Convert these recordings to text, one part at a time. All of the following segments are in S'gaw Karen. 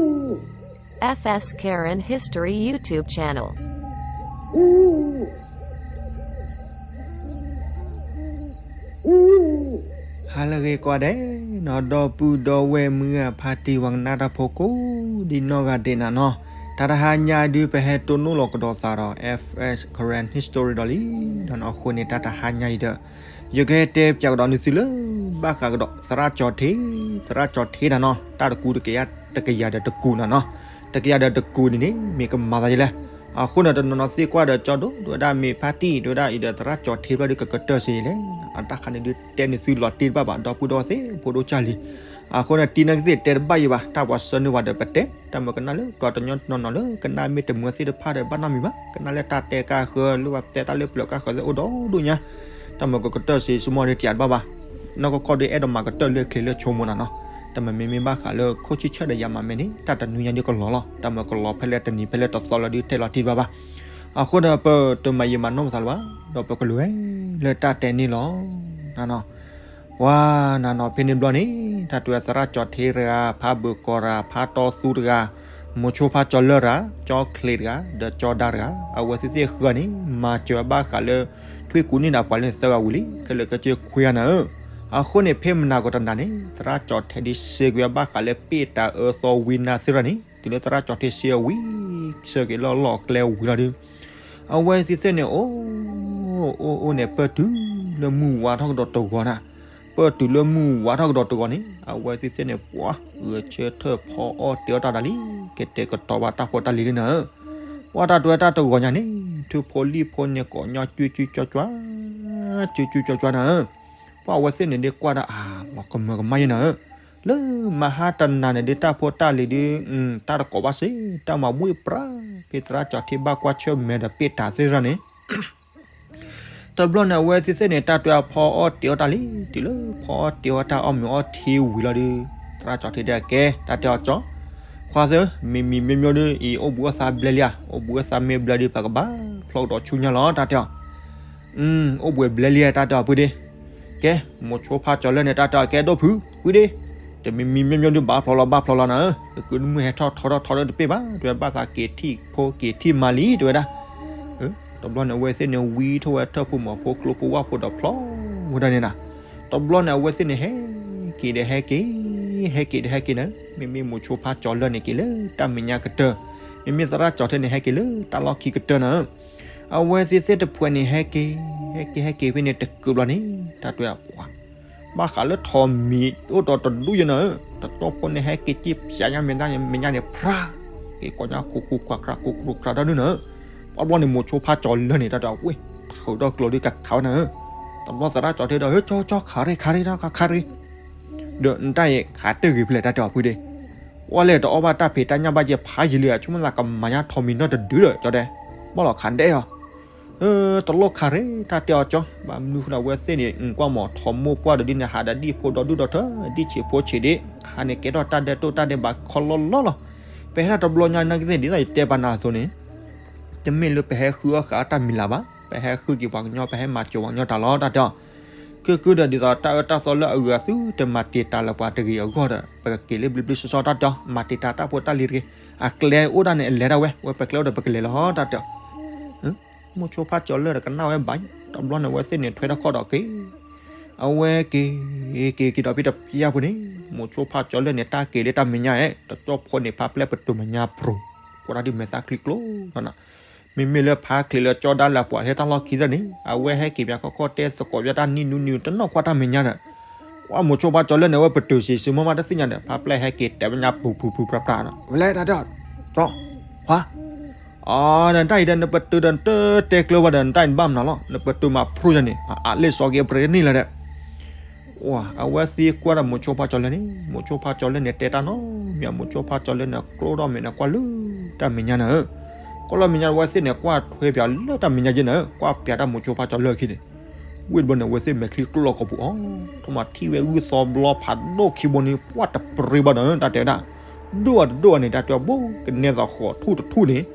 F S Karen History YouTube channel. ဟါလၢအဂ့ၤကိးဂၤဒဲးနီၤ, ဒီပုၢ်ဒီဝဲၢ်မုၢ်ဂၢ်ဖါတံၢ် ပှၤကနၣ်တၢ်ဖိကိးဒံနီၢ်ဂၤဒဲးနၤနီၤ, တၢ်တဟါညါဒုး ပဟဲတိၢ်နီၣ်လီၤကဒီးသးဒီး F S Karen History ဒီးလံ, ဒီးနီၤအဃိန့ၣ် တၢ်တဟါညါအံၤဒီး ယကဟဲတဲပၠးကဒီးနသုလၢ ဘၣ်ဃးကဒီးသရၣ်ကၠီၤထ့, သရၣ်ကၠီၤထ့နၤနီၤ, တၢ်တကူတကယၤ တကယၤဒီးတကူနၤနီၤ, တကယၤဒီးတကူန့ၣ်န့ၣ် မ့ၢ်ကမၤသးဒ်လဲၣ်. အဃိန့ၣ် တနီၤနီၤသံကွၢ်ဒီး ကၠီဒိၣ် တဲဝဲဒၣ် မ့ၢ်ဖါတံၢ် တဲဝဲဒၣ် အံၤဒီးသရၣ်ကၠီၤထ့ဘျီဒီး ကကတၢၢ်စ့လဲၣ်. အတၢ်ခါန့ၣ်ဒုး တဲန့ၢ်သုလီၤတံၢ်တဘၣ်ဘၣ် ဒီပုၢ်ဒီဝဲၢ်သ့ၣ် ဖိဒိၣ်ကၢ်လံၤ. အဃိန့ၣ် တံၤနာ်က့သ့ၣ် တဲတဘၣ်ယံၤဘၣ်, တၢ်ပှၤဆှၢန့ၢ်ဝဲဒီးပတဲ, တၢ်မၤကနၣ်လၢပှၤတညီတနီၤနီၤလၢ ကနၣ်မ့ၢ်တမုာ်သ့ၣ်တဖၣ်ဒီး ဘၣ်နီတမံၤဘၣ်, ကနၣ်လၢတၢ်တဲကါဃၢ လၢပှၤတဲတၢ်လၢပျၢၤကါဃၢသ့ၣ်အိၣ်ဒီဒူၣ်ညါ, တၢ်မၤကကတၢၢ်စ့ ဆိကမိၣ်ဒီး တယၤတဘၣ်ဘၣ်. နီၢ်ကီၢ်ကီၢ်ဒီး အဲၣ်ဒိးမၤကတၢၢ်လၢချံးလၢဆိကမိၣ်နၤနီၤ, တၢ်မၤမ့မ့ၢ်ဘၣ်ဃးလၢခိၣ်ဆံၣ်ဆၢဒီးယၤမၤမဲာ်န့ၣ် တၢ်တနွံညါဒုးကလီၤလီၤ, တၢ်မၤကလီၤဖဲလဲၣ်တနံၤဖဲလဲၣ်တသီလၢဒုး တဲလီၤတံၢ်တဘၣ်ဘၣ်. အဃိဒီး ပတမၤယံာ်မၤနီၢ်ပသးလၢၤဘၣ်, ဒီးပကလဲၤဝဲလၢတၢ်တဲန့ၣ်လီၤ. နၤနီၤ ပှၤနၤနီၤ ဖဲန့ၣ်ဘျီန့ၣ် တၢ်တဲဝဲသရၣ်ကၠီၤထ့တဂၤ, ဖါဘုးကီၤတဂၤ, ဖါတီသူတဂၤ, မိၤဆိဖါကၠီၤလၢၢ်တဂၤ, ကၠီချံးတဂၤ, ဒီးကၠီဒါတဂၤ, အဝဲသ့ၣ်သ့ၣ်ဃၢၤန့ၣ် မၤစၢၤဘၣ်ဃးလၢ ထွံၣ်ကူန့ၢ်နၤပှၤလၢသၢဂၤဝံၤလံ ခဲလၢာ်ခဲဆ့ခွံဂၤနၤဧၢ. အဃိန့ၣ် ဖဲမနၤကတနၤန့ၣ် သရၣ်ကၠီၤထ့ဒုးစံးကွံာ်ဘၣ်ဃးလၢ ပ့ၢ်တၢ်အၢသီဝံနါသ့ၣ်တဖၣ်န့ၣ် တုၤလၢသရၣ်ကၠီၤထ့စံးဝံၤ စၢက့ၤလၢလီၢ်ကျဲဝံၤလီၤဒုး အဝဲသ့ၣ်သ့ၣ်န့ၣ် အိၣ် အိၣ် အိၣ်န့ၣ် ပၢၢ်တုၤလၢမုၢ်ဝါထီၣ်ကဒီးတဂီၤနၤ, ပၢၢ်တုၤလၢမုၢ်ဝါထီၣ်ကဒီးတဂီၤန့ၣ် အဝဲသ့ၣ်သ့ၣ်န့ၣ် ပှၤဂဲၤဆၢထၢၣ်ဖီအီၣ်တ့ၤအီၣ်တၢ်ဒၣ်လံ, ကတဲာ်ကတီၤဘၣ်တၢ်ဖိတၢ်လံၤလံနၤဧၢ. ပှၤတၢ်တဲဝဲတၢ်တဂီၤညါန့ၣ် ထၢၣ်ဖိလံၣ်ဖိန့ၣ် ကိးညီကၠူကၠူကၠီကၠီ ကၠူကၠူကၠီကၠီနၤဧၢ. ပှၤအဝဲသ့ၣ်န့ၣ်ဒုးကွၢ်ဒၣ်အလီၤကမၢကမၣ်ယဲနၤဧၢ, လၢမဟါတနၤန့ၣ်ဒုး တၢ်ဖိတၢ်လံၤဒုး တၢ်တကိးဘၣ်စ့ၢ် တၢ်မၤဘှ့ၣ်ပြး ဖဲသရၣ်ကၠီၤထ့ဘၣ်ကွၢ်ဆၢၣ်မဲာ်ဒီးပ့ၢ်တၢ်သ့ၣ်တဖၣ်န့ၣ် တဘျီန့ၣ် အဝဲသ့ၣ်သ့ၣ်န့ၣ် တၢ်တဲအဖီအီၣ်တ့ၤအီၣ်တၢ်လံ, တုၤလၢဖီအီၣ်တ့ၤအီၣ်တၢ်အီၣ်မ့ၤအီထံဝံၤလီၤဒုး သရၣ်ကၠီၤထ့တဲကဲ တၢ်တဲအီၤကၠီၤ, ခွါသၢ, မံၤမံၤမ့ၢ်မ့ၢ်ဒုး အံၤအိၣ်ဘှံးအိၣ်သါဘျဲလံဧါ, အိၣ်ဘှံးအိၣ်သါမ့ၢ်ဘျဲဒုး ပကဘၣ်ဖျီကဒီးဆူညါလီၤ တၢ်တဲအီၤ အိၣ်ဘှံးဘျဲလံဧါ တၢ်တဲအီၤဖုဒ့, ကဲ မိၤဆိဖါကၠီၤလၢၢ်န့ၣ် တၢ်တဲအီၤကဲဒိၣ်ဖု, ဖုဒ့, တမံၤမံၤမ့ၢ်မ့ၢ်ဒုး ဘၣ်ဖျီလီၤ ဘၣ်ဖျီလီၤနၤဧၢ, ကကုဒမုၢ်ဟဲထီၣ်ထီထီၣ်ထီဒီးတပ့ၢ်ဘၣ် တဲဝဲ ဘၣ်သးက့ၤထံၣ်ဖိက့ၤထံၣ်မါလံ တဲဝဲဒၣ်. တဘျီန့ၣ် အဝဲသ့ၣ်န့ၣ် ဝံထီၣ်ဝဲထၢၣ်ဖိမီၤဖိကျိဖိဝၣ်ဖိဒီးဖျီဝဲဒၣ်န့ၣ်နၤ, တဘျီန့ၣ် အဝဲသ့ၣ်န့ၣ် ဟဲက့ၤဒီးဟဲက့ၤ, ဟဲက့ၤဒီးဟဲက့ၤနၤ, မ့မ့ၢ်မိၤဆိဖါကၠီၤလၢၢ်န့ၣ်က့ၤလၢတၢ်မဲာ်ညါကတၢၢ်, မ့မ့ၢ်သရၣ်ကၠီၤထ့န့ၣ် ဟဲက့ၤလၢတၢ်လီၢ်ခံကတၢၢ်နၤဧၢ. အဝဲသ့ၣ်သ့ၣ်တဖုန့ၣ် ဟဲက့ၤ, ဟဲက့ၤ ဟဲက့ၤဖဲန့ၣ် တကုးဘျီန့ၣ် တၢ်တဲအီၤ ဘၣ်ဃးလၢထိးမံၤအိၣ်ဒီးတဒူၣ်ယဲနၤဧၢ, တကၠီဖိန့ၣ် ဟဲက့ၤက့ၤပၠးညါမဲာ်ညါန့ၣ် ဖြး, က့ၤကိးညါ ဃူဃူခွးခွး ဃူဃူခွးဒီဒုၣ်နၤဧၢ. ပှၤဘျီန့ၣ် မိၤဆိဖါကၠီၤလၢၢ်န့ၣ် တၢ်တဲအီၤဝ့ၢ်, ထုးဒီးကျိၤဒုးကခးဝဲနၤဧၢ. တဘျီသရၣ်ကၠီၤထ့ဒီး ဟၢ ကၠီ ကၠီ ခးရ့ၣ် ခးရ့ၣ် တၢ်ခးရ့ၣ်, ဒီးနတၢ်အံၤခးတ့ၢ်ဂ့ၤဖဲလဲၣ် တၢ်တဲအီၤဖုဒ့ ပှၤလဲၤတအီၣ်ဘၣ်တၢ်ဖံးတၢ်ညၣ်ဘၣ်ယဲဖးယံာ်လံဧါ, ဆိကမိၣ်သးကမၤညါထိးမံၤနီတဒုဒီး ကၠီတဲ, ဘၣ်လီၤခးဒဲးအီၤ. တလိၣ်ခးရ့ၣ် တၢ်တဲအီၤကၠီ, ဘၣ်မနုၤဃိလၢအဝဲသ့ၣ်န့ၣ် ကွၢ်မီၤထိးမိၢ်ပှၢ်ဒီးဒ်န့ၣ် ဟးဒီးဒ်ဖိဒီဒူၣ်ဒီထၢ ဒ်ဆံးဖိဆံးဒ့, ဟးန့ၣ်ကဲထီၣ်တၢ်ဒဲးတိၢ်တၢ်ဒဲးဘးခီလီလီလီၤ. ပဟဲထီၣ်တဘျီညါနာ်က့သ့ၣ် ဒ်သိးယတဲပာ်နၤအသိးန့ၣ် တမ့ၢ်လၢပဟဲဃုအီၣ်ဃာ်အီၣ်တၢ်မံၤလၢၤဘၣ်, ပဟဲဃုက့ၤပှၤကညီ ပဟဲမၤစၢၤပှၤကညီတၢ်လီၤ တၢ်တဲအီၤ. ကုကုဒီးဒ်သိးတၢ်အၢတၢ်သီလၢအဂၤသုတမၤတံာ်တာ်လၢပှၤတဂ့ၤအဂီၢ်ဒီး ပကက့ၤလၢဘျ့ဘျ့ဆှီဆှီ တၢ်တဲအီၤ, မၤတံာ်တာ်တၢ်ဖိတၢ်လံၤတဂ့ၤ, အကျဲအိၣ်ဒၣ်န့ၣ် အလဲၤဒၣ်ဝဲ, ဝဲပကျဲအိၣ်ဒီးပကလဲၤလီၤ တၢ်တဲအီၤ. မိၤဆိဖါကၠီၤလၢၢ်ဒီးကနၣ်ဝဲဘၣ်, တဘျီန့ၣ် အဝဲသ့ၣ်န့ၣ် ထွဲထီၣ်ခီၣ်ဒီးက့ၤ အဝဲက့ၤ က့ၤက့ၤဒီးဖဲတပျၢ်ပူၤန့ၣ် မိၤဆိဖါကၠီၤလၢၢ်န့ၣ် တၢ်က့ၤလၢတၢ်မဲာ်ညါဧါ, တကၠီဖိန့ၣ် ဖါပျဲၢ်ပတုာ်မဲာ်ညါပြူၤ, ကွၢ်တၢ်ဒ်မဲာ်သၣ်ချံကျိနီၤ. မ့မ့ၢ်လၢဖါချံးလၢကၠီဒါလၢပှၤဟဲတၢ်လီၢ်ခံသ့ၣ်န့ၣ် အဝဲဟဲက့ၤပၠးခီခီၣ်တဲသကိးပၠးတၢ်နံၣ်နူနံၣ် တနီၢ်ကွၢ်တၢ်မဲာ်ညါဒီး ပှၤမိၤဆိဖါကၠီၤလၢၢ်န့ၣ် အဝဲပတုာ်စံးစံးမီၢ်မီၢ်တသ့ၣ်ညါဒီး ဖါပျဲၢ်ဟဲက့ၤတဲမဲာ်ညါပူၤပူၤပူၤပြးပြးနီၤ, ဝဲလဲၣ်တၢ်တဲအီၤ, ကၠီ, ခွါ အီ နတၢ်အံၤဒီး နပတုာ်ဒီးနတတဲကျၢၤဝဲဒီး နတၢ်အံၤနဘၣ်မနုၤလီၤ, နပတုာ်မးဖျိယၤန့ၣ် အလ့ၣ်စီၤက့ၤအပြ့တန့ၢ်လၢၤဒီး, အဝဲသ့ၣ်ကွၢ်ဒီးမိၤဆိဖါကၠီၤလၢၢ်န့ၣ် မိၤဆိဖါကၠီၤလၢၢ်န့ၣ် တဲတၢ်နီတမံၤ, မိၤဆိဖါကၠီၤလၢၢ်န့ၣ် ကျိဒီးမဲာ်န့ၣ် ကွၢ်လၢတၢ်မဲာ်ညါနၤဧၢ, ကျိလၢမဲာ်ညါ အဝဲသ့ၣ်န့ၣ် ကွၢ်ထွဲပၠးလၢတၢ်မဲာ်ညါက့နၤဧၢ, ကွၢ်ပၠးတၢ်မိၤဆိဖါကၠီၤလၢၢ်ခံန့ၣ် ဝ့ၢ်တဘျီန့ၣ် အဝဲသ့ၣ်မဲာ်ချံကျိလီၤကီၢ်ပူၤအီၤ, ထိၣ်မးထံၣ်ဝဲဂုၢ်သီဘျီဖးဒိၣ်ခံဘိန့ၣ် ပှၢ်တပရ့ဘၣ်ဒီး တၢ်တဲဝဲဒၣ်, ဒိၣ်အတဒိၣ်အန့ၣ် တၢ်တဲအီၤဘိ ကနဲသိးဃိးထူၣ်တထူၣ်န့ၣ်,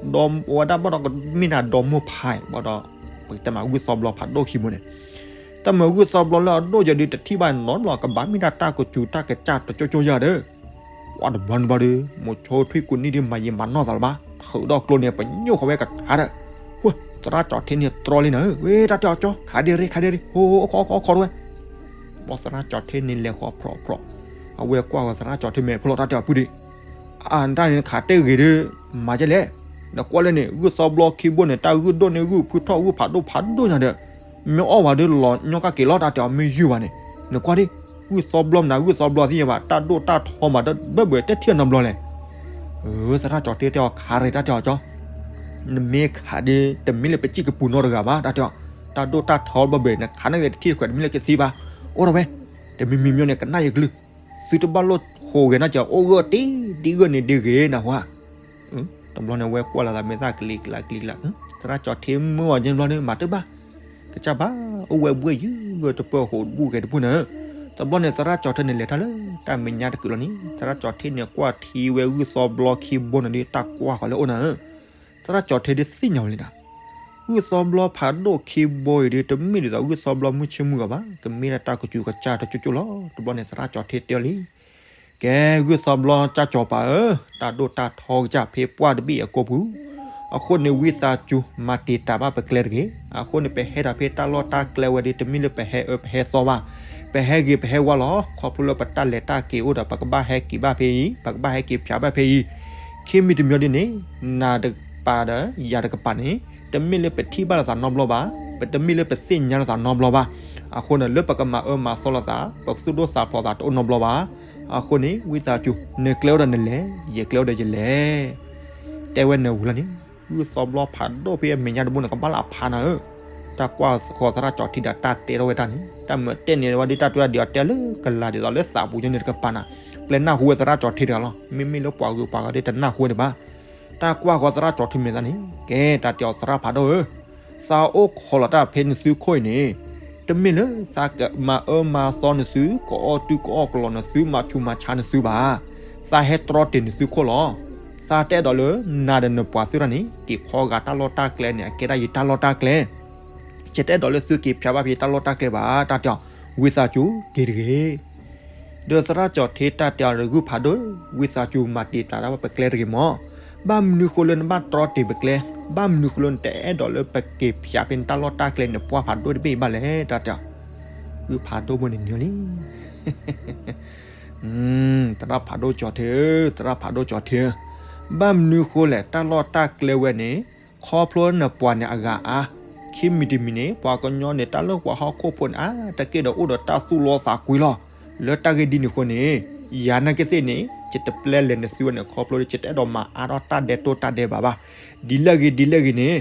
ဒီးအဝဲဒၣ်ဘၣ်ဒီး မ့ၢ်ဒၣ်ဒီမိၢ်ဖးဘၣ်ဒီး ပကတဲမးဂုၢ်သီဘျီဖးဒိၣ်ခံဘိန့ၣ်, တၢ်မၤဂုၢ်သီဘျီလၢအဒိၣ်ယဲဒုးတထံၣ်ဘၣ်နီတဘျီ ကဘၣ်မ့ၢ်ဒၣ်တၢ်ကစူၤတၢ်ကစၢ်တကၠိကၠိယၤဒီး, ပ ပှၤတဘျီန့ၣ်ဘျီဒီး မိၤဆိထွံၣ်ကူနံၣ်ဒုးမၤယံာ်မၤနီၢ်သးလၢၤဘၣ်, ထုးဒီးကျိန့ၣ် ပညိၣ်ဃီဝဲကခါဒီး, ဝဲ သရၣ်ကၠီၤထ့န့ၣ်တြီလံနၤဧၢ, ဝဲတၢ်တဲအီၤကၠီ ခးဒ့ရ့ ခးဒ့ရ့, ဟိ အခီခီခီတဝဲ, ဘီသရၣ်ကၠီၤထ့န့ၣ်လဲၤဃီၤဖြီဖြီ, အဝဲကွၢ်ဃီၤသရၣ်ကၠီၤထ့မဲာ်ဖျိလီၤတၢ်တဲအီၤပုၢ်ဒံး, အတၢ်န့ၣ်ခးတဲဂ့ၤဒီး မၤကဲလဲၣ်, နကွၢ်လၢန့ၣ် ဂုၢ်သီဘျီခံဘိန့ၣ် တၢ်ဂုၢ်ဒိၣ်န့ၢ်ဂုၢ်ဖုထီၣ်ဂုၢ်ဖးဒိၣ်ဖးဒိၣ်ညါဒီး မ့ၢ်အီၣ်ဝဲဒီးလီၤညီကၣ်က့ၤလီၤတၢ်တဲအီၤမ့ၢ်ယုၢ်ဘၣ်န့ၣ်, နကွၢ်ဒံး, ဂုၢ်သီဘျီမနုၤ ဂုၢ်သီဘျီသ့ၣ်ညါဘၣ် တၢ်ဒိၣ်တၢ်ထီမးဒီးဘၢၣ်ဘၢၣ်တဲထံၣ်နီတဘျီလဲၣ်, သရၣ်ကၠီၤထ့တဲအီၤခးရ့တၢ်တဲအီၤကၠီ နမ့ၢ်ခးဒ်တမ့ၢ်လၢပစံၣ်ကပူၤနီတဂၤဘၣ် တၢ်တဲအီၤ, တၢ်ဒိၣ်တၢ်ထီဘၢၣ်ဘၢၣ် နခးန့ၢ်ဂ့ၤတထံၣ်တခွဲးတမ့ၢ်လၢကသံဘၣ်, အိၣ်ဒီးဝဲ, တမံၤမံၤမ့ၢ်န့ၣ် ကနၣ်ယကလုၢ်, သုတဘၣ်လိၣ်ဃိးဂဲၤနီၢ်ကီး အိၣ်ဂၢၢ်တ့ဒ်ဂၢၢ်န့ၣ်ဒ်ဂ့ၤနၢ်ဟူဧါ, တဘျီန့ၣ်ဝဲကွၢ်လီၤသးမဲာ်သၣ်ကလံၤကျါကလံၤကျါ, သရၣ်ကၠီၤထ့မၢအီၤကဲဘျီန့ၣ် မၤတဘၣ်, ကစၢ်ဘၣ်, အိၣ်ဝဲဘှ့ၣ်ယုၢ်ဂၢၢ်တပၢၢ်ဃိးတဘူၣ်ဂဲၤတဘူၣ်န့ၣ်, တဘျီန့ၣ်သရၣ်ကၠီၤထ့န့ၣ်လဲၤထီၣ်လၢတၢ်မဲာ်ညါတကုာ်လီၤန့ၣ် သရၣ်ကၠီၤထ့န့ၣ်ကွၢ်ထံဝဲဂုၢ်သီဘျီခံဘိန့ၣ်ဒီးတၢ်ကွၢ်ဃီၤလၢအိၣ်နၤဧၢ, သရၣ်ကၠီၤထ့ဒ်သ့ၣ်ညါဝဲလံနၤ, ဂုၢ်သီဘျီဖးဒိၣ်ခံဘိအံၤဒီး တမ့ၢ်ဒ်သိးဂုၢ်သီဘျီမုၢ်ဆ့ၣ်မုၢ်ဂီၤဘၣ်, ကမ့ၢ်ဒၣ်တၢ်ကစူၤကစၢ်တကၠိကၠိလီၤ, တဘျီန့ၣ်သရၣ်ကၠီၤထ့တဲအီၤလံ ကဲ ဂုၢ်သီဘျီကၠၢ်ကၠီၤပၤဧၢ, တၢ်ဒိၣ်တၢ်ထီကစၢ်ဖဲပှၢ်တဘ့ၣ်အကိာ်ပူၤ, အဃိန့ၣ်ဝံသးစူၤမၤတံာ်တာ်ဘၣ်ပကျဲတဂ့ၤ, အဃိန့ၣ် ပဟဲတၢ်ဖဲတၢ်လီၢ်တၢ်ကျဲဝဲဒီး တမ့ၢ်လၢပဟဲအၢပဟဲသီဘၣ်, ပဟဲဂ့ၤပဟဲဝါလီၤ, ခီဖျိလၢပတၢ်လဲၤတၢ်က့ၤအိၣ်ဒီး ပကဘၣ်ဟဲက့ၤဘၣ်ဖဲအံၤ, ပကဘၣ်ဟဲက့ၤဖျးဘၣ်ဖဲအံၤ, ခံမံၤတမံၤဒ်န့ၣ်, နၤတကပၤဒီးယၤတကပၤန့ၣ်, တမ့ၢ်လၢပထံၣ်ဘၣ်လိာ်သးနီတဘျီဘၣ်, ပတမ့ၢ်လၢပသ့ၣ်ညါလိာ်သးနီတဘျီဘၣ်, အဃိန့ၣ် လၢပကမၤအၢမၤသီလိာ်သး ပသူၣ်ဒိၣ်သးဖျိးသးတအိၣ်နီတဘျီဘၣ်, အဃိန့ၣ် ဝံသးစူၤ နကျဲအိၣ်ဒီးနလဲၤ, ယကျဲအိၣ်ဒီးယလဲၤ, တဲဝဲနဝံၤလီၤန့ၣ်, ဂုၢ်သီဘျီဖးဒိၣ်ဖဲအမဲာ်ညါတဘိန့ၣ် ကဘၣ်လၢအဖးနၤဧၢ, တၢ်ကွၢ်ဃီၤသရၣ်ကၠီၤထ့ဒီးတၢ်တဲထီၣ်ဝဲတၢ်န့ၣ် တၢ်မၤတဲန့ၣ်ဝဲဒ်တၢ်တဝဲဒ်အီၤတဲလၢကလၤဒ်သိးလၢသးပူၤကဲန့ၣ်တကပၤနၤ, ပျဲနၢ်ဟူဝဲသရၣ်ကၠီၤထ့တဂၤလီၤ, မ့မ့ၢ်လၢပှၤဂုၤပှၤဂၤဒ်တနၢ်ဟူဝဲန့ၣ်ဘၣ်, တၢ်ကွၢ်ဃီၤသရၣ်ကၠီၤထ့မဲာ်သးန့ၣ် ကဲ တၢ်တဲအီၤသရၣ်ဖးဒိၣ်ဧၢ, သးအိၣ်ခိးလီၤတၢ်ဖဲနသုခိၣ်အံၤန့ၣ်, တမ့ၢ်လၢသးကမၤအၢမၤသီနသု ကအီၣ်တုၤကအီၣ်ကလီနသု မၤဆူးမၤဆါနသုဘၣ်, သးဟဲတြီတ့ၢ်နသုခိၣ်လီၤ, သးတအဲၣ်ဒိးလၢနၤဒီးနပှၤသ့ၣ်တဖၣ်န့ၣ် က့ၤခီဂာ်တၢ်လီၢ်တၢ်ကျဲန့ၣ် အကဲဒၣ်ယတၢ်လီၢ်တၢ်ကျဲ ယတအဲၣ်ဒိးလၢသုက့ၤဖျးဘၣ်ဖဲယတၢ်လီၢ်တၢ်ကျဲဘၣ်, တၢ်တဲအီၤ, ဝံသးစူၤက့ၤတဂ့ၤ, ဒီးသရၣ်ကၠီၤထ့တၢ်တဲအီၤဒီးဂုၢ်ဖးဒိၣ်, ဝံသးစူၤမၤတံာ်တာ်တၢ်ဘၣ်ပကျဲတဂ့ၤမး, ဘၣ်မနုၤဃိလၢနဘၣ်တြီတ့ၢ်ပကျဲ, ဘၣ်မနုၤဃိလၢနတအဲၣ်ဒိးလၢပက့ၤဖျးဖဲနတၢ်လီၢ်တၢ်ကျဲန့ၣ် ပှၢ်ဖးဒိၣ်တဘ့ၣ်အံၤဘၣ်လဲၣ်, တၢ်တဲအီၤ, ဂုၢ်ဖးဒိၣ်ဘိန့ၣ်နၢၤလံ သရၣ်ဖးဒိၣ်ကၠီၤထ့ဧၢ, သရၣ်ဖးဒိၣ်ကၠီၤထ့ဧၢ, ဘၣ်မနုၤဃိလဲၣ် တၢ်လီၢ်တၢ်ကျဲဝဲန့ၣ်, ခီဖျိနပှၤန့ၣ်အဂၤအါ, ခံမံၤတမံၤန့ၣ် ပှၤကညီန့ၣ် တၢ်လၢပှၤဟီၣ်ခိၣ်ဖိန့ၣ် အါတက့ၢ်ဒီးအိၣ်ဒီးတၢ်သူၣ်လီသးကွံလီၤ, လၢတၢ်ဂ့ၢ်ဒ်န့ၣ်အဃိန့ၣ်, ယၤနာ်က့သ့ၣ်န့ၣ် ယတပျဲလဲၤနသုဝဲန့ၣ် ခီဖျိယတအဲၣ်ဒိးမၤအါထီၣ်တၢ်ဒဲးတိၢ်တၢ်ဒဲးဘးဘၣ်, ဒ်လဲၣ်ဂ့ၤဒ်လဲၣ်ဂ့ၤန့ၣ်,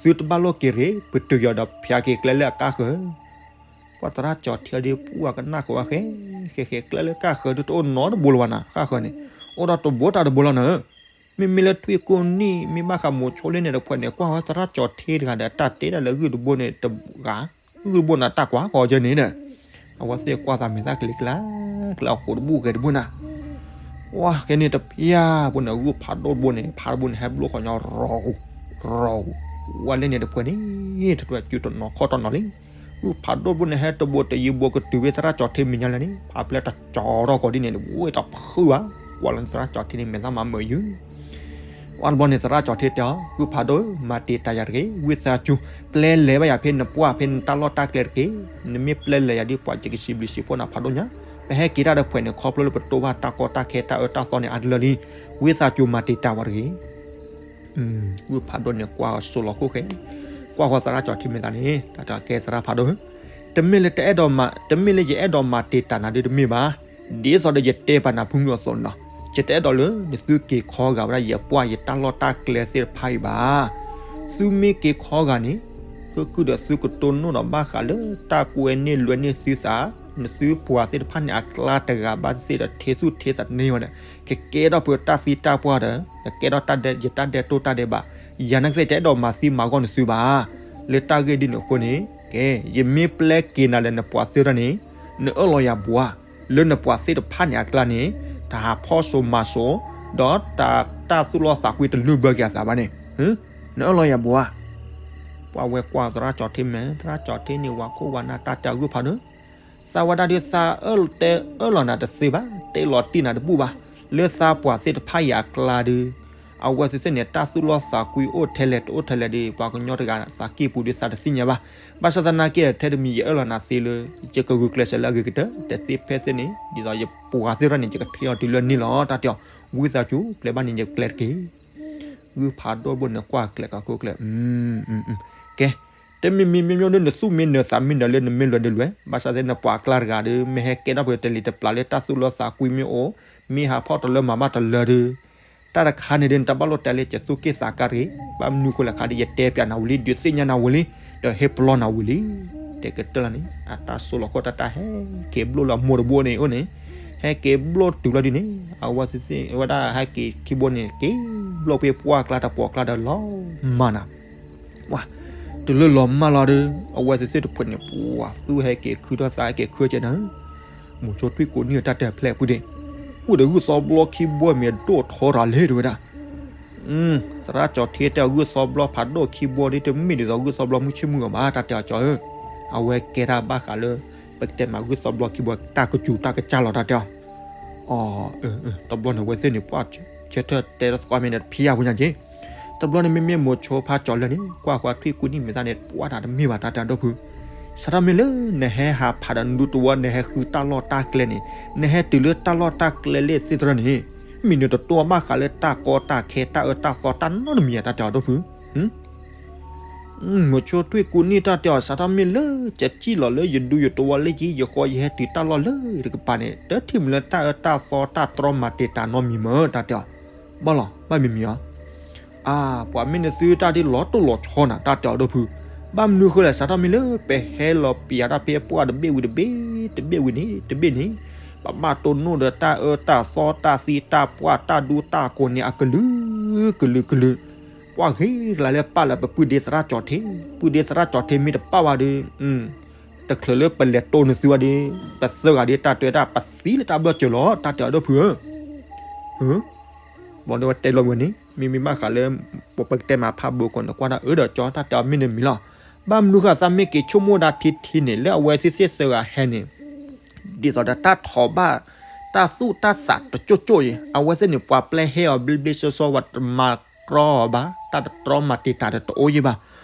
သုတဘၣ်လိၣ်က့ၤရ့ ပတုာ်ယီၤဒီးဖျးက့ၤကျဲလၢအကါဃၢၤ ပှၤသရၣ်ကၠီၤထ့ဒ်ပှၤကနၣ်ဃုာ်ဝဲဃဲ, ဃဲဃဲကျဲလၢကါဃၢၤဒ်တအိၣ်နီတဘိလၢၤဘၣ်နၤ, ကါဃၢၤန့ၣ်, အိၣ်ဒီးတဘိတၢ်တဘိလီၤနၤဧၢ, မ့မ့ၢ်လၢထွံၣ်ကိၢ်နံၣ် မ့ၢ်ဘၣ်ဃးမိၤဆိလ့န့ၣ်တဖုန့ၣ် ကွၢ်ဝဲသရၣ်ကၠီၤထ့တဂၤဒီး တၢ်တဲဒၣ်လၢဂုၢ်တဘိန့ၣ်တဂၤ, ဂုၢ်တဘိန့ၣ်တၢ်ကွၢ်ဃီကဲန့ၣ်ဒီး, အဝဲသ့ၣ်ကွၢ်သးမဲာ်သၣ်ကလံၤကျါ, ကျါအဃိးတဘူၣ်ဂဲၤတဘူၣ်နၤ ဝဲဃဲန့ၣ်တဖုဘိန့ၣ် ဂုၢ်ဖးဒိၣ်တဘိန့ၣ် ဖးတဘိန့ၣ် ဟဲဘျိဃီညီရီၤဂူၤ, ရီၤဂူၤ, ဝဲလၢန့ၣ်တဖုန့ၣ်, တဖုကၠူတနီၤခီၣ်တနီၤလံ, ဂုၢ်ဖးဒိၣ်တဘိန့ၣ် ဟဲတဘိတယံၤဘိကတုၤဖဲသရၣ်ကၠီၤထ့မဲာ်ညါလၢန့ၣ် ဖးဖျဲတကၠီၤထီၣ်ကီးဒ်န့ၣ် ဝဲတဖုဘၣ်, ကွၢ်လၢသရၣ်ကၠီၤထ့န့ၣ် မဲာ်သၣ်မၤမုာ်ယုၢ် ဝဲတဘျီန့ၣ် သရၣ်ကၠီၤထ့တဲအီၤ ဂုၢ်ဖးဒိၣ်ဧၢ, မၤတံာ်တာ်ယၤတဂ့ၤ, ဝံသးစူၤ, ပျဲလဲၤဘၣ်ယၤဖဲနပှၢ်ဖဲနတၢ်လီၢ်တၢ်ကျဲတက့ၢ်. နမ့ၢ်ပျဲလဲၤယၤဒ်ပှၤကကစံးဘျုးစံးဖှိၣ်နၤဖးဒိၣ်ညါ, ပဟဲက့ၤတၢ်ဒီးဖှဲးန့ၣ် ခီဖျိလၢပတိၢ်ဘၣ်တၢ်ကီတၢ်ခဲတၢ်အၢတၢ်သီန့ၣ် အါတလၢလံ. ဝံသးစူၤမၤတံာ်တာ်ဝဲတဂ့ၤ. ဂုၢ်ဖးဒိၣ်န့ၣ်ကွၢ်စိလီၤခိၣ်ဃဲ, ကွၢ်ဃီသရၣ်ကၠီၤထ့မဲာ်သးန့ၣ် တၢ်တၢ်ကဲသရၣ်ဖးဒိၣ်ဧၢ, တမ့ၢ်လၢတအဲၣ်ဒိးမၤ, တမ့ၢ်လၢယအဲၣ်ဒိးမၤတံာ်တာ်နၤဒ်တမ့ၢ်ဘၣ်. ဒ်သိးဒီးယတဲပာ်နၤဖုမုၢ်အသိးန့ၣ်လီၤ. ယတအဲၣ်ဒိးလၢနသုက့ၤခီဂာ်ဝဲဒၣ်ယပှၢ်ယတၢ်လီၢ်တၢ်ကျဲသ့ၣ်တဖၣ်အံၤဘၣ်. သုမ့ၢ်က့ၤခီဂာ်န့ၣ်, ဃုကုၢ်ဒီးသုကတိၢ်နီၣ်ဒီးဘၣ်ဃးလၢတၢ်ကွဲန့ၢ်လွဲန့ၢ်သုသး, နသုပှၤသ့ၣ်တဖၣ်န့ၣ်အကျါတဂၤဘၣ်သ့ၣ်ဒီး ထ့သူၣ်ထ့သးန့ၢ်ဝဲဒီး, ကကဲထီၣ်ဖဲတၢ်သံတၢ်ပှၢ်ဒီး ကကဲထီၣ်တၢ်ဒဲး, ယတၢ်ဒဲးတိၢ်တၢ်ဒဲးဘး, ယၤနာ်က့သ့ၣ် ယတအဲၣ်ဒိးမၤသံမၤဂီၢ်နသုဘၣ်. လၢတၢ်ဂ့ၢ်ဒ်န့ၣ်အဃိန့ၣ်, ကဲ, ယမ့ၢ်ပျဲက့ၤနၤလၢနပှၤသ့ၣ်တဖၣ်န့ၣ်, နအၢၣ်လီၤယၤဘၣ်ဧါ, လၢနပှၤသ့ၣ်တဖၣ်န့ၣ်အကျါန့ၣ်, တၢ်ဟးဖီၣ်စိၤမၤစိၤ, ဒီးတၢ်, တၢ်သူၣ်လီသးကွံတလုၢ်ဘၢက့ၤအသးဘၣ်န့ၣ်, နအၢၣ်လီၤယၤဘၣ်ဧါ. ပှၤဝဲကွၢ်သရၣ်ကၠီၤထ့မဲာ်, သရၣ်ကၠီၤထ့န့ၣ် ဝၤခိၣ်ဝၤနၢ်တၢ်တဲအဂုၢ်ဖးဒိၣ်, သးဝဲဒၣ်ဒုးသးအၢၣ်တဲအၢၣ်လီၤနၤတသ့ဘၣ်, တဲလီၤတံၢ်နၤတဘူၣ်ဘၣ်. လၢသးပှၢ်သ့ၣ်တဖၣ်အံၤအကျါဒီး အဝဲသ့ၣ်သ့ၣ်န့ၣ် တၢ်သူၣ်လီသးကွံအိၣ်ထဲလဲၣ်တအိၣ်ထဲလဲၣ်ဒီး ပှၤကညီတဂၤသးကံၢ်ပူၤဒီးသးတသ့ၣ်ညါဘၣ်. ဘၣ်ဆၣ်သနာ်က့ ထဲတမံၤယအၢၣ်လီၤနၤသ့လၢ ယကဂုာ်ကျဲးစၢးလၢအဂ့ၤကတၢၢ် တသ့ဖဲသ့ၣ်န့ၣ် ဒ်သိးယပှၤသ့ၣ်တဖၣ်န့ၣ် ယကထံၣ်အီၤတုၤလၢန့ၣ်လီၤ တၢ်တဲအီၤ. ဝံသးစူၤ ကျဲဘၣ်န့ၣ် ယကျဲတက့ၢ်. ဂုၢ်ဖးဒိၣ်တဘိန့ၣ် ကွၢ်ကျဲၤကီၢ်ကျဲၤ, ကဲ, တမ့ၢ်မံၤမ့ၢ်မ့ၢ်ဒ်နသူၣ်မ့ၢ်နၢၤသးမ့ၢ်နၢၤလၢနမ့ၢ်လွဲၤဒီးလွဲၤ, ဘၣ်ဆၣ်သ့ၣ်နပှၤအကျါတဂၤဒီး မ့ၢ်ဟဲကဲထီၣ်ပတလံၤတပျၢ်လၢတၢ်သူၣ်လီသးကွံမ့ၢ်အိၣ်, မ့ၢ်ဟးဖီၣ်တလၢမၤဘၣ်တလၢဒီး တၢ်တခါန့ၣ်ဒီး နတဘၣ်လိၣ်တဲလၢကသူၣ်က့ၣ်သးကါတဂ့ၤ, ဘၣ်မနုၤဃိလဲၣ်ခါဒီး ယတဲပၠးနၤဝံၤလံ ဒုးသ့ၣ်ညါနၤဝံၤလံ, ဒီးဟ့ၣ်ပလီၢ်နၤဝံၤလံ. တဲကတၢၢ်လီၤန့ၣ် အတၢ်ဆိလီၤခိၣ်တၢ်တၢ်ဟဲက့ၤဘျိၣ်လၢအမိၢ်တဘိန့ၣ်အိၣ်န့ၣ်, ဟဲက့ၤဘျိၣ်တုၤလီၤဒ်န့ၣ်, အဝဲသ့ၣ်ဝဲဒၣ်ဟဲက့ၤခံဘိန့ၣ် က့ၤဘျိၣ်ဖဲပှၢ်ကျါတပှၢ်ကျါဒီးလီၤမၢ်နၤ ပှၤ, တုၤလၢလီၤမၢ်လီၤဒီး အဝဲသ့ၣ်သ့ၣ်တဖုန့ၣ် ပှၤသူၣ်ဟဲက့ၤခုထီၣ်သးဟဲက့ၤခုကဲနၤ, မိၤဆိထွံၣ်ကိးနံၢ်အတၢ်တဲဖျဲၣ်ပူၤဒ့ၣ်, အိၣ်ဒီးဂုၢ်သီဘျီခံဘိမ့ၢ်ဒိၣ်ထီတၢ်လဲၣ်တဲဝဲဒၣ်. သရၣ်ကၠီၤထ့တဲအီၤ ဂုၢ်သီဘျီဖးဒိၣ်ခံဘိဒ်တမ့ၢ်ဒ်သိးဂုၢ်သီဘျီမုၢ်ဆ့ၣ်မုၢ်ဂီၤဘၣ် တၢ်တဲအီၤကၠီၤဧၢ, အဝဲကဲတၢ်ဘၣ်ဃးလၢ ပကတဲမးဂုၢ်သီဘျီခံဘိတၢ်ကစူၤတၢ်ကစၢ်လီၤ တၢ်တဲအီၤ. အီ, တဘျီန့ၣ် အဝဲသ့ၣ်န့ၣ် ပှၢ်ဆၢထၢၣ်တဲတၢ်သကိးမ့ၢ်ဒီးတဖံးယၢ်ဖိညါက့ၤ, တဘျီန့ၣ် မ့မ့ၢ်မိၤဆိဖးကၠီၤလၢာ်န့ၣ် ကွၢ်ဃီထွံၣ်ကိးနံၢ်မ့ၢ်သးန့ၣ် ပှၢ်တၢ်တမ့ၢ်ဘၣ် တၢ်တဲအီၤဒီပုၢ်, စးထီၣ်မ့ၢ်လၢ နဟဲဟးဖးဒီးနဒူတဝီ နဟဲဃုတၢ်လီၢ်တၢ်ကျဲန့ၣ် နဟဲတုၤလၢတၢ်လီၢ်တၢ်ကျဲလဲၣ်သ့ၣ်တဖၣ်န့ၣ် မ့ၢ်နတတိၢ်ဘၣ်ဃးလၢတၢ်ကီတၢ်ခဲတၢ်အၢတၢ်သီတၢ်နီတမံၤ တၢ်တဲအီၤဒီပုၢ်. မိၤဆိထွံၣ်ကိးနံၢ်တၢ်တဲအီၤ စးထီၣ်မ့ၢ်လၢ ယစံၣ်လီၤလၢယဒူယတဝီလၢယံၤ ယဃီယဟဲတုၤတၢ်လီၢ်လၢတကပၤန့ၣ် တထံၣ်မုၢ်လၢတၢ်အၢတၢ်သီတၢ်တြီမၤတံာ်တာ်နီတမံၤမ့ၢ် တၢ်တဲအီၤ. ဘၣ်လီၤ ဘၣ်မံၤမံၤအီၤ. အါ, ပှၤမ့ၢ်နသုတၢ်ဒ်လီၤတိၢ်လီၤဆီနၤ တၢ်တဲအီၤဒီပုၢ်, ဘၣ်မနုၤဃိလဲၣ် စးထီၣ်မ့ၢ်လၢ ပဟဲလီၤပျးတၢ်ဖဲပှၢ်တဘ့ၣ်ဝံၤတဘ့ၣ်, တဘ့ၣ်ဝံၤန့ၣ် တဘ့ၣ်န့ၣ်, ပဘၣ်တိၢ်နီၣ်ဒီးတၢ်အၢတၢ်သီတၢ်သံတၢ်ပှၢ်တၢ်ဒူတၢ်ကိးန့ၣ် အကလုာ်ကလုာ်ကလုာ်, ပှၢ်ဂ့ၤကလၤလၢပာ်လၢပပုၢ်ဒ့သရၣ်ကၠီၤထ့, ပုၢ်ဒ့သရၣ်ကၠီၤထ့မ့ၢ်တပာ်ဘၣ်ဒီး တချုးလၢပလဲၤတိၢ်နသုဘၣ်ဒီး ပသၢဂၤဒီးတၢ်တဲဝဲဒၣ် ပသံလၢတၢ်ဘျီၣ်စၢၤလီၤ တၢ်တဲအီၤဒီပုၢ်ဧၢ. ဘၣ်ဒီးဝဲတဲလီၤဝဲန့ၣ် မ့မ့ၢ်ဘၣ်ဃးလၢ ပကတဲမးဖးဘိကိးန့ၣ် ကွၢ်ဒၣ်အၢဒီးကၠီ တၢ်တဲအီၤမ့ၢ်နမံၤလီၤ. ဘၣ်မနုၤဃိသးမ့ၢ်က့ၤဆိကမိၣ်ဒၣ်ထံထံန့ၣ် လၢအဝဲသ့ၣ်သ့ၣ်သၢဂၤဟဲန့ၣ် ဒ်သိးဒီးတၢ်ထီၣ်ဘၣ် တၢ်သူၣ်တၢ်သးတကၠိၣ်ကၠိၣ်အံၤ အဝဲသ့ၣ်န့ၣ် ပှၤပျဲဟဲအီၤဘျ့ဘျ့ဆှီဆှီ ပှၤတမၤတြီအီၤဘၣ် တၢ်တတြီမၤတံာ်တာ်ဒီးတအိၣ်ယံၤဘၣ်.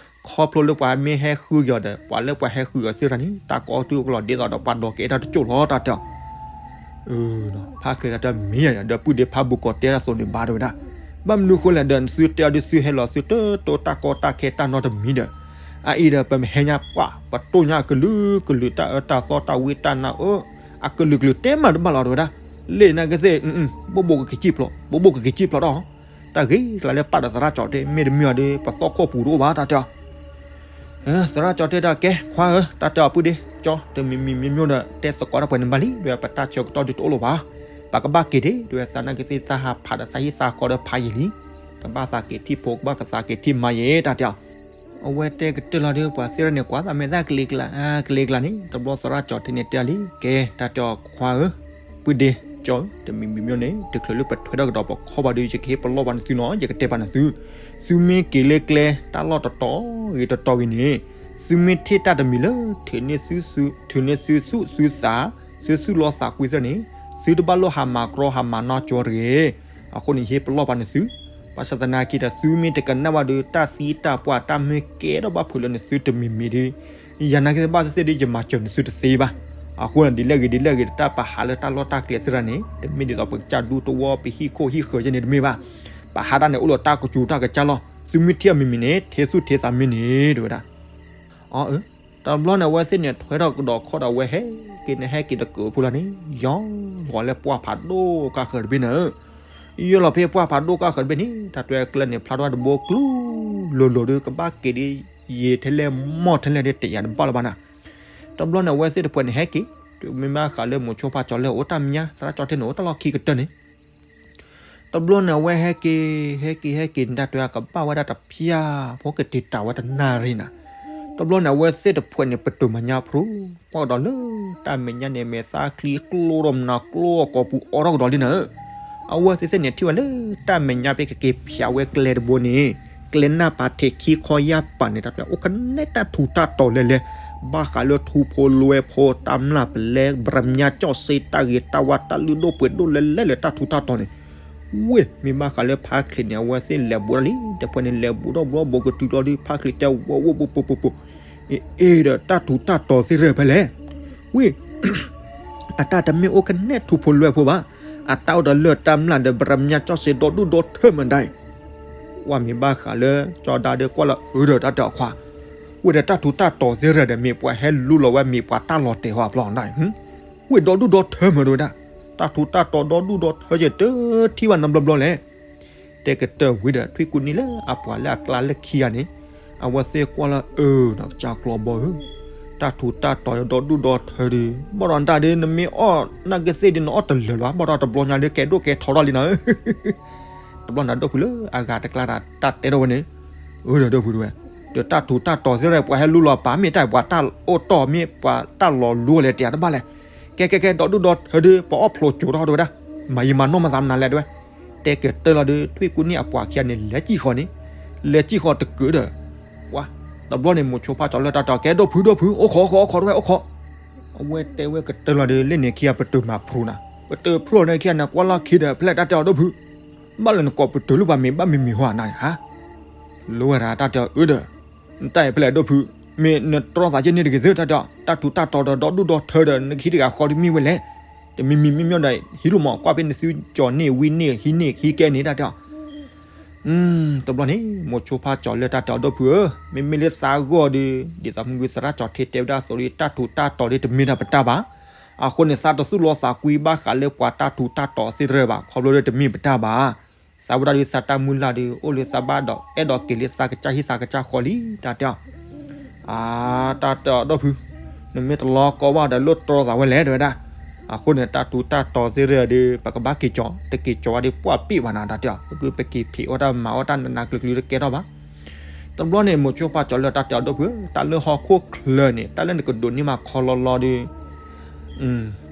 ခီဖျိလၢပှၤမ့ၢ်ဟဲဃုက့ၤအီၤဒီး ပှၤလၢပှၤဟဲဃုက့ၤအီၤသ့ၣ်တဖၣ်န့ၣ် တၢ်ကအီၣ်တုၤအိၣ်ကလီၤဒ်သိးဒီးပှၤဒိးကဲတၢ်တကၠိၣ်လီၤ တၢ်တဲအီၤ ဖးချ့တၢ်တဲမ့ၢ်ယၤ ဒီပုၢ်ဒ့ဖးဘိကိးတဲတၢ်သိးန့ၣ်ဘၣ်တဲဝဲဒၣ်. ဘၣ်မနုၤဃိလဲၣ်ဒီး နသုတဲအီၤဒ်သုဟဲလီၤသု တတိၢ်တၢ်ကီတၢ်ခဲတၢ်နီတမံၤဒီး အအံၤဒီး ပမ့ၢ်ဟဲညါပှၢ် ပတိၢ်ညါအကလုာ်ကလုာ် တၢ်အၢတၢ်သီတၢ်ဝံတၢ်နါအၢ အကလုာ်ကလုာ်တဲမးတဘၣ်လီၤတဲဝဲဒၣ်. လ့ၣ်နကသ့ၣ် ဘိၣ်ဘိၣ်ကက့ၤစံၣ်ဖျိး ဘိၣ်ဘိၣ်ကက့ၤစံၣ်ဖျိးဒီး တၢ်ဂ့ၤကလၤလၢပာ်ဒီးသရၣ်ကၠီၤထ့ မ့တမ့ၢ်အီၤဒီး ပသီခိၣ်ပူၤတအိၣ်ဘၣ် တၢ်တဲအီၤ သရၣ်ကၠီၤထ့တဲ ကဲခွါဧၢ တၢ်တဲအီၤပုၢ်ဒ့ကၠီ တမံၤမံၤမံၤမံၤဒီး တဲသကိးတၢ်ပှဲၤန့ၣ်ဘၣ်လံ ဒ်ဝဲပတၢ်ဆၢကတီၢ်ဒုးတအိၣ်လၢၤဘၣ်. ပကဘၣ်က့ၤဒ့ ဒ်ဝဲသနာ်က့သ့ၣ် သးဟးဖးဒီးသးဟံၣ်သးဃီဒီးဖးယံာ်လံ. ကဘၣ်သးက့ၤထံၣ်ဖိ ကဘၣ်သးက့ၤထံၣ်မါယဲ တၢ်တဲအီၤ အဝဲတဲကတၢၢ်လီၤဒီး ပှၤသ့ၣ်တဖၣ်န့ၣ် ကွၢ်သးမဲာ်သၣ်ကလံၤကျါ ကလံၤကျါန့ၣ် တဘျီသရၣ်ကၠီၤထ့န့ၣ်တဲလံ ကဲ တၢ်တဲအီၤခွါဧၢ ပုၢ်ဒ့ကၠီၤဧၢ တမံၤမံၤမံၤန့ၣ် တချုးလၢပထွဲထီၣ်ကဒီးပခီၣ်ဘၣ်ဒီး ယကဟ့ၣ်ပလီၢ်ဘၣ်နသုနီၤ ယကတဲပာ်နသု သုမ့ၢ်က့ၤလၢကျဲ တၢ်လီၢ်တတီၤဂ့ၤတတီၤဂ့ၤန့ၣ် သုမ့ၢ်ထံၣ်တၢ်တမံၤလၢ ထုးန့ၢ်သုသူၣ်သုသး သုသူၣ်လီသးကွံသ့ၣ်န့ၣ် သုတဘၣ်လိၣ်ဟးမၤကြီဟးမၤနီၢ်ကၠီတဂ့ၤ. အဃိန့ၣ် ယဟ့ၣ်ပလီၢ်ဘၣ်နသု ဘၣ်ဆၣ်သနာ်က့ဒီး သုမ့ၢ်တကနၣ်ဘၣ်ဒီး တၢ်သံတၢ်ပှၢ်တၢ်မ့ၢ်ကဲထီၣ်ဘၣ်ဖုးလၢနသုတမံၤမံၤဒီး ယနာ်က့သ့ၣ်ဘၣ်သ့ၣ်သ့ၣ်ဒီး ယမၤစၢၤနသုတသ့ဘၣ်. အဃိန့ၣ် ဒ်လဲၣ်ဂ့ၤဒ်လဲၣ်ဂ့ၤ တၢ်ပဟးလၢတၢ်လီၢ်တၢ်ကျဲသ့ၣ်တဖၣ်န့ၣ် တမ့ၢ်ဒ်သိးပကစၢ်ဒူတဝီ ပဟံၣ်ခိၣ်ဟံၣ်ဃၢၤယဲန့ၣ်တမ့ၢ်ဘၣ်. ပဟးတၢ်န့ၣ် အိၣ်လၢတၢ်ကစူၤတၢ်ကစၢ်လီၤ. သုမ့ၢ်ထံၣ်အီၤမံၤမံၤန့ၣ် ထံၣ်သူၣ်ထံၣ်သးမ့ၢ်န့ၣ် တဲဝဲဒၣ် အီ တဘျီန့ၣ် အဝဲသ့ၣ်န့ၣ် ထွဲထီၣ်ကဒီးခီၣ်ဒီး အဝဲဟဲက့ၤန့ၣ် ဟဲက့ၤတကၢးဖိလီၤန့ၣ် ယီၤလီၤလၢပှၢ်ဖးဒိၣ်ကါဃၢၤတဘ့ၣ်န့ၣ် ယီၤလီၤဖဲပှၢ်ဖးဒိၣ်ကါဃၢၤတဘ့ၣ်န့ၣ် တၢ်တဲကျဲန့ၣ် ဖျါထီၣ်တဘိကျူလိၤလိၤဒီး ကဘၣ်က့ၤဒ်ယံာ်ထဲလဲၣ်မီၢ်ထဲလဲၣ်ဒီး တယာ်တဘၣ်လၢၤဘၣ်နၤ. တဘျီန့ၣ် အဝဲသ့ၣ်တဖုန့ၣ် ဟဲက့ၤ မ့ၢ်ဘၣ်ဃးလၢမိၤဆိဖးကၠီၤလၢာ် အိၣ်တၢ်မဲာ်ညါ သရၣ်ကၠီၤထ့န့ၣ် အိၣ်တၢ်လီၢ်ခံကတၢၢ်န့ၣ် တဘျီန့ၣ် အဝဲဟဲက့ၤ ဟဲက့ၤ ဟဲက့ၤန့ၣ် တၢ်တဲကဘၣ်ဝဲဒၣ်တဖၣ် ဖိကတံာ်တာ်ဝဲတနၣ်ရံၣ်နၤ. တဘျီန့ၣ် အဝဲသ့ၣ်တဖုန့ၣ် ပတုာ်မဲာ်ညါဖျိ ကွၢ်ကဒီးလၢ တၢ်မဲာ်ညါန့ၣ် မဲာ်သၣ်ချံကျိဒီးမနၤကျိအကိာ်ပူၤအိးထီၣ်ကဒီးလံနၤ. အဝဲသ့ၣ်သ့ၣ်န့ၣ် ထံၣ်ဝဲလၢ တၢ်မဲာ်ညါဖဲကက့ၤဖျးဝဲကျဲတဘိန့ၣ် ကျဲနၢ်ပၤထံးခံခီယၢ်ပၤန့ၣ် တၢ်တဲအိၣ်ကနဲတၢ်ထူးတၢ်တီၤလဲၣ်လဲၣ် ဘၣ်ဃးလၢထူဖိလွဲဖိ တၢ်မျၢ်ပလဲ ဘြမၠါကၠီၣ်စ့ တၢ်ဂ့ၤတၢ်ဝါ တၢ်လုၢ်ဒိၣ်ပှ့ၤဒိၣ်လဲၣ်လဲၣ်လၢတၢ်ထူးတၢ်တီၤန့ၣ်, ဝ့ၢ် မ့ၢ်ဘၣ်ဃးလၢဖါချ့းန့ၣ် အဝဲသ့ၣ်လဲၤဘူးထီၣ်လံ, တဖုန့ၣ် လဲၤဘူးထီၣ်ဘူးထီၣ်ဘူးကတုၤလီၤဒီး ဖါချ့းတဲဝဲ ဝိၣ်ပိပိပိပိပိ, အ့ၣ်ဒီး တၢ်ထူးတၢ်တီၤသ့ၣ်ရဲၣ်ဖဲလဲၣ်, ဝ့ၢ် အတၢ်တမ့ၢ်အိၣ်ကနဲၣ်ထူဖိလွဲဖိဘၣ်, အတၢ်အိၣ်ဒီးလၢၢ်တၢ်မျၢ်ဒီး ဘြမၠါကၠီၣ်စ့ ဒီဒူၣ်ဒီထၢမနုၤဒၣ်အံၤ, ဝဲမ့ၢ်ဘၣ်ဃးလၢ ကၠီဒါဒီးကွၢ်လၢအၢဒီးတၢ်တဲအီၤခွါ, ဝ့ၢ်ဒီးတၢ်ထူးတၢ်တီၤသ့ၣ်ရဲၣ်ဒီး မ့ၢ်ပှၤဟဲလူလီၤဝဲ မ့ၢ်ပှၤတၢ်လီၤတဲာ်ဟီအပျီနၤ, ဝ့ၢ်ဒီဒူၣ်ဒီထၢမနုၤဒၣ်, တၢ်ထူးတၢ်တီၤဒီဒူၣ်ဒီထၢက့ၤတထံၣ်ဘၣ်နီတဘျီဘျီလဲၣ် တဲကတၢၢ်ဝံၤဒီး ထွံၣ်ကူၣ်နံၣ်လၢအပှၤလၢအကျါလၢခံဂၤန့ၣ်, အဝဲသ့ၣ်ကွၢ်လၢအၢဒီး ကစၢ်ကျီဘီဧၢ, တၢ်ထူးတၢ်တီၤဒီဒူၣ်ဒီထၢဒီး ဘၣ်ဒီးတၢ်ဒီး နမ့ၢ်အီၣ်နၢ်ကသ့ၣ်ဒီး နအီၣ်တလၢာ်လၢၤဘၣ်, ဘၣ်ဒီးတဘျီညါဒီး ကဲဒိၣ်ကဲထီထီၣ်လံနၤဧၢ, တဘျီန့ၣ် ဒီပုၢ်လၢအဂၤတကျါဒီး တၢ်တဲထီၣ်ဝဲန့ၣ်, အၢဒီးဒီပုၢ်တဝဲ, ဒီးတၢ်ထူးတၢ်တီၤသ့ၣ်ရဲၣ် ပှၤဟဲလူလီၤပာ်မ့ၢ်တၢ် ပှၤတၢ်အိၣ်တီၢ်မ့ၢ်ပှၤတၢ်လီၤလူလဲၣ် တဲတဘၣ်လဲၣ်, ကဲကဲကဲ ဒီဒူၣ်ဒီထၢဒီး ပှၤအီၣ်ဖျိးကၠိးထီၣ်တဝဲဒၣ်, မၤယံာ်မၤနီၢ်မၤသးမနုၤလဲၣ်တဝဲ, တဲကတၢၢ်လီၤဒီး ထွံၣ်ကူၣ်နံၣ်အပှၤခံဂၤန့ၣ် လဲၤစံၣ်ဃီန့ၣ်, လဲၤစံၣ်ဃီတကုာ်ဒီး, ပှၤ, တဘျီန့ၣ် မိၤဆိဖါကၠီၤလၢတၢ်တဲအီၤ ကဲ ဒီပုၢ်ဒီပုၢ် အိၣ်ခိးအိၣ်ခိးအိၣ်ခိးတဝဲ အိၣ်ခိး, အဝဲတဲဝဲကတၢၢ်လီၤဒီး လၢန့ၣ်ခံဂၤ ပတုာ်မၤဖရူနၤ, ပတုာ်ဖျိန့ၣ်ခံဂၤန့ၣ် ကွၢ်လီၢ်ခံဒီး ဖဲလဲၣ်တၢ်တဲအီၤ ဒီပုၢ်, ဘၣ်လၢနကိးပတုာ်လၢပှၤမ့ၢ်ဘၣ်မ့ၢ်မ့ၢ်ဟီနၤန့ၣ်ဧါ, လိဝဲဒၣ်တၢ်တဲအီၤအၢဒီး, နတၢ်အံၤဖဲလဲၣ်ဒီပုၢ်, မ့ၢ်နတြီသးက့န့ၣ်တဂ့ၤသၢ တၢ်တဲအီၤ, တၢ်ထူးတၢ်တီၤဒီး ဒီဒူၣ်ဒီထၢဒီး နခံတဂၤဃီဒီးမ့ၢ်ဝဲလဲၣ်, တမံၤမံၤမ့ၢ်မ့ၢ်ဒီး ဟံးလိာ်မး ကွၢ်ဖဲနသုကၠီၤန့ၢ်ဝံန့ၢ် ဟံးန့ၢ်ဟံးကဲန့ၣ် တၢ်တဲအီၤ တဘျီန့ၣ် မိၤဆိဖါကၠီၤလၢတၢ်တဲအီၤ ဒီပုၢ်ဧၢ, မ့မ့ၢ်လၢသးဂီၢ်ဒီး ဒ်သိးမုၢ်ဂုၢ်သရၣ်ကၠီၤထံတဲဝဲဒၣ်အသိးဒီး တၢ်ထူးတၢ်တီၤဒီးတမ့ၢ်တၢ်ပတၢ်ဘၣ်. အဃိန့ၣ် သးတသူၣ်လီသးကွံဘၣ်ဃးလၢပှၤတၢ်ထူးတၢ်တီၤသ့ၣ်တဖၣ်ဘၣ်, ခီဖျိလၢတမ့ၢ်ပတၢ်ဘၣ်. သးဝဲဒၣ်ဒီးသးတၢ်မုၢ်လၢ်ဒီး အိၣ်လၢသးဘၣ်ဒီး အဲၣ်ဒိးက့ၤလၢသးကစၢ်ဟံၣ်သးကစၢ်ဃီလံ တၢ်တဲအီၤ အါ တၢ်တဲအီၤ ဒီပုၢ်, နမ့ၢ်တလီၤကီဘၣ်ဒီး လိၣ်တြီသးဝဲလဲၣ် တဲဝဲဒၣ်. အဃိန့ၣ် တၢ်ထူးတၢ်တီၤသ့ၣ်တဖၣ်ဒီး ပကဘၣ်က့ၤကၠီၤ, တက့ၤကၠီၤဝဲဒီး ပှၢ်ပ့ၣ်ဘၣ်နၤ တၢ်တဲအီၤ, ပကပက့ၤဖံးအီၣ်တၢ်မၤအီၣ်တၢ်နးနးကျုၤကျုၤတကဲထီၣ်ဘၣ်. တဘျီန့ၣ် မိၤဆိဖါကၠီၤလၢတၢ်တဲအီၤ ဒီပုၢ်ဧၢ, တၢ်လၢဟီၣ်ခိၣ်ချၢန့ၣ် တၢ်လၢနကဒိးန့ၢ်မးခီလီၤလီၤဒီး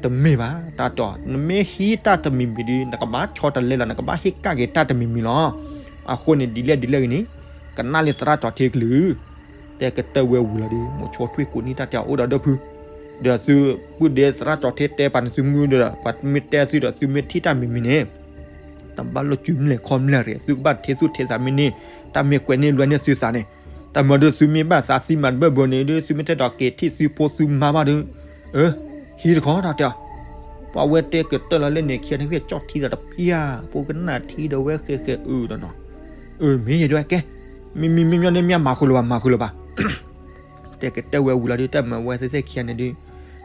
တမ့ၢ်ဘၣ် တၢ်တဲအီၤ, နမ့ၢ်ဟံးတၢ်တမံၤမံၤဒီး နကဘၣ်ဆီတလဲလီၤ, နကဘၣ်ဟ့ၣ်ကၣ်က့ၤတၢ်တမံၤမံၤလီၤ. အဃိန့ၣ် ဒ်လဲၣ်ဒ်လဲၣ်ဂ့ၤန့ၣ် ကနၣ်လၢသရၣ်ကၠီၤထံကလုၢ် တဲကတၢၢ်ဝဲဝံၤလီၤဒီး မိၤဆိထွံၣ်ကူၣ်နံၣ် တၢ်တဲအီၤ အိၣ်ဒီး ဒီပုၢ်, ဒီးသုပုၢ်ဒ့သရၣ်ကၠီၤထံတဲပာ်န့ၢ်သုမုၢ်ဒီး ပှၤမ့ၢ်တဲသုဒီး သုမ့ၢ်ထံၣ်တၢ်မံၤမံၤန့ၣ် တဘၣ်လိၣ်စုမဲာ်ခီမဲာ်ရံၣ်, သုကဘၣ်ထဲးသူၣ်ထဲးသးမ့ၢ်န့ၢ် တၢ်မ့ၢ်ကွဲးန့ၢ်လွဲန့ၢ်သုသးန့ၣ်, တၢ်မၤဒီးသုမ့ၢ်ဘၣ်သးသံမၤတဘၢၣ်ဘၢန့ၣ်ဒီး သုမ့ၢ်ထဲးဒီးက့ၤထံၣ်သုဖိသုမါဘၣ်ဒီး အၢ ဟံးတခီ တၢ်တဲအီၤ. ပှၤဝဲတဲကတၢၢ်လီၤလၢန့ၣ်ခံဂၤန့ၣ် ကၠီၣ်ထံသးတဖၣ် ပှၤကနၣ်ထံဒီးဝဲဃဲးဃဲးအုးဒီးနီၤ, အၢ မ့ၢ်ယဲဒၣ်ကဲ, မ့မ့ၢ်မ့ၢ်မ့ၢ်န့ၣ် မ့ၢ်မၤဃုာ်လၢၤဘၣ် မၤဃုာ်လၢၤဘၣ် တဲကတၢၢ်ဝဲဝံၤလီၤဒီး တၢ်မၤဝဲသ့ၣ်သ့ၣ်ခံဂၤန့ၣ်ဒီး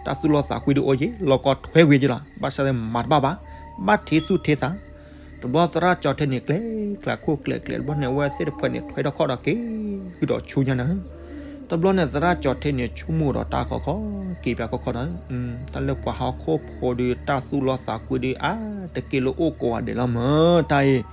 တၢ်သူၣ်လီသးကွံဒီးအိၣ်က့ၤ လီၤကီထွဲကွံာ်က့ၤလီၤ, ဘၣ်ဆၣ်သ့ၣ်မၤတဘၣ်ဘၣ်, ဘၣ်ထဲးသူၣ်ထဲးသး. တဘျီသရၣ်ကၠီၤထံန့ၣ် ကျဲၤကျဲၤခိၣ်ကျဲၤကျဲၤ တဘျီန့ၣ် အဝဲသ့ၣ်တဖၣ်န့ၣ် ထွဲထီၣ်ခီၣ်ဒီးက့ၤဃုာ်ဒီးဆူညါနၤ. တဘျီန့ၣ် သရၣ်ကၠီၤထံန့ၣ် ဆိကမိၣ်ဒီးတၢ်ခီခီ က့ၤပၠးခီခီဒီး တၢ်လၢပှၤဟီၣ်ခိၣ်ဖိဒီး တၢ်သူၣ်လီသးကွံဒီး အါ တက့ၢ်လၢအိၣ်ကိးဂၤဒဲးလီၤမၢ် တၢ်အံၤ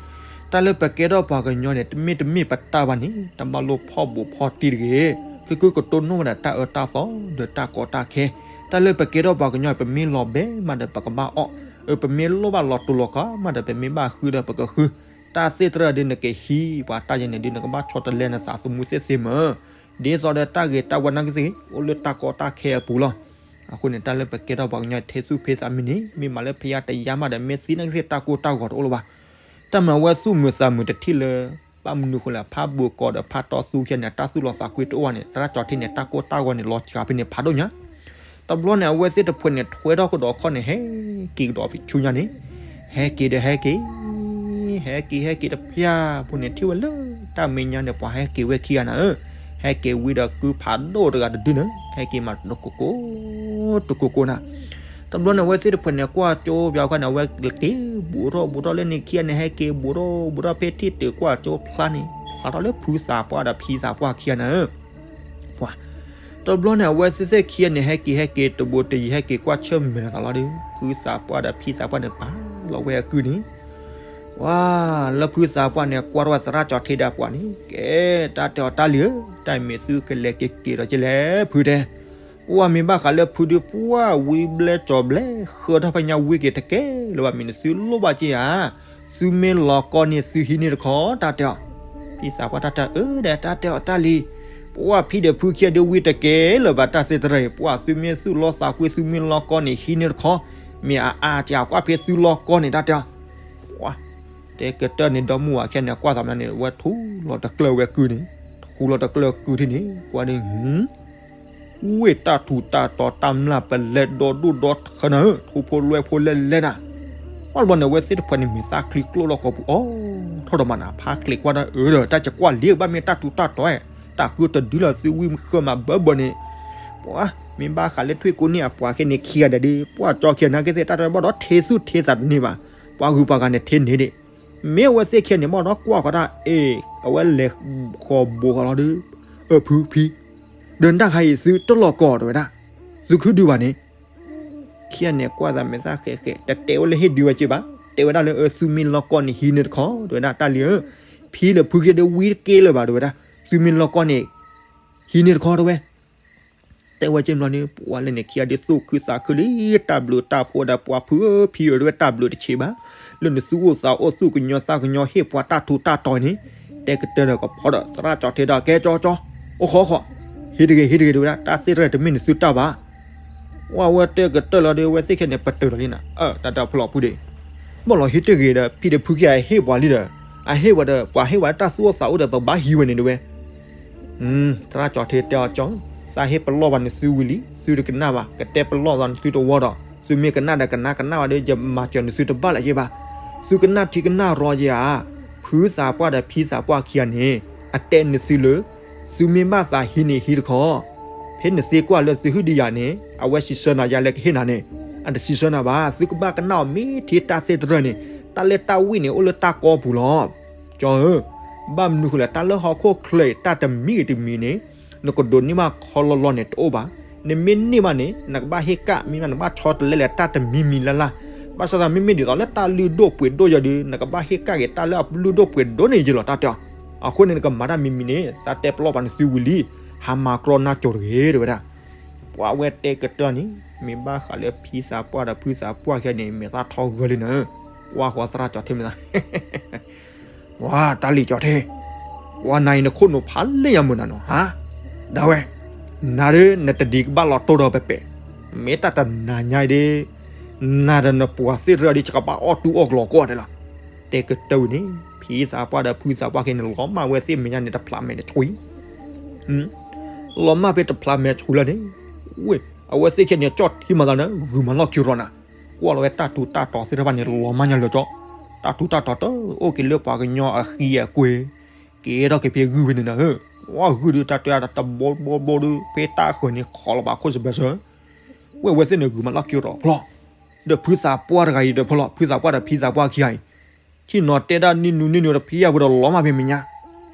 တၢ်လၢပကဲထီၣ်ပှၤကညီန့ၣ် တမ့ၢ်တမ့ၢ်ပတၢ်ဘၣ်န့ၣ် တဘၣ်လိၣ်ဖီၣ်ဘူးဖီၣ်တံၢ်တဂ့ၤ, ဃုဃုကတိၢ်နီၣ်ဝဲဒၣ်တၢ်အၢတၢ်သီ ဒီးတၢ်ကီတၢ်ခဲ, တၢ်လၢပကဲထီၣ်ပှၤကညီ ပမ့ၢ်လီၤဘဲမးဒီးပကဘၣ်အီၣ်, ပမ့ၢ်လိၣ်ဘၣ်လီၤတူာ်လီၤကာ်မးဒီး ပမ့ၢ်ဘၣ်ဃုဒီးပကဃု, တၢ်သ့ၣ်တဖၣ်ဒီး နကဟံးပှၤတၢ်ယဲန့ၣ်ဒီး နကဘၣ်ဆီတလဲနသးသမူသ့ၣ်စ့မၢ်, ဒ်သိးဒီးတၢ်ဂ့ၤတၢ်ဝါနာ်က့သ့ၣ် အိၣ်လၢတၢ်ကီတၢ်ခဲအပူၤလီၤ. အဃိန့ၣ် တၢ်လၢပကဲထီၣ်ပှၤကညီ ထဲးသူၣ်ထဲးသးမ့ၢ်န့ၣ် မ့ၢ်မၤလၢဖယါတယါမးဒီး မ့ၢ်သံနာ်က့သ့ၣ် တၢ်ကိၢ်တၢ်ဂီၤတအိၣ်လၢၤဘၣ်. တၢ်မၤဝဲသူၣ်မုာ်သးမုာ်တထံၣ်လၢ ဘၣ်မနုၤဃိလဲၣ် ဖးဘူးကီးဒီးဖးတီသူခံဂၤန့ၣ် တၢ်သူၣ်လီသးကွံတအိၣ်ဘၣ်န့ၣ် သရၣ်ကၠီၤထံန့ၣ် တၢ်ကိၢ်တၢ်ဂီၤန့ၣ် လီၤစှၤဖဲန့ၣ်ဖးဒိၣ်ညါ. တဘျီန့ၣ် အဝဲသ့ၣ်တဖၣ်န့ၣ် ထွဲထီၣ်ကဒီးခီၣ်န့ၣ် ဟဲက့ၤကဒီးဖဲဆူညါန့ၣ်, ဟဲက့ၤဒီးဟဲက့ၤ ဟဲက့ၤဟဲက့ၤတဖၣ်ဖိန့ၣ် ထံၣ်ဝဲလၢတၢ်မဲာ်ညါန့ၣ် ပှၤဟဲက့ၤဝဲခံဂၤနၤဧၢ, ဟဲက့ၤဝံၤဒီးကုဖးဒိၣ်တဂၤတဒုန့ၣ် ဟဲက့ၤမးတကိကိ တကိကိနၤ. တဘျီန့ၣ် အဝဲသ့ၣ်တဖၣ်န့ၣ်ကွၢ်ကၠိပၠးခီန့ၣ် အဝဲက့ၤဘူးထီၣ်ဘူးထီၣ်လၢန့ၣ်ခံဂၤန့ၣ် ဟဲက့ၤဘူးထီၣ်ဘူးထီၣ်ဖဲထံၣ်တုၤကွၢ်ကၠိဖျါန့ၣ် ဖျါထီၣ်လၢဖုသးပှၢ်ဒီးဖံသးပှၢ်ခံဂၤနၤဧၢ ပှၤ, တဘျီန့ၣ် အဝဲသ့ၣ်သ့ၣ်ခံဂၤန့ၣ် ဟဲက့ၤဟဲက့ၤတဘူးတယံၤ ဟဲက့ၤကွၢ်ဆၢၣ်မဲာ်လီၤသးလီၤဒီး ဖုသးပှၢ်ဒီးဖံသးပှၢ်န့ၣ် ပာ်လီၤဝဲအကုၢ်န့ၣ်, ဝါ, လၢဖုသးပှၢ်န့ၣ်ကွၢ်ထီၣ်ဝဲသရၣ်ကၠီၤထံဒီးပှၤန့ၣ် ကဲ, တၢ်တဲအီၤတၢ်လံၤဧၢ, တၢ်အံၤမ့ၢ်သုကလဲၤက့ၤက့ၤဒီးက့ၤလဲၣ်ဖုတဲ ပှၤမ့ၢ်ဘၣ်ဃးလၢဖုဒုးပှၢ်ဝံၤဘျဲၣ်ကၠီၤဘျဲၣ် ဃၢထီၣ်ဖဲညါဝံက့ၤတကဲလၢၤဘၣ် မ့ၢ်နသုလိၣ်ဘၣ်က့ၤဧါ, သုမ့ၢ်လီၤကီန့ၣ် သုဟံးန့ၢ်တခီ တၢ်တဲအီၤ, ဖံသးပှၢ်တၢ်တဲအီၤ အၢဒီးတၢ်တဲအီၤတၢ်လံၤ, ပှၢ်ဖံဒီးဖုခံဂၤဒုးဝံတကဲလၢၤဘၣ်တၢ်သ့ၣ်တဖၣ်အံၤ, ပှၢ်သုမ့ၢ်သူၣ်လီသးကွံ သုမ့ၢ်လီကီန့ၣ် ဟံးန့ၢ်တခီ, မ့ၢ်အအါကကွၢ်ဖဲသုလီကီန့ၣ်တၢ်တဲအီၤ, ပှၢ်, တဲကတၢၢ်န့ၣ် ဒီမုၢ်ဝၤခဲန့ၣ် ကွၢ်သးမနုၤန့ၣ် ဝဲထူလီၤတကျၢၢ်ဝဲကုန့ၣ်, ထူလီၤတကျၢၢ်ကုထံၣ်န့ၣ် ကွၢ်ဒ် ဝ့ၢ်တၢ်ထူးတၢ်တီၤတၢ်မျၢ်ပလဲဒီဒိၣ်ဒီထၢနၤဧၢ, ထူဖိလွဲဖိလဲလဲနၤ, အီၣ်တဘျီန့ၣ် အဝဲသ့ၣ်တဖၣ်န့ၣ် မဲာ်သၣ်ချံကျိၣ်ထီၣ်ကိာ်ပူၤအီၤထီၣ်ဒီးမးနၤ, ဖးကျဲးကွၢ်ဒၣ်အၢဒီး တၢ်ကကွၢ်လံဘၣ်မ့ၢ်တၢ်ထူးတၢ်တီၤ, တၢ်ကုတဒုလၢသုဝံဃၢမးဘၢဘၢန့ၣ်, ပှၢ်, မ့ၢ်ဘၣ်ဃးလၢထွံၣ်ကိးန့ၣ်အပှၤခဲန့ၣ်ခံဂၤဒဲးဒီး ပှၢ်ကၠီခံဂၤနာ်က့သ့ၣ် တၢ်တဘၣ်ဒီးထဲသူၣ်ထဲသးတန့ၢ်ဘၣ်, ပှၤဂုၤပှၤဂၤန့ၣ်ထဲန့ၣ်ဒၣ်, မ့ၢ်အဝဲသ့ၣ်ခံဂၤန့ၣ် ဘၣ်ဒီးကွၢ်ဃီတၢ်အ့ၣ် အဝဲလဲၤဃီၤဘိးဃီလီၤဒီး, အၢဖုဖံ ဒီးတၢ်ခါအံၤသုတလီၤကီၢ်တဲဝဲဒၣ်, သုခုဒုဘၣ်န့ၣ်, ခံဂၤန့ၣ်ကွၢ်သးမဲာ်သၣ်ဃဲးဃဲး တတဲဝဲလၢဟ့ၣ်ဒုဝဲက့ဘၣ်, တဲဝဲဒၣ်လၢအၢသုမ့ၢ်လီကီန့ၣ်ဟံးန့ၢ်တခီ တဲဝဲဒၣ်တၢ်လံဧၢ, ဖံဒီးဖုခံဂၤဒုးဝံတကဲလၢၤဘၣ်တဲဝဲဒၣ်, သုမ့ၢ်လီကီန့ၣ် ဟံးန့ၢ်တခီတဲဝဲ တဲဝဲက့ဘျီန့ၣ် ပှၤလၢန့ၣ်ခံဂၤဒုးသူၣ်ခုသးခုလံ, တၢ်ဘျုးတၢ်ဖှိၣ်ဒီးပှၤဖုဧၢဖံဧၢတဲဝဲတၢ်ဘျုးတဆံးဘၣ်, လၢနသုအိၣ်သးအိၣ်သူၣ်ကညီၤသးကညီၤဟ့ၣ်ပှၤတၢ်ထူးတၢ်တီၤန့ၣ်, တဲကတၢၢ်ဒီးကဖီဒီးသရၣ်ကၠီထဲဒီးကဲကၠီကၠီ, အိၣ်ဃီအိၣ်ဃီ, ဟံးတဂ့ၤဟံးတဂ့ၤတဲဝဲဒၣ် တၢ်သ့ၣ်တဖၣ်တမ့ၢ်နသုတၢ်ဘၣ် ဝဲတဲကတၢၢ်လီၤဒီး အဝဲသ့ၣ်ခဲန့ၣ် ပတုာ်လီၤလံနၤ, တၢ်တဲဖျိဖုဒ့ၣ်, ဘၣ်လီၤဟံးတဂ့ၤဒီး ဖံဒီးဖုခံဂၤဟ့ၣ်ပှၤလံဒီး, အဟ့ၣ်ဝဲဒီး ပှၤဟ့ၣ်ဝဲတၢ်သူၣ်အိၣ်သးအိၣ်ဒီး ပဘၣ်ဟံးဝဲန့ၣ်တဲဝဲ, သရၣ်ကၠီထဲတဲအီၤကၠီ, သးဟ့ၣ်ပလီၢ်ဘၣ်နသုဝံၤလံ, သုတကနၣ်ဘၣ်, ကတဲပလီၢ်သးနသုတဝီဒီး, သုမ့ၢ်ကနၣ်ဒီးကနၣ် ကနၣ်ဝဲဒီး ယမၤစၢၤနသုတဘၣ်လၢၤယ့ဘၣ်, သုကနၣ်ထံကနၣ်ရီယဧါ, ဖုသးပှၢ်ဒီးဖံသးပှၢ်ခံဂၤန့ၣ်, အတဲနသုလၢ သုမ့ၢ်ဘၣ်သးဟံးန့ၣ်ဟံးတခီ, ဖဲနသ့ကွၢ်လၢသုဟုၣ်ဒံးယၤန့ၣ် အဝဲစံးဆၢနၤယၤလၢကဟ့ၣ်နၤန့ၣ်, အတစံးဆၢနၤဘၣ်, သုကဘၣ်ကနၣ်အီၤမ့ၢ်ထဲတၢ်သ့ၣ်တဖၣ်န့ၣ်, တၢ်လၢတၢ်ဝံၣ်န့ၣ် အိၣ်လၢတၢ်ကီပူၤလီၤ. ကၠီဧၢ, ဘၣ်မနုၤဃိလဲၣ် တၢ်လၢဟီၣ်ခိၣ်ချၢအံၤ တၢ်တမံၤဂ့ၤတမံၤန့ၣ်, နကဒိးန့ၢ်ဘၣ်ခီလီလီန့ၣ်တအိၣ်ဘၣ်. နမ့ၢ်န့ၢ်ဘၣ်န့ၣ် နကဘၣ်ဟ့ၣ်ကၣ် မ့ၢ်ဘၣ်နကဘၣ်ဆီတလဲလဲၤတၢ်တမံၤမံၤလၢ်လၢ်, ဘၣ်ဆၣ်သးမ့မ့ၢ်ဒ်သိးလၢတၢ်လုၢ်ဒိၣ်ပှ့ၤဒိၣ်ယၤဒီး နကဘၣ်ဟ့ၣ်ကၣ်က့ၤတၢ်လၢအလုၢ်ဒိၣ်ပှ့ၤဒိၣ်န့ၣ်ယ့လီၤ တၢ်တဲအီၤ. အဃိန့ၣ် နကမၤတၢ်မံၤမံၤန့ၣ် သးတဲပလီၢ်ပာ်နသုဝံၤလံ, ဟါမၤကြီနၢ်ကၠိတဂ့ၤ တဲဝဲဒၣ်. ပှၤဝဲတဲကတၢၢ်န့ၣ် မ့ၢ်ဘၣ်ဃးလၢဖံသးပှၢ်ဒီးဖုသးပှၢ်ခံဂၤန့ၣ် မဲာ်သၣ်ထီဂၢၢ်လံနၤ, ကွၢ်ဃီသရၣ်ကၠီထဲမ့ၢ်သး ဝါ တၢ်လံၤကၠီထဲ, ပှၤနၤအံၤနခိၣ်နူာ်ဖးလဲၢ်ယၤမုၢ်နၤနီၤ ဟါ, ဒၣ်ဝဲ, နၤဒီးနတဒံးကဘၣ်လီၤတိၢ်ဒီးပပဲာ်, မ့ၢ်တၢ်တနၤညါအံၤဒီး, နၤဒီးနပှၤသ့ၣ်တဖၣ်ဒီး ယကဘၣ်အီၣ်တူၢ်အီၣ်ကျီၤကိးဂၤဒဲးလီၤ. တဲကတၢၢ်ဝံၤန့ၣ် ဖံသးပှၢ်ဒီးဖုသးပှၢ်ခံန့ၣ် လီၤမၢ်ဝဲသ့ၣ်မဲာ်ညါန့ၣ် တဖျးမဲာ်တဆှံ လီၤမၢ်ဖဲတဖျးမဲာ်ဆှံလၢန့ၣ်, ဝဲ, အဝဲသ့ၣ်ခဲန့ၣ်ကၠီၣ်ထံမၤသးန့ၣ် ဂုာ်မၤလီၢ်ခံရီၤနၤ, ကွၢ်လီၤဝဲတၢ်ထူးတၢ်တီၤသ့ၣ်တဖၣ်န့ၣ် လီၤမၢ်ညါလၢာ်ကၠီ, တၢ်ထူးတၢ်တီၤတအိၣ်က့ၤလၢပှၤကညီအဃံအကွဲ, ကဲထီၣ်က့ၤဖဲဂုၢ်ဖဲန့ၣ်နၤဧၢ, ဝဲဂုၢ်ဒုးတၢ်တဲအတဘိဘိဘိဒုး ဖဲတၢ်ဃၢၤန့ၣ် ခိးလီၤဘၣ်ခိၣ်စဘၢၣ်စၢၤ, ဝဲအဝဲသ့ၣ်န့ၣ် ဂုာ်မၤလီၢ်ခံရီၤဖျီ, ဒီးဖုသးပှၢ်တဂၤအံၤဒီးဖဲလီၤ ဖုသးပှၢ်ဒီးဖံသးပှၢ်ခံဂၤအံၤ ထံၣ်နီၤတဲဒၣ်နံၣ်နူနံၣ်နူတဖံးယၢ်ဝဲဒီးလီၤမၢ်ဖဲမဲာ်ညါ,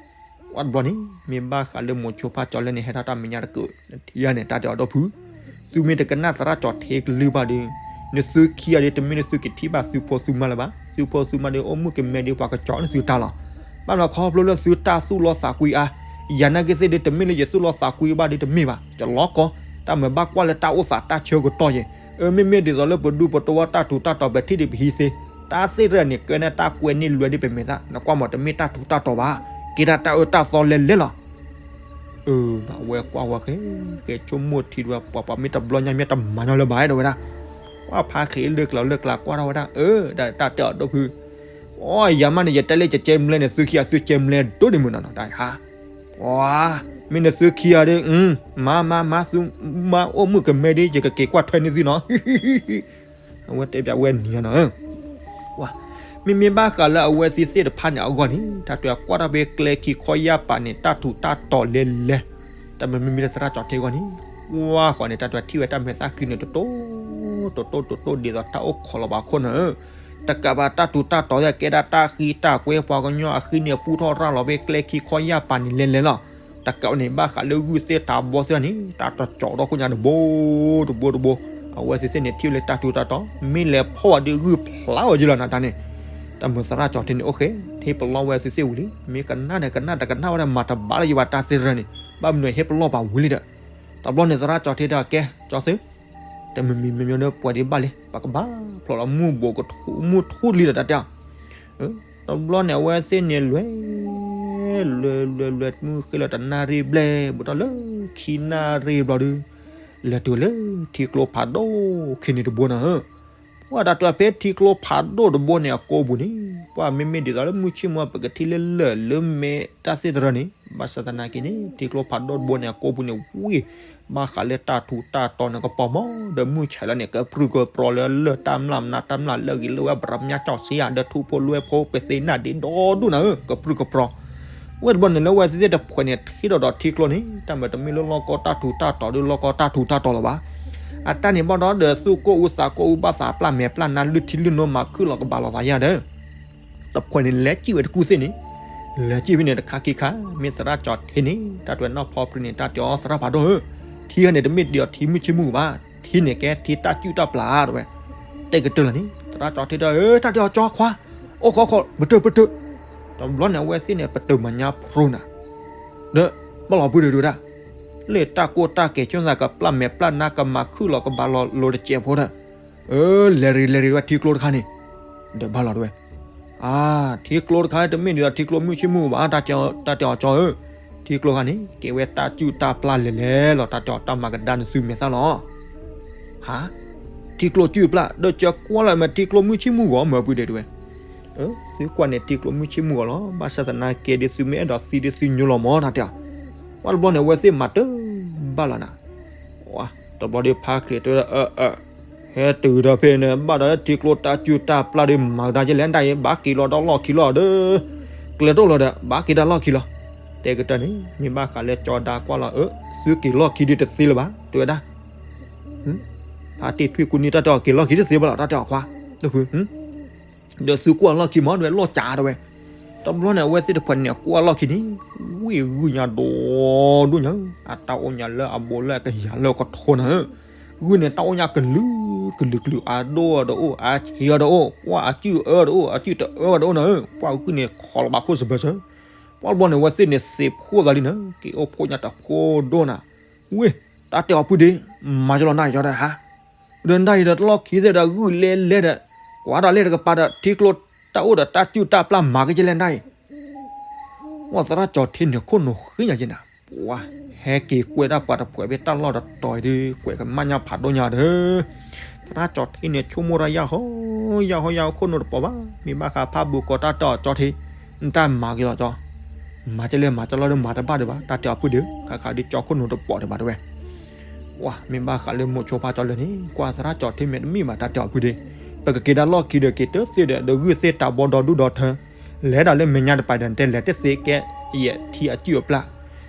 ဝဲတဘျီန့ၣ် မ့ၢ်ဘၣ်ဃးလၢမိၤဆိဖးကၠီလဲၣ်န့ၣ် ဟဲထီၣ်တၢ်မဲာ်ညါတကုး, ထံၣ်ယၤန့ၣ် တၢ်တဲအီၤဒီးဖု, သုမ့ၢ်တကနၣ်သရၣ်ကၠီထဲကလုၢ်ဘၣ်ဒီး, နသုခံဂၤဒီး တမ့ၢ်လၢသုကထံၣ်ဘၣ်သုဖိသုမါလၢၤဘၣ်, သုဖိသုမါဒီး အိၣ်မုၣ်ကမဲဒီးပှၤကကၠီနသုတၢ်လီၤ. ဘၣ်မနုၤခီဖျိလၢသုတၢ်သူၣ်လီသးကွံအါ, ယၤနာ်က့သ့ၣ်ဒီး တမ့ၢ်လၢယသူၣ်လီသးကွံဘၣ်ဒီးတမ့ၢ်ဘၣ်, ယလီၤကီ, တၢ်မၤဘၣ်ကွၢ်လၢတၢ်အိၣ်သးတၢ်ဆၢကတီၢ်ယဲၢ်, အၢ မ့မ့ၢ်ဒ်သိးလၢပဒူပတဝီတၢ်ထူးတၢ်တီၤ ပထံၣ်ဒီးပဟံးသ့, တၢ်သ့ၣ်တဖၣ်န့ၣ် ကဲန့ၣ်တၢ်ကွဲန့ၢ်လွဲဒီးပမဲာ်သၣ်, နကွၢ်မးတမ့ၢ်တၢ်ထူးတၢ်တီၤဘၣ်, ကဲဒၣ်တၢ်အၢတၢ်သီလဲလဲလီၤ. အၢ အဝဲကွၢ်ဝဲဃဲ, ကဲဆိကမိၣ်ထံဒီး ပှၤပှၤမ့ၢ်တဘျီညါမ့ၢ်တမၤညီလၢၤဘၣ် တဲဝဲဒၣ်, ကွၢ်ဖးချံးလၢကျါလၢကျါကွၢ်ထီၣ်ဝဲဒၣ်, အၢ ဒ်တၢ်တဲအီၤဒီးဖု, အိ ယၤမးန့ၣ် ယတဲလၢယကဲမလဲန့ၣ် သုခံဂၤသုကဲမလဲဒိၣ်န့ၣ်မုၢ်နီၤနီၤ တၢ်ဟါ, ပှၤ, မ့ၢ်နသုခံဂၤဒီး, မၤမၤမၤသု, မၤအိၣ်မုၣ်ကမဲဒီး ယကက့ၤကွၢ်ထွဲန့ၢ်သုနီၤ အဝဲတဲပျးဝဲနံၤနီၤ, မ့မ့ၢ်ဘၣ်ဃးလၢအဝဲသ့ၣ်သ့ၣ်တဖၣ်န့ၣ်အဂီၢ်န့ၣ် တၢ်တဲကွၢ်ထီၣ်ဖဲကျဲခံခီယၢ်ပၤန့ၣ် တၢ်ထူးတၢ်တီၤလဲလဲ, တၢ်မ့မ့ၢ်လၢသရၣ်ကၠီထဲအဂီၢ်န့ၣ်, ကွၢ်ဃီန့ၣ် တၢ်တဲထံၣ်ဝဲတၢ်မဲာ်သၣ်ချံန့ၣ် တတိၢ်, တတိၢ်တတိၢ်ဒ်သိးတၢ်အိၣ်ခိးလီၤဘၣ်ခိၣ်နၤဧၢ, တကးဘၣ်တၢ်ထူးတၢ်တီၤသ့ၣ်ကဲဒၣ်တၢ်ဃံတၢ်ကွဲ ပှၤကညီအဃံန့ၣ် ပူထီၣ်ရၢလီၤဖဲကျဲခံခီယၢ်ပၤန့ၣ်လဲလဲလီၤ. တကးန့ၣ် ဘၣ်ဃးလၢဂုၢ်သ့ၣ်တၢ်ဘီသ့ၣ်န့ၣ် တၢ်တကၠီၤထီၣ်ခိၣ်ညါတဘိ, တဘိတဘိ, အဝဲသ့ၣ်သ့ၣ်န့ၣ် ထံၣ်လၢတၢ်ထူးတၢ်တီၤ မ့ၢ်လဲၤဖီၣ်ဝဲဒုးဂုၢ်ဖျါဝဲက့လီၤနၤတၢ်န့ၣ်, တၢ်မုာ်သရၣ်ကၠီထဲန့ၣ် အိၣ်ဃဲ, ဟ့ၣ်ပလီၢ်ဝဲသ့ၣ်သ့ၣ်ဝံၤလံ, မ့ၢ်ကနၣ်ဒီးကနၣ် တကနၣ်ဝဲဒၣ်မၤတဘၣ်လၢယဘၣ်တၢ်သ့ၣ်တဖၣ်န့ၣ်, ဘၣ်မနုၤဟ့ၣ်ပလီၢ်ပာ်ဝံၤလံဒီး, တဘျီန့ၣ်သရၣ်ကၠီထဲတၢ်ကဲ, ကၠီသ့ၣ်, တမံၤမံၤမ့မ့ၢ်ဒီးပှၤဒံးဘၣ်လံ ပှၤကဘၣ်ဖျိးလီၤမုၢ်ဘိးကထူ မုၢ်ထူလံဒီးတၢ်တဲအီၤ တဘျီန့ၣ် အဝဲသ့ၣ်န့ၣ်လဲၤ လဲၤလဲၤလဲၤလဲၤမုၢ်ဃ့လီၤတနၣ်ရံၣ်ဘျဲၣ် ဘူးထီၣ်လၢခံနၣ်ရံၣ်ဘျီဒီး လဲၤတုၤလၢထံကျိဖးဒိၣ်ခံန့ၣ်တဘိနၤဧၢ. ပှၤတၢ်တဲဖဲထံကျိဖးဒိၣ်တဘိန့ၣ်အကိပူၤန့ၣ် ပှၤမ့မ့ၢ်ဒ်သိးလၢမုၢ်ဆ့ၣ်မုၢ်ပကထံၣ်လၢလၢၢ်လၢမဲာ်တၢ်သ့ၣ်တရၢန့ၣ် ဘၣ်ဆၣ်သနာ်က့န့ၣ် ထံကျိဖးဒိၣ်တဘိန့ၣ်အကိပူၤန့ၣ် ဝ့ၢ် ဘၣ်ဃးလၢတၢ်ထူးတၢ်တီၤန့ၣ် ကပီၤမီၤဒီးမုၢ်ဆဲးလီၤန့ၣ် ကပြုၢ်ကပြီၤလၢလၢၢ်တၢ်မျၢ်မနါတၢ်မျၢ်လၢအဂ့ၤလၢဝဲ ပရမၠၣ်ကၠီၣ်ဆံယၤ ဒီးထူဖိလွဲဖိ ပသ့ၣ်နၢ်ဒ့ဒီဒူၣ်နၤဧၢ ကပြုၢ်ကပြီၤ ဝဲတဘျီန့ၣ်လၢဝဲသ့ၣ်တဖှဲးန့ၣ် ထံၣ်ဒီးဒီးထံကျိန့ၣ် တၢ်မၤတမ့ၢ်လၢလီၢ်ကီတၢ်ထူးတၢ်တီၤဒီးလီၢ်ကီတၢ်ထူးတၢ်တီၤလၢၤဘၣ်. အတၢ်န့ၣ်ဘၣ်ဒီး ဒီးသူၣ်ကိၢ်အူသးကိၢ်အူ ဘၣ်သးပျၢ်မဲာ်ပျၢ်နါ လုၢ်ထံလုၢ်နိ မၤခုၣ်လီၤကဘၣ်လီၤသးယၤဒီး တဖှဲးန့ၣ် လဲၤစံၣ်ဝဲတကူၣ်သ့ၣ်န့ၣ်, လဲၤစံၣ်ဖဲန့ၣ်တခါခံခါ, မ့ၢ်သရၣ်ကၠီထ့န့ၣ် တၢ်တဲနီၢ်ဖီပြံန့ၣ် တၢ်တဲအီၤသရၣ်ဖးဒိၣ်ဧၢ, ထံဟဲန့ၣ် တမ့ၢ်ဒ်အီၤထံမုၢ်ဆ့ၣ်မုၢ်ဘၣ်, ထံန့ၣ်ကဲထံတၢ်စုၣ်တၢ်ပျၢ်တဲဝဲ, တဲကတၢၢ်လီၤန့ၣ် သရၣ်ကၠီထ့ဒီး တၢ်တဲအီၤကၠီခွါ, အိၣ်ဃီဃီ ပတုာ်ပတုာ်, တဘျီန့ၣ် အဝဲသ့ၣ်န့ၣ် ပတုာ်မၤညါဖျိနၤ, ဒီး ဘၣ်လီၤပုၢ်ဒီးတဲဝဲဒၣ်, လၢတၢ်ကိၢ်တၢ်ကဲၤ ဆိသးကပျၢ်မဲာ်ပျၢ်နါ ကမၤခုၣ်လီၤကဘၣ်လီၤလိၤတစဲးဖိဒီး လဲၤရံးလဲၤရံးဝဲ ထံကျိတခါန့ၣ်, ဒီးဘၣ်လီၤတဲဝဲ, အါ, ထံကျိတခါတမ့ၢ်ဒ်သိးထံကျိမုၢ်ဆ့ၣ်မုၢ်ဘၣ်, တၢ်တဲအီၤကၠီဧၢ, ထံကျိတခါန့ၣ် ကဲဝဲတၢ်စုၣ်တၢ်ပျၢ်လဲၤလဲၤလီၤ, တၢ်တဲအီၤ တၢ်မၤကဒါနသုမဲာ်သၣ်လီၤ. ဟါ, ထံကျိစုၣ်ပျၢ် ဒီးကၠီကွၢ်လီၤမ့ၢ်ထံကျိမုၢ်ဆ့ၣ်မုၢ်ဂီၤမၢ်ပုၢ်ဒဲတဲဝဲ, သုကွၢ်န့ၣ်ထံကျိမုၢ်ဆ့ၣ်မုၢ်ဂီၤလီၤ, ဘၣ်ဆၣ်သနာ်က့ဒ်သုမ့ၢ်အဲၣ်ဒိးသံဒ်သုညိလီၤမၢ် တၢ်တဲအီၤ, ပှၤတဘျီန့ၣ် အဝဲသ့ၣ်မၤတဘၣ်လီၤနၤ, တဘျီဒီးဖါချ့တဲဝဲဒၣ် အၢ အၢ ဟဲတုၤဒီးဖဲန့ၣ် ဘၣ်ဒီးထံကျိတၢ်စုၣ်တၢ်ပျၢ်ဒီး မၤကဒါကလဲၣ်ဒၣ်အံၤ ဘၣ်က့ၤလီၤဒီးလီၢ်ခံလီၤဒီး, ကျဲတအိၣ်လီၤဒီး ဘၣ်က့ၤဒၣ်လီၢ်ခံလီၤ, တဲကတၢၢ်န့ၣ် မ့ၢ်ဘၣ်ဃးလၢကၠီဒါကွၢ်လီၤ အၢ သုက့ၤလီၢ်ခံဒ်တသ့လၢၤဘၣ် တဲဝဲဒၣ်, ဖါတ့ၢ်ထွံၣ်ကူနံၤ တၢ်တဲအီၤက့ၤလီၢ်ခံတသ့ဘၣ်လီၤ တၢ်တဲအီၤခွါ, ဒီးသုကွၢ်လီၢ်ခံမၢ်တဲဝဲ လီၢ်ကးတဲဝဲ, တဘျီန့ၣ် အဝဲသ့ၣ်တဖှဲးန့ၣ် ကွၢ်လီၢ်ခံန့ၣ်, ဝ့ၢ်ဂုၢ်ညါဒိၣ်ဒိၣ်ညါဧၢ, အတၢ်အိၣ်ညါလၢအဘူးလၢအကယၤလၢကထီနၤဧၢ, ဂုၢ်န့ၣ် တၢ်အိၣ်ညါကလုာ်ကလုာ်ကလုာ် အဒိၣ်အီၤဒီးအိၣ် အဆံးအီၤဒီးအိၣ် ပှၢ်အစုၣ်အၢဒီးအိၣ် အစုၣ်တအၢဘၣ်ဒီးအိၣ်နၤဧၢ, ပှၢ်ဂုၢ်န့ၣ် ခိးလီၤဘၣ်ခိၣ်စဘၢၣ်စၢၤ, ပှၢ်တဘျီန့ၣ် အဝဲသ့ၣ်န့ၣ် သ့းဖှိၣ်သးလံနၤ, က့ၤအိၣ်ဖှိၣ်ညါတဖှိၣ်ဒိၣ်နၤ, ဝ့ၢ်, တၢ်တဲအီၤပုၢ်ဒ့, မၤကလီၤနၤအံၤကၠီဒီးဟါ ဒီးနဒၣ်အံၤဒီးတလီၢ်ခံသ့ၣ်ဒီးဂုၢ်လဲလဲဒီး, ကွၢ်ဒီးလဲတကပၤဒီး ထံကျိတၢ်အိၣ်ဒီးတၢ်စုၣ်တၢ်ပျၢ်မၤကလဲၣ်နဒၣ်အံၤ, ပှၢ်သရၣ်ကၠီထ့န့ၣ်ခိၣ်နူာ်ဃ့ညါက့နၤ, ပှၢ်ဟဲက့ၤကွဲးတၢ်ပှၤတဖှဲးဖဲတၢ်လီၢ်တတီၤအံၤဒီး ကွဲးကမၣ်ညါဖးဒိၣ်ညါဒီး, သရၣ်ကၠီထ့န့ၣ် ဆိကမိၣ်တၢ်ယၢ်ဟီယၢ်ဟီယၢ်ဟီ ခိၣ်နူာ်တပိာ်ဘၣ်, မ့ၢ်ဘၣ်ဃးဖးဘိးကီးတၢ်တဲအီၤကၠီထ့, နတၢ်မၤက့ၤလီၤကၠီ မၤကလဲၣ်မၤကလီၤဒီးမၤတဘၣ်ဒံးဘၣ် တၢ်တဲအီၤပုၢ်ဒ့, ခါခါဒ်ကၠီခိၣ်နူာ်တပိာ်ဒံးဘၣ်တဲဝဲ, ပှၢ်မ့ၢ်ဘၣ်ဃးလၢမိၤဆိဖါကၠီလၢာ်န့ၣ် ကွၢ်သရၣ်ကၠီထ့မဲာ်တမ့ၢ်ဘၣ် တၢ်တဲအီၤပုၢ်ဒ့, ပကက့ၤဒၣ်လီၢ်ခံဒီးက့ၤတသ့ဒီး ဒီးဂုၢ်သ့ၣ်တၢ်ဘီဒီဒူၣ်ဒီထၢ, လဲၤဒၣ်လၢမဲာ်ညါတပၤဒီး နတဲလဲၤတသ့ကဲယဲၢ်ထံအစုၣ်အပျၢ်,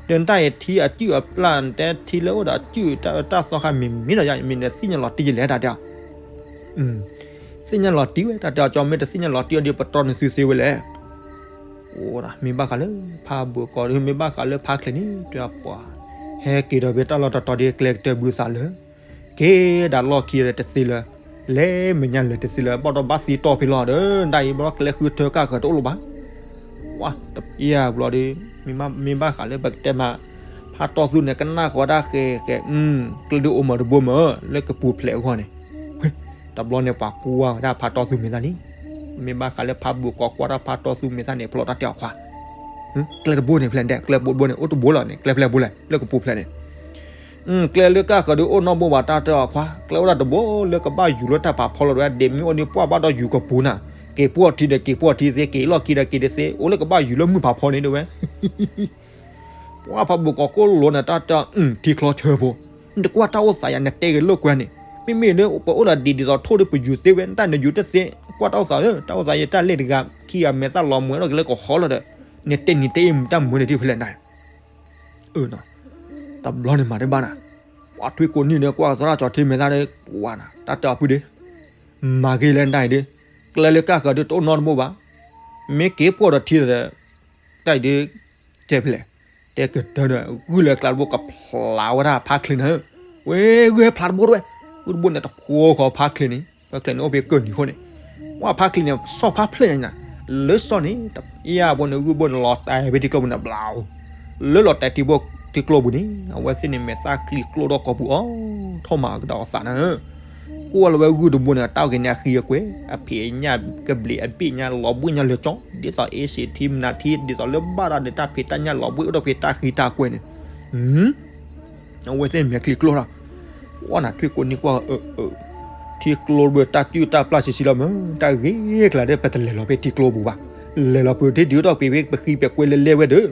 ဒီးနတၢ်အံၤထံအစုၣ်အပျၢ် နတဲထံလၢအိၣ်ဒီးအစုၣ်တၢ်အၢတၢ်သီခါမံၤမံၤဒီးယၤ မ့ၢ်နသ့ၣ်ညါလီၤတံၢ်ယလဲၣ်တၢ်တဲအီၤ သ့ၣ်ညါလီၤတံၢ်ဝဲ တၢ်တဲအီၤကၠီ မ့ၢ်တသ့ၣ်ညါလီၤတံၢ်အီၤဒီး ပတြီနသုသ့ဝဲလဲၣ်, အိၣ်ဒၣ် မ့ၢ်ဘၣ်ဃးလၢဖးဘိးကီးဒီး မ့ၢ်ဘၣ်ဃးလၢဖးချ့န့ၣ် တဲပှၤ, ဟဲက့ၤဒီးဖဲတၢ်လီၢ်တတီၤဒီး ကျဲကတၢၢ်ဘုသးလၢ, က့ၤဒၣ်လီၢ်ခံဒီးတသ့လၢၤ, လဲၤမဲာ်ညါလဲၤတသ့လၢၤ ဘၣ်ဒီးဘၣ်သံတီၢ်ဖဲလီၤဒီး ဒၣ်အံၤဘၣ်ကျဲဃုထၢကၣ်ဃၢၤတအိၣ်လၢၤဘၣ် ပှၢ်တပျၢ်ဘျီဒီး, မ့ၢ်ဘၣ်ဃးလၢပကတဲမး, ဖးတီၢ်သူန့ၣ် ကနၣ်ဃီဒၣ်ဃဲၤဃဲၤ, ကျဲဒုးအိၣ်မးတဘိမး, လၢကပူၤဖျဲးအဂီၢ်န့ၣ်, တဘျီန့ၣ်ပှၤကွၢ်ဝဲဒၣ်ဖးတီၢ်သူမဲာ်သၣ်လံ, မ့ၢ်ဘၣ်ဃးလၢဖးဘိးကီးကွၢ်တၢ်ဖးတီၢ်သူမဲာ်သၣ်န့ၣ် ဖျိးတၢ်တဲအီၤခွါ, ကျဲတဘိန့ၣ်ဖျဲးဒဲး ကျဲဘိတဘိန့ၣ် အိၣ်တဘိလီၤန့ၣ် ကျဲဖျဲးဘိလဲၣ် လၢကပူၤဖျဲးန့ၣ် ကျဲလၢကၣ်ဃၢၤဒုးအိၣ်နီတဘိဘၣ် တၢ်တဲအီၤခွါ, ကျဲအိၣ်ဒၣ်တဘိလၢကဘၣ်ယူၤလၢတၢ်ဖးဖီလီၤတဝဲ, ဒ့မ့ၢ်အိၣ်န့ၣ်ပှၢ်ဘၣ်ဒီးယူၤကပူၤနၤ, က့ၤပှီၢ်ထံဒီးက့ၤပှီၢ်ထံသ့, က့ၤလီၢ်ခံဒီးက့ၤတသ့, အိၣ်လၢကဘၣ်ယူၤလၢမုၢ်ဖးဖီန့ၣ်တဝဲ. ပှၢ်ဖးဘိးကီးကိၣ်လိၤန့ၣ် တၢ်တဲအီၤ ထံချီဆၢဖိ, နတကွၢ်တၢ်အိၣ်သးယၤ နတဲဂ့ၤလိာ်ကွဲန့ၣ်, မ့မ့ၢ်လၢပအိၣ်ဒီးဒံးဒ်သိးထိၣ်ဒီးပယူၤသ့ဝဲ, နတၢ်နယူၤတသ့, ကွၢ်တၢ်အိၣ်သးဧၢ, တၢ်အိၣ်သးယတၢ်လဲၣ်တဂၤ, ခံဂၤမဲာ်သၣ်လီၤမွဲလီၤက့ၤလၢကဟီလီၤဒီး, နတဲနံၤတဲအ့ၣ်မုာ်တၢ်မုာ်န့ၣ်ထံၣ်ဖဲလဲၣ်နၤ တဘျီန့ၣ်မၤတဘၣ်နၤ, ပှၤထွံၣ်ကိးနံၤဒီး ကွၢ်သရၣ်ကၠီထ့မဲာ်သၣ်ဒီး ပှၢ်နၤ တၢ်တဲအီၤပုၢ်ဒ့, မၤဂ့ၤလဲၣ်နတၢ်အံၤဒ့, ကျဲလၢကၣ်ဃၢၤဒုးတအိၣ်နီတဘိဘၣ်, မ့ၢ်က့ၤပှီၢ်ဒီးထံဒီး, တၢ်အံၤဒ့, တဲဖဲလဲၣ်, တဲကတၢၢ်ဒီး ဂုၢ်လၢကျါတဘိကဖျါဝဲဒၣ်ဖးချ့နၤဧၢ, ဝဲဂုၢ်ဟဲဖျါတဘိတဝဲ, ဂုၢ်တဘိန့ၣ်တဖိဃီဖးချ့န့ၣ်, ဖးချ့န့ၣ်အိၣ်ဖဲကၢၢ်နံၤဃိန့ၣ်, ပှၢ်ဖးချ့န့ၣ် ဆီၣ်ဖးဖျၢၣ်ညါနၤ, လၢဆီၣ်န့ၣ် တပျၢ်ဘိန့ၣ် ဂုၢ်ဘိန့ၣ်လီၤတဲာ်ဖဲထံကျိပူၤန့ၣ်ဘျီ လၢလီၤတဲာ်ထံဘိထံကျိပူၤန့ၣ် အဝဲသ့ၣ်န့ၣ်မဲာ်သၣ်ချံကျိဒီးကီၢ်ပူၤအီၤ, ထီၣ်မၤကဒီးအသးနၤဧၢ, ကိးလီၤဝဲဂုၢ်တဘိန့ၣ် တၢ်အီၣ်က့ၤန့ၣ်အဃံအကွဲ, အဖံးအညၣ်ကဘျံးအဘ့ၣ်ညါလီၤဘှံးညါလၢာ်ကၠီ, ဒ်သိးအ့စ့းထံမနၤထံ, ဒ်သိးလၢဘၣ်ဒီးန့ၣ် တၢ်ဖံးတၢ်ညၣ်လီၤဘှံးအိၣ်ဒီးဖံးတၢ်ဃံတၢ်ကွဲန့ၣ် အဝဲသ့ၣ်မဲာ်ချံကျိထီၣ်, ကွၢ်နၤထွံၣ်ကိးနံၤကွၢ်, ထံကျိဘၣ်တၢ်စုၣ်တၢ်ပျၢ်ဆံးဆံးလီၤမး, တၢ်ဂ့ၤကျါဒီး ပတလဲၤလီၤဖဲထံကျိပူၤဘၣ်, လဲၤလီၤဖဲထံဒုးထီၣ်ပှ့ၤဖဲပဃံပကွဲလၢလဲၣ်ဝဲဒီး,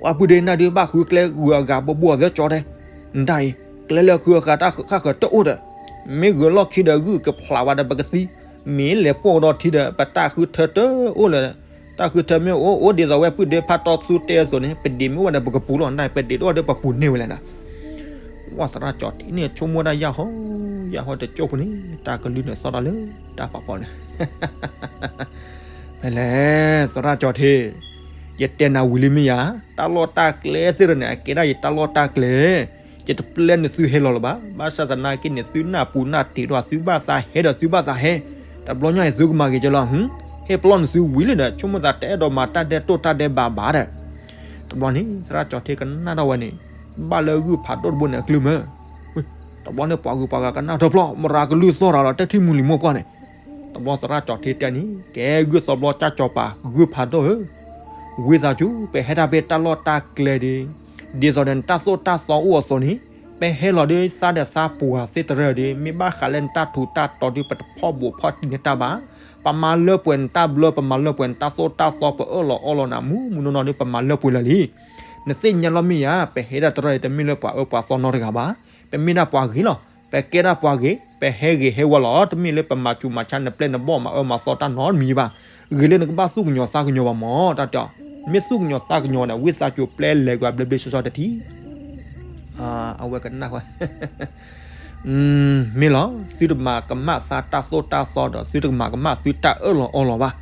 ပှၤပုၢ်ဒ့နၢ်ဒုးဘၣ်ဃုကျဲဂုၤအဂၤဘိဘိအီၤသၢကၠီတဲ, နတၢ်အံၤ, ကျဲလၢဃုအဃာ်တၢ်ဃၣ်ဃၢၤတအိၣ်ဒီး, မ့ၢ်ဂုၤလီၢ်ခံဒီးဂုၢ်ကဖျးဝဲဒီးပကသံ, မ့ၢ်လဲၤပိာ်ကဒီးထံဒီး ပတၢ်ဃုထၢတအိၣ်လၢၤ တၢ်ဃုထၢမ့ၢ်အိၣ် အိၣ်ဒ်သိးဝဲပုၢ်ဒ့ဖးတီသူတဲအသိးန့ၣ် ပဒ့မ့ၢ်ဝဲဒီးပကပူၤလီၤ, နပဒ့တအိၣ်ဒီးပပူၤန့ၢ်ဝဲလဲၣ်နၤ, ဝဲသရၣ်ကၠီထံန့ၣ် ဆိကမိၣ်ဒၣ်ယၢ်ဟီ, ယၢ်ဟီတကၠိၢ်ဖိန့ၣ် တၢ်ကလုၢ်န့ၣ်သီၣ်တၢ်လၢတၢ်ဖးဖီန့ၣ် ဖဲလဲၣ်, သရၣ်ကၠီထံ, ယတဲနၤဝံၤလံမ့ၢ်ယၤ, တၢ်လီၢ်တၢ်ကျဲသ့ၣ်တဖၣ်န့ၣ် အကဲဒၣ်ယတၢ်လီၢ်တၢ်ကျဲ, ယတပျဲနသုဟဲလီၤလၢၤဘၣ်, ဘၣ်ဆၣ်သနာ်က့န့ၣ် သုနၢ်ပူၤနၢ်တ့ၢ်ဒီးသုဘၣ်သးဟဲဒီးသုဘၣ်သးဟဲ, တဘျီညါအံၤသုကမၤဂ့ၤကလီၤ, ဟ့ၣ်ပလီၢ်နသုဝံၤလံဒီး ဆိကမိၣ်သးတအဲၣ်ဒိးမၤတၢ်ဒဲးတိၢ်တၢ်ဒဲးဘးဘၣ်ဒီး, တဘျီန့ၣ် သရၣ်ကၠီထံကနၣ်ထီၣ်ဝဲန့ၣ်, ဘၣ်လၢဂုၢ်ဖးဒိၣ်တဘိန့ၣ်အကလုၢ်မ့ၢ် တဘျီန့ၣ်ပှၤဂုၤပှၤဂၤကနၣ်ထီၣ်ဖျီၣ် မရၤကလုၢ်သီၣ်ရၤလီၤ တဲထံၣ်မူလံၤမိၢ်ကွၢ်န့ၣ်, တဘျီသရၣ်ကၠီထံတဲန့ၣ် ကဲဂုၢ်သီဘျီကၢ်ကၠီၤပၤ ဂုၢ်ဖးဒိၣ်ဧၢ, ဝံသးစူၤ ပဟဲဒၣ်ဖဲတၢ်လီၢ်တၢ်ကျဲဒီး, ဒ်သိးဒီးနတၢ်သိၣ်တၢ်သီအိၣ်အသိးန့ၣ်, ပဟဲလီၤဒီးသးဒီးသးပှၢ်သ့ၣ်တဖၣ်ဒီး မ့ၢ်ဘၣ်ဃးလၢနတၢ်ထူးတၢ်တီၤဒီး ပတဖီၣ်ဘိးဖီၣ်တံၢ်န့ၢ်တၢ်ဘၣ်, ပမၤလၢပှဲၤနတၢ်ဘျၢ ပမၤလၢပှဲၤနတၢ်သိၣ်တၢ်သီ ပအၢၣ်လီၤအီလီၤနၤ မူမူနီၢ်နီၢ်ဒီး ပမၤလၢပှဲၤလၢာ်လံ နသ့ၣ်ညါလီၤမ့ၢ်ဧါ, ပဟဲဒၣ်တရၢၣ်အံၤ တမ့ၢ်လၢပှၤအၢပှၤသီနီတဂၤဘၣ်, ပမ့ၢ်ဒၣ်ပှၤဂ့ၤလီၤ, ပကဲဒၣ်ပှၤဂ့ၤ, ပဟဲဂ့ၤဟဲဝါလီၤ, တမ့ၢ်လၢပမၤစူၤမၤဆါနပျဲၢ်နဘီၣ်မၤအၢမၤသီတၢ်နီတမံၤဘၣ်, ဂ့ၤလၢနကဘၣ်သူၣ်ကညီၤသးကညီၤဘၣ်မၢ်, တၢ်တဲအီၤ, မ့ၢ်သူၣ်ကညီၤသးကညီၤန့ၣ် ဝံသးစူၤပျဲလဲၤကွံာ်ဘျ့ဘျ့ဆှီဆှီတထံၣ် အဝဲကနၣ်ဝဲ မ့ၢ်လီၤ, သုတမၤကမၣ်သးတၢ်သိၣ်တၢ်သီဒီး သုတကမၤကမၣ်သုတၢ်အၢၣ်လီၤအီလီၤဘၣ်,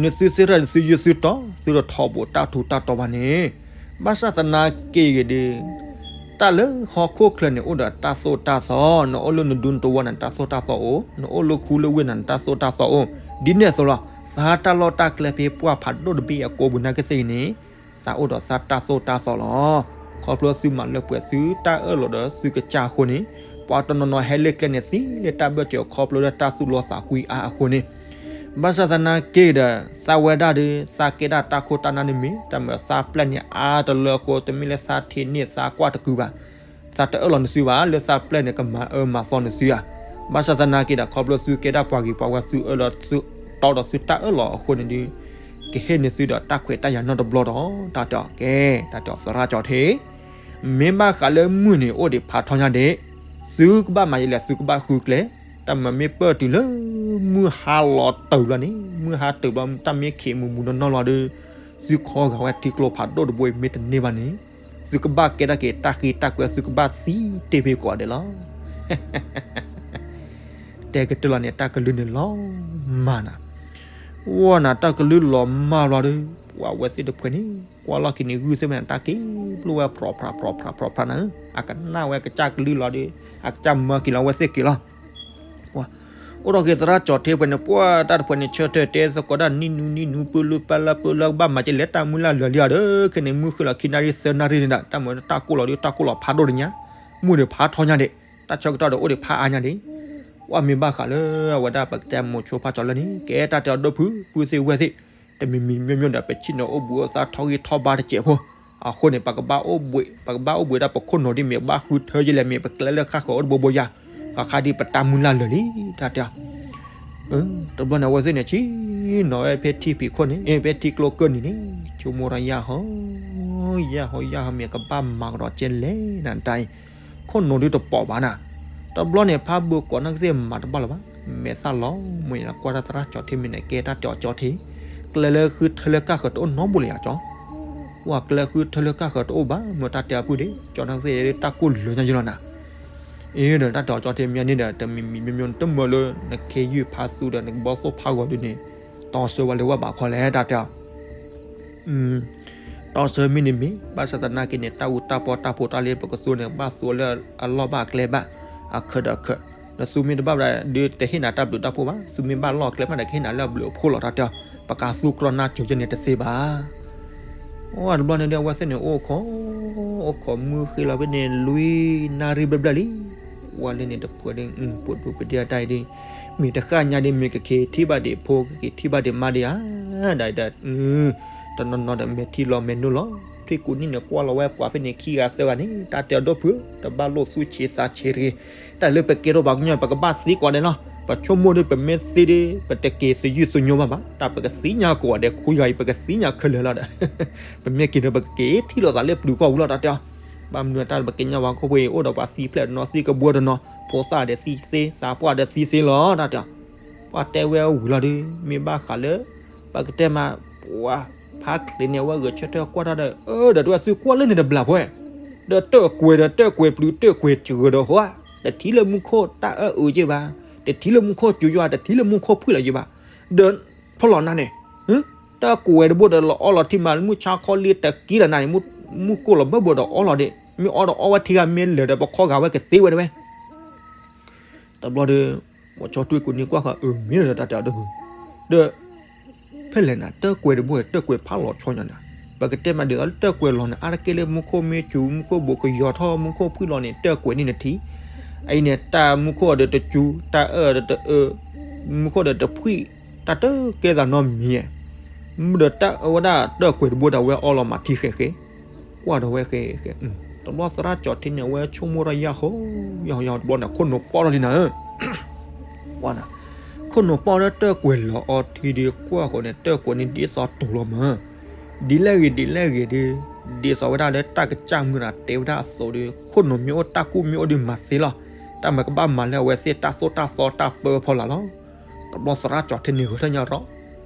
နသုသ့ၣ်တဖၣ်န့ၣ် သုယုၢ်သုတီၤ သုတထီဘိးတၢ်ထူးတၢ်တီၤဘၣ်န့ၣ်, ဘၣ်ဆၣ်သနာ်က့ဂ့ၤဒီး တၢ်လၢဟီၣ်ခိၣ်ချၢန့ၣ် အိၣ်ဒီးတၢ်သိၣ်တၢ်သီ, နအိၣ်လၢနဒူနတဝီန့ၣ် နတၢ်သိၣ်တၢ်သီအိၣ်, နအိၣ်လၢခူလၢဝ့ၢ်န့ၣ် နတၢ်သိၣ်တၢ်သီအိၣ်, ဒ်န့ၣ်အသိးလီၤ, သးတၢ်လီၢ်တၢ်ကျဲဖဲပှၢ်ဖးဒိၣ်တဘ့ၣ်အကိးပူၤနာ်က့သ့ၣ်ဂ့ၤန့ၣ် သးအိၣ်ဒီးသးတၢ်သိၣ်တၢ်သီလီၤ. ခီဖျိသုမၤလၢပှဲၤသုတၢ်အၢၣ်လီၤဒီးသုကစၢ်အဃိန့ၣ်, ပှၤတနီၤနီၤဟဲလၢကျဲန့ၣ် သံလၢတၢ်ဘၢၣ်စၢၤခီဖျိလၢတၢ်သူၣ်လီသးကွံအါအဃိန့ၣ်, ဘၣ်ဆၣ်သနာ်က့ဒီး သးဝဲဒၣ်ဒီး သးကဲဒၣ်တၢ်ခိၣ်တၢ်နၢ်န့ၣ်မ့ၢ် တၢ်မၤသးပျဲၢ်န့ၣ်အါတလၢအဃိ တမ့ၢ်လၢသးထံၣ်န့ၢ်သးကွၢ်တကုာ်ဘၣ် သးတအၢၣ်လီၤနသုဘၣ် လၢသးပျဲၢ်န့ၣ် ကမၤအၢမၤသီနသုဧါ. ဘၣ်ဆၣ်သနာ်က့ဒီး ခီဖျိသုကဲဒၣ်ပှၤဂ့ၤပှၤဝါ သုအၢၣ်လီၤသုတီဒီးသုတၢ်အၢၣ်လီၤအဃိန့ၣ်ဒီး ကဟ့ၣ်န့ၢ်သုဒီးတၢ်ခွဲးတၢ်ယာ်နီတဘျီဒီး တၢ်တဲအီၤကဲ, တၢ်တဲအီၤသရၣ်ကၠီထံ, မ့ၢ်ဘၣ်ဃးလၢမုၢ်န့ၣ်အိၣ်ဒံးဖးထီညါဒံး, သုကဘၣ်မၤယလဲၣ် သုကဘၣ်ဃုကျဲ, တၢ်မၤမ့ၢ်ပၢၢ်တုၤလၢ မုၢ်ဟါလီၤတုၤဘျီန့ၣ်, မုၢ်ဟါတုၤဘျီ တၢ်မ့ၢ်ခံးမူးမူးနီၢ်နီၢ်လီၤဒီး သုခီဂာ်ဝဲထံကျိဖးဒိၣ်တဘိအံၤမ့ၢ်တန့ၢ်ဘၣ်န့ၣ်, သုကဘၣ်ကဲထီၣ်က့ၤတၢ်ဃံတၢ်ကွဲ သုကဘၣ်သံတ့ၢ်ဖဲကိးဂၤဒဲးလီၤ. တဲကတၢၢ်လီၤန့ၣ် တၢ်ကလုၢ်န့ၣ်လီၤမၢ်နၤ, ဝဲနၤ တၢ်ကလုၢ်လီၤမၢ်လီၤဒီး ပှၤဝဲသ့ၣ်တဖှဲးန့ၣ် ကွၢ်လီၢ်ခံန့ၣ် ဂုၢ်သ့ၣ်မနၤ တၢ်က့ၤပျိဝဲ ဖြီဖြးဖြီဖြးဖြီဖြးနၤ, အကနၣ်ဝဲအကစၢ်ကလုၢ်လီၤဒီး အကစၢ်မၢက့ၤလီၤဝဲသ့ၣ်က့ၤလီၤ. အိၣ်ဒီးက့ၤသရၣ်ကၠီထံဖှဲးန့ၣ် ပှၤတၢ်တဖှဲးန့ၣ် ဆၢထၢၣ်တဲသကိးတၢ် နံၣ်နူနံၣ်နူ ပၢလၢပၢလၢပၢလၢ ကဘၣ်မၤကလဲၣ် တၢ်မုၢ်လၢ်လၢာ်လံဧါဒီး ခဲန့ၣ် မုၢ်ဃ့လီၤခံနၣ်ရံၣ်သၢနၣ်ရံၣ်န့ၣ်ဒီး တၢ်မၤတၢ်ကိၢ်လီၤဒီး တၢ်ကိၢ်လီၤဖးဒိၣ်တညါ, မုၢ်န့ၣ်ဖးထီညါဒံး, တၢ်ဆၢကတီၢ်ဒီးအိၣ်ဒံးဖးအါညါဒံး, ပှၤမ့ၢ်ဘၣ်ဃးလၢအဝဲဒၣ်ပကတဲမိၤဆိဖးကၠီလၢန့ၣ် ကဲတၢ်တဲအီၤဒီပုၢ် ပုၢ်သ့ၣ်ဝဲၢ်သ့ၣ်, တမံၤမံၤမ့ၢ်မ့ၢ်ဒီး ပဆ့ၣ်နီၤအိၣ်ဘှံးအိၣ်သါထီဂံၢ်ထီဘါတစဲးဖိ, အဃိန့ၣ် ပကဘၣ်အိၣ်ဘှံး ပကဘၣ်အိၣ်ဘှံးဒၣ်ပခိၣ်နူာ်ဒ်မ့ၢ် ပဘၣ်ဃုထၢယလဲၣ်မ့ၢ် ပကျဲလၢဃၣ်ဃၢၤအိၣ်တဘိဘိယါ, ဃၣ်ဃၣ်ဒ်ပတၢ်မုၢ်လၢ်လၢာ်လံ တၢ်တဲအီၤ တဘျီန့ၣ် အဝဲသ့ၣ်န့ၣ် ဆ့ၣ်နီၤဝဲဖဲထံဖံးခိၣ်န့ၣ် ဖဲထံကျိကၢၢ်နံၤန့ၣ် ဆိကမိၣ်ဒီးယၢ်ဟီ, ယၢ်ဟီယၢ်ဟီ မ့ၢ်ကဘၣ်မၤကဒီးကဲလဲၣ်နတၢ်အံၤ, ခိၣ်နူာ်ဒုတပိာ်ဘၣ်နၤ, တဘျီန့ၣ် ဖးဘၢကွီးနီၢ်ကသ့ၣ်မၤတဘၣ်လၢၤဘၣ်, မဲာ်သၣ်လီၤ မ့ၢ်ကွၢ်တၢ်သရၣ်ကၠီထံမ့ၢ်န့ၣ် ကဲတၢ်တဲအီၤကၠီထံ, ကျဲလၢဃုထၢလၢဃၣ်ဃၢၤတအိၣ်နီတဘိလၢၤယၤကၠီ, ပှၤကျဲဃုထၢလၢဃၣ်ဃၢၤတအိၣ်ဘၣ် မ့ၢ်တၢ်တဲအပုၢ်ဒံး ကၠီနီၢ်ကသ့ၣ်တၢ်ကိၢ်လၢာ်ညါယလီၤနၤ အ့ဒီး တၢ်တဲအီၤကၠီထံမ့ၢ်န့ၣ်ဒီး တမံၤမံၤမ့ၢ်မ့ၢ်တမၢလၢ နခ့ယုၢ်ဖးသူဒီး နကဘီသိၣ်ဖးဂီၤဒုန့ၣ် တီဆၢဝဲလၢဝဲဘၣ်ခီလဲၣ် တၢ်တဲအီၤ, တီဆၢမ့ၢ်န့ၣ်မ့ၢ် ဘၣ်ဆၣ်သနာ်က့န့ၣ် တၢ်အူတၢ်ပီတၢ်ဖိတၢ်လ့ပကသူန့ၣ် ဘၣ်သူလၢအလီၢ်ဘၣ်အကျဲဘၣ် အခၢးဒီးအခၢး, နသူမ့ၢ်တဘၣ်ဘၣ်ဒီး တဟ့ၣ်နၤတၢ်ဘျုးတၢ်ဖှိၣ်ဘၣ်, သူမ့ၢ်ဘၣ်လီၢ်အကျဲမးဒီး ကဟ့ၣ်နၤလၢအဘျုးအဖှိၣ်လီၤ တၢ်တဲအီၤ, ပကသူကျီၢ်နၢ်စိၤကဲန့ၣ်တသ့ဘၣ် အိၣ်တဘျီန့ၣ်ဒီး အဝဲသ့ၣ်န့ၣ် အိၣ်ခိး, အိၣ်ခိးမုၢ်ဃ့လီၤဖဲန့ၣ် လွံၢ်နၣ်ရံၣ်ဘျဲၣ်ဘျဲၣ်လံ. ကွၢ်လၢန့ၣ်တပှဲၤဒီး ပဒိၣ်ပဒ့အတၢ်အံၤဒီး မ့ၢ်တဃၣ်ညါဒီး မ့ၢ်ကက့ၤထံၣ်ဘၣ်ဒံးဖိ ကက့ၤထံၣ်ဘၣ်ဒံးမါဒံးဧါ, ဒ်အံၤဒီး တနီၤနီၤဒီးမဲာ်ထံလီၤမဲာ်နိလီၤ. ထွံၣ်ကူၣ်နံၣ်န့ၣ် ကွၢ်လီၤဝဲပှၤဖဲန့ၣ်ခံဂၤသၢဂၤန့ၣ် တၢ်တဲအီၤ ဒိၣ်ဖုဧၢ, တဘၣ်လိၣ်သူၣ်ဆံးသးဆံးတဂ့ၤ. တၢ်လၢပကဲထီၣ်ပှၤကညီ ပကဘၣ်သ့ကိးဂၤဒဲးလီၤ. ပဆိကမိၣ်ဒီး ပမ့ၢ်သ့ဒီး ပတက့ၤသယုၢ်သညိဘၣ်ဘၣ်. တၢ်ပကသ့ၣ်ညါကိးဂၤဒဲး ခွံဂၤအံၤ ပကသ့ၣ်ညါခဲလၢာ်လီၤဒီး ပမ့ၢ်က့ၤဒီး ပကက့ၤထံၣ်လိာ်သးလၢပျုၤကီၢ်ပူၤလီၤ တၢ်တဲအီၤ. ဘၣ်မနုၤတၢ်လၢပကညီပှၤဟီၣ်ခိၣ်ဖိအံၤ အိၣ်ဒီးပှၤသံဖျၢၣ်တနီၤ သံကဘှီတနီၤ, ဖိသၣ်ဒီးသံသ့ သးပှၢ်ဒီးသံသ့လီၤ တၢ်တဲအီၤ. ပှၤတဲဝဲဝံၤလီၤဒီး မ့ၢ်ဘၣ်ဃးလၢ ပကတဲမး ပှၤဖးချ့န့ၣ် အဝဲဂဲၤဆၢထၢၣ်ကွၢ်တၢ်ဒီး အၢ ဒီးတဝဲသုကွၢ်လၢန့ၣ်တဘျီဖိ ဒီးတၢၣ်ကွဲၤဒီးတၢၣ်ကွဲၤပျုၤ တၢၣ်ကွဲၤစှၢၤဒီးဟီဧါ, တထံၣ်လၢမူခိၣ်တၢ်အၢအုးက့ဘၣ်, တထံၣ်လၢမူခိၣ်စူၤယွၤ, တထံၣ်လၢမူခိၣ်ဖှံလီၤက့ဘၣ်. ဒီးဖီလီၤနၤန့ၣ် တၢၣ်ကွဲၤတဘိဒီး လီၤအီလီၤထံမး မုၢ်ဆါခီလံတက့ၢ်လီၤနၤန့ၣ် မူၢ်ကိၢ်လီၤဘၢဘိဒီးအီလီၤဒံး, မ့ၢ်အီဒီးအီဝဲထံဂၤ မ့ၢ်လၢာ်ဒီးပခီဂာ်ဝဲကသ့ဝဲတဝဲ. တဘျီဒီး မိၤဆိထွံၣ်ကူၣ်နံၣ်ကွၢ်ဃီ အၢ မ့ၢ်လၢာ်ဒီးတၢ်တဲအီၤဒိၣ်ဖု, ဒီး ဖဲလဲၣ်နၤ တၢၣ်ကွဲၤတဘိ တၢၣ်ကွဲၤဖးလီၤဆီညါနၤ, ပကတဲမးဒ်သိးလၢတၢၣ်ကွဲၤလီၤန့ၣ် အါတက့ၢ်လၢမူခိၣ်မ့ၢ်စူၤ မူခိၣ်ဘိးကယီၤထီၣ် မူခိၣ်ဖှံလီၤန့ၣ် တၢၣ်ကွဲၤန့ၣ်နထံၣ်. အအံၤန့ၣ် တၢ်မူခိၣ်ဒီးတစူၤ တၢ်အၢဒီးတအၢ မူခိၣ်ဒီးတဖှံ တၢ်တကဲသးနီတမံၤဧါ. မ့ၢ်ဒီးတၢ်အၢဝဲဒၣ်တၢၣ်ကွဲၤတဘိဒီး အဝဲအီလီၤမးထံဃဲးဃဲး, ကွၢ်ဒီးဝဲဃဲးဃဲး, တဘျီသရၣ်ကၠီၤထ့န့ၣ် အဝဲဆိကမိၣ်ထီၣ်ယၢ်ဃီ ယၢ်ဃီယၢ်ဃီ တဘျီန့ၣ် ခိၣ်နူာ်ပီၣ်ထီၣ်လံနၤဧၢ ခိၣ်နူာ်ပီၣ်လၢတၢၣ်ကွဲၤလီၤအီထံဒီး ကွၢ်ဃီန့ၣ် တၢၣ်ကွဲၤန့ၣ်ဒ်သိးတိၤလီၤမး, ဒ်လဲၣ်ဂ့ၤဒ်လဲၣ်ဂ့ၤဒီး ဒ်သိးဝဲဒၣ်လၢတၢ်ကစၢ်မုၢ်တၢ်တဲဝဲဒၣ်အသိးဒီး ခိၣ်နူာ်မ့ၢ်အိၣ်တၢ်ကူၣ်မ့ၢ်အိၣ်ဒီးမၤသ့လီၤ. တၢ်မၤကဘၣ်မၤလၢအဝဲသ့ၣ်တၢ်သိၣ်တၢ်သီတၢ်ပၢဝဲဖီလာ်လီၤ. တဘျီသရၣ်ကၠီၤထ့န့ၣ်ဂဲၤထၢၣ်ညါရီၤ,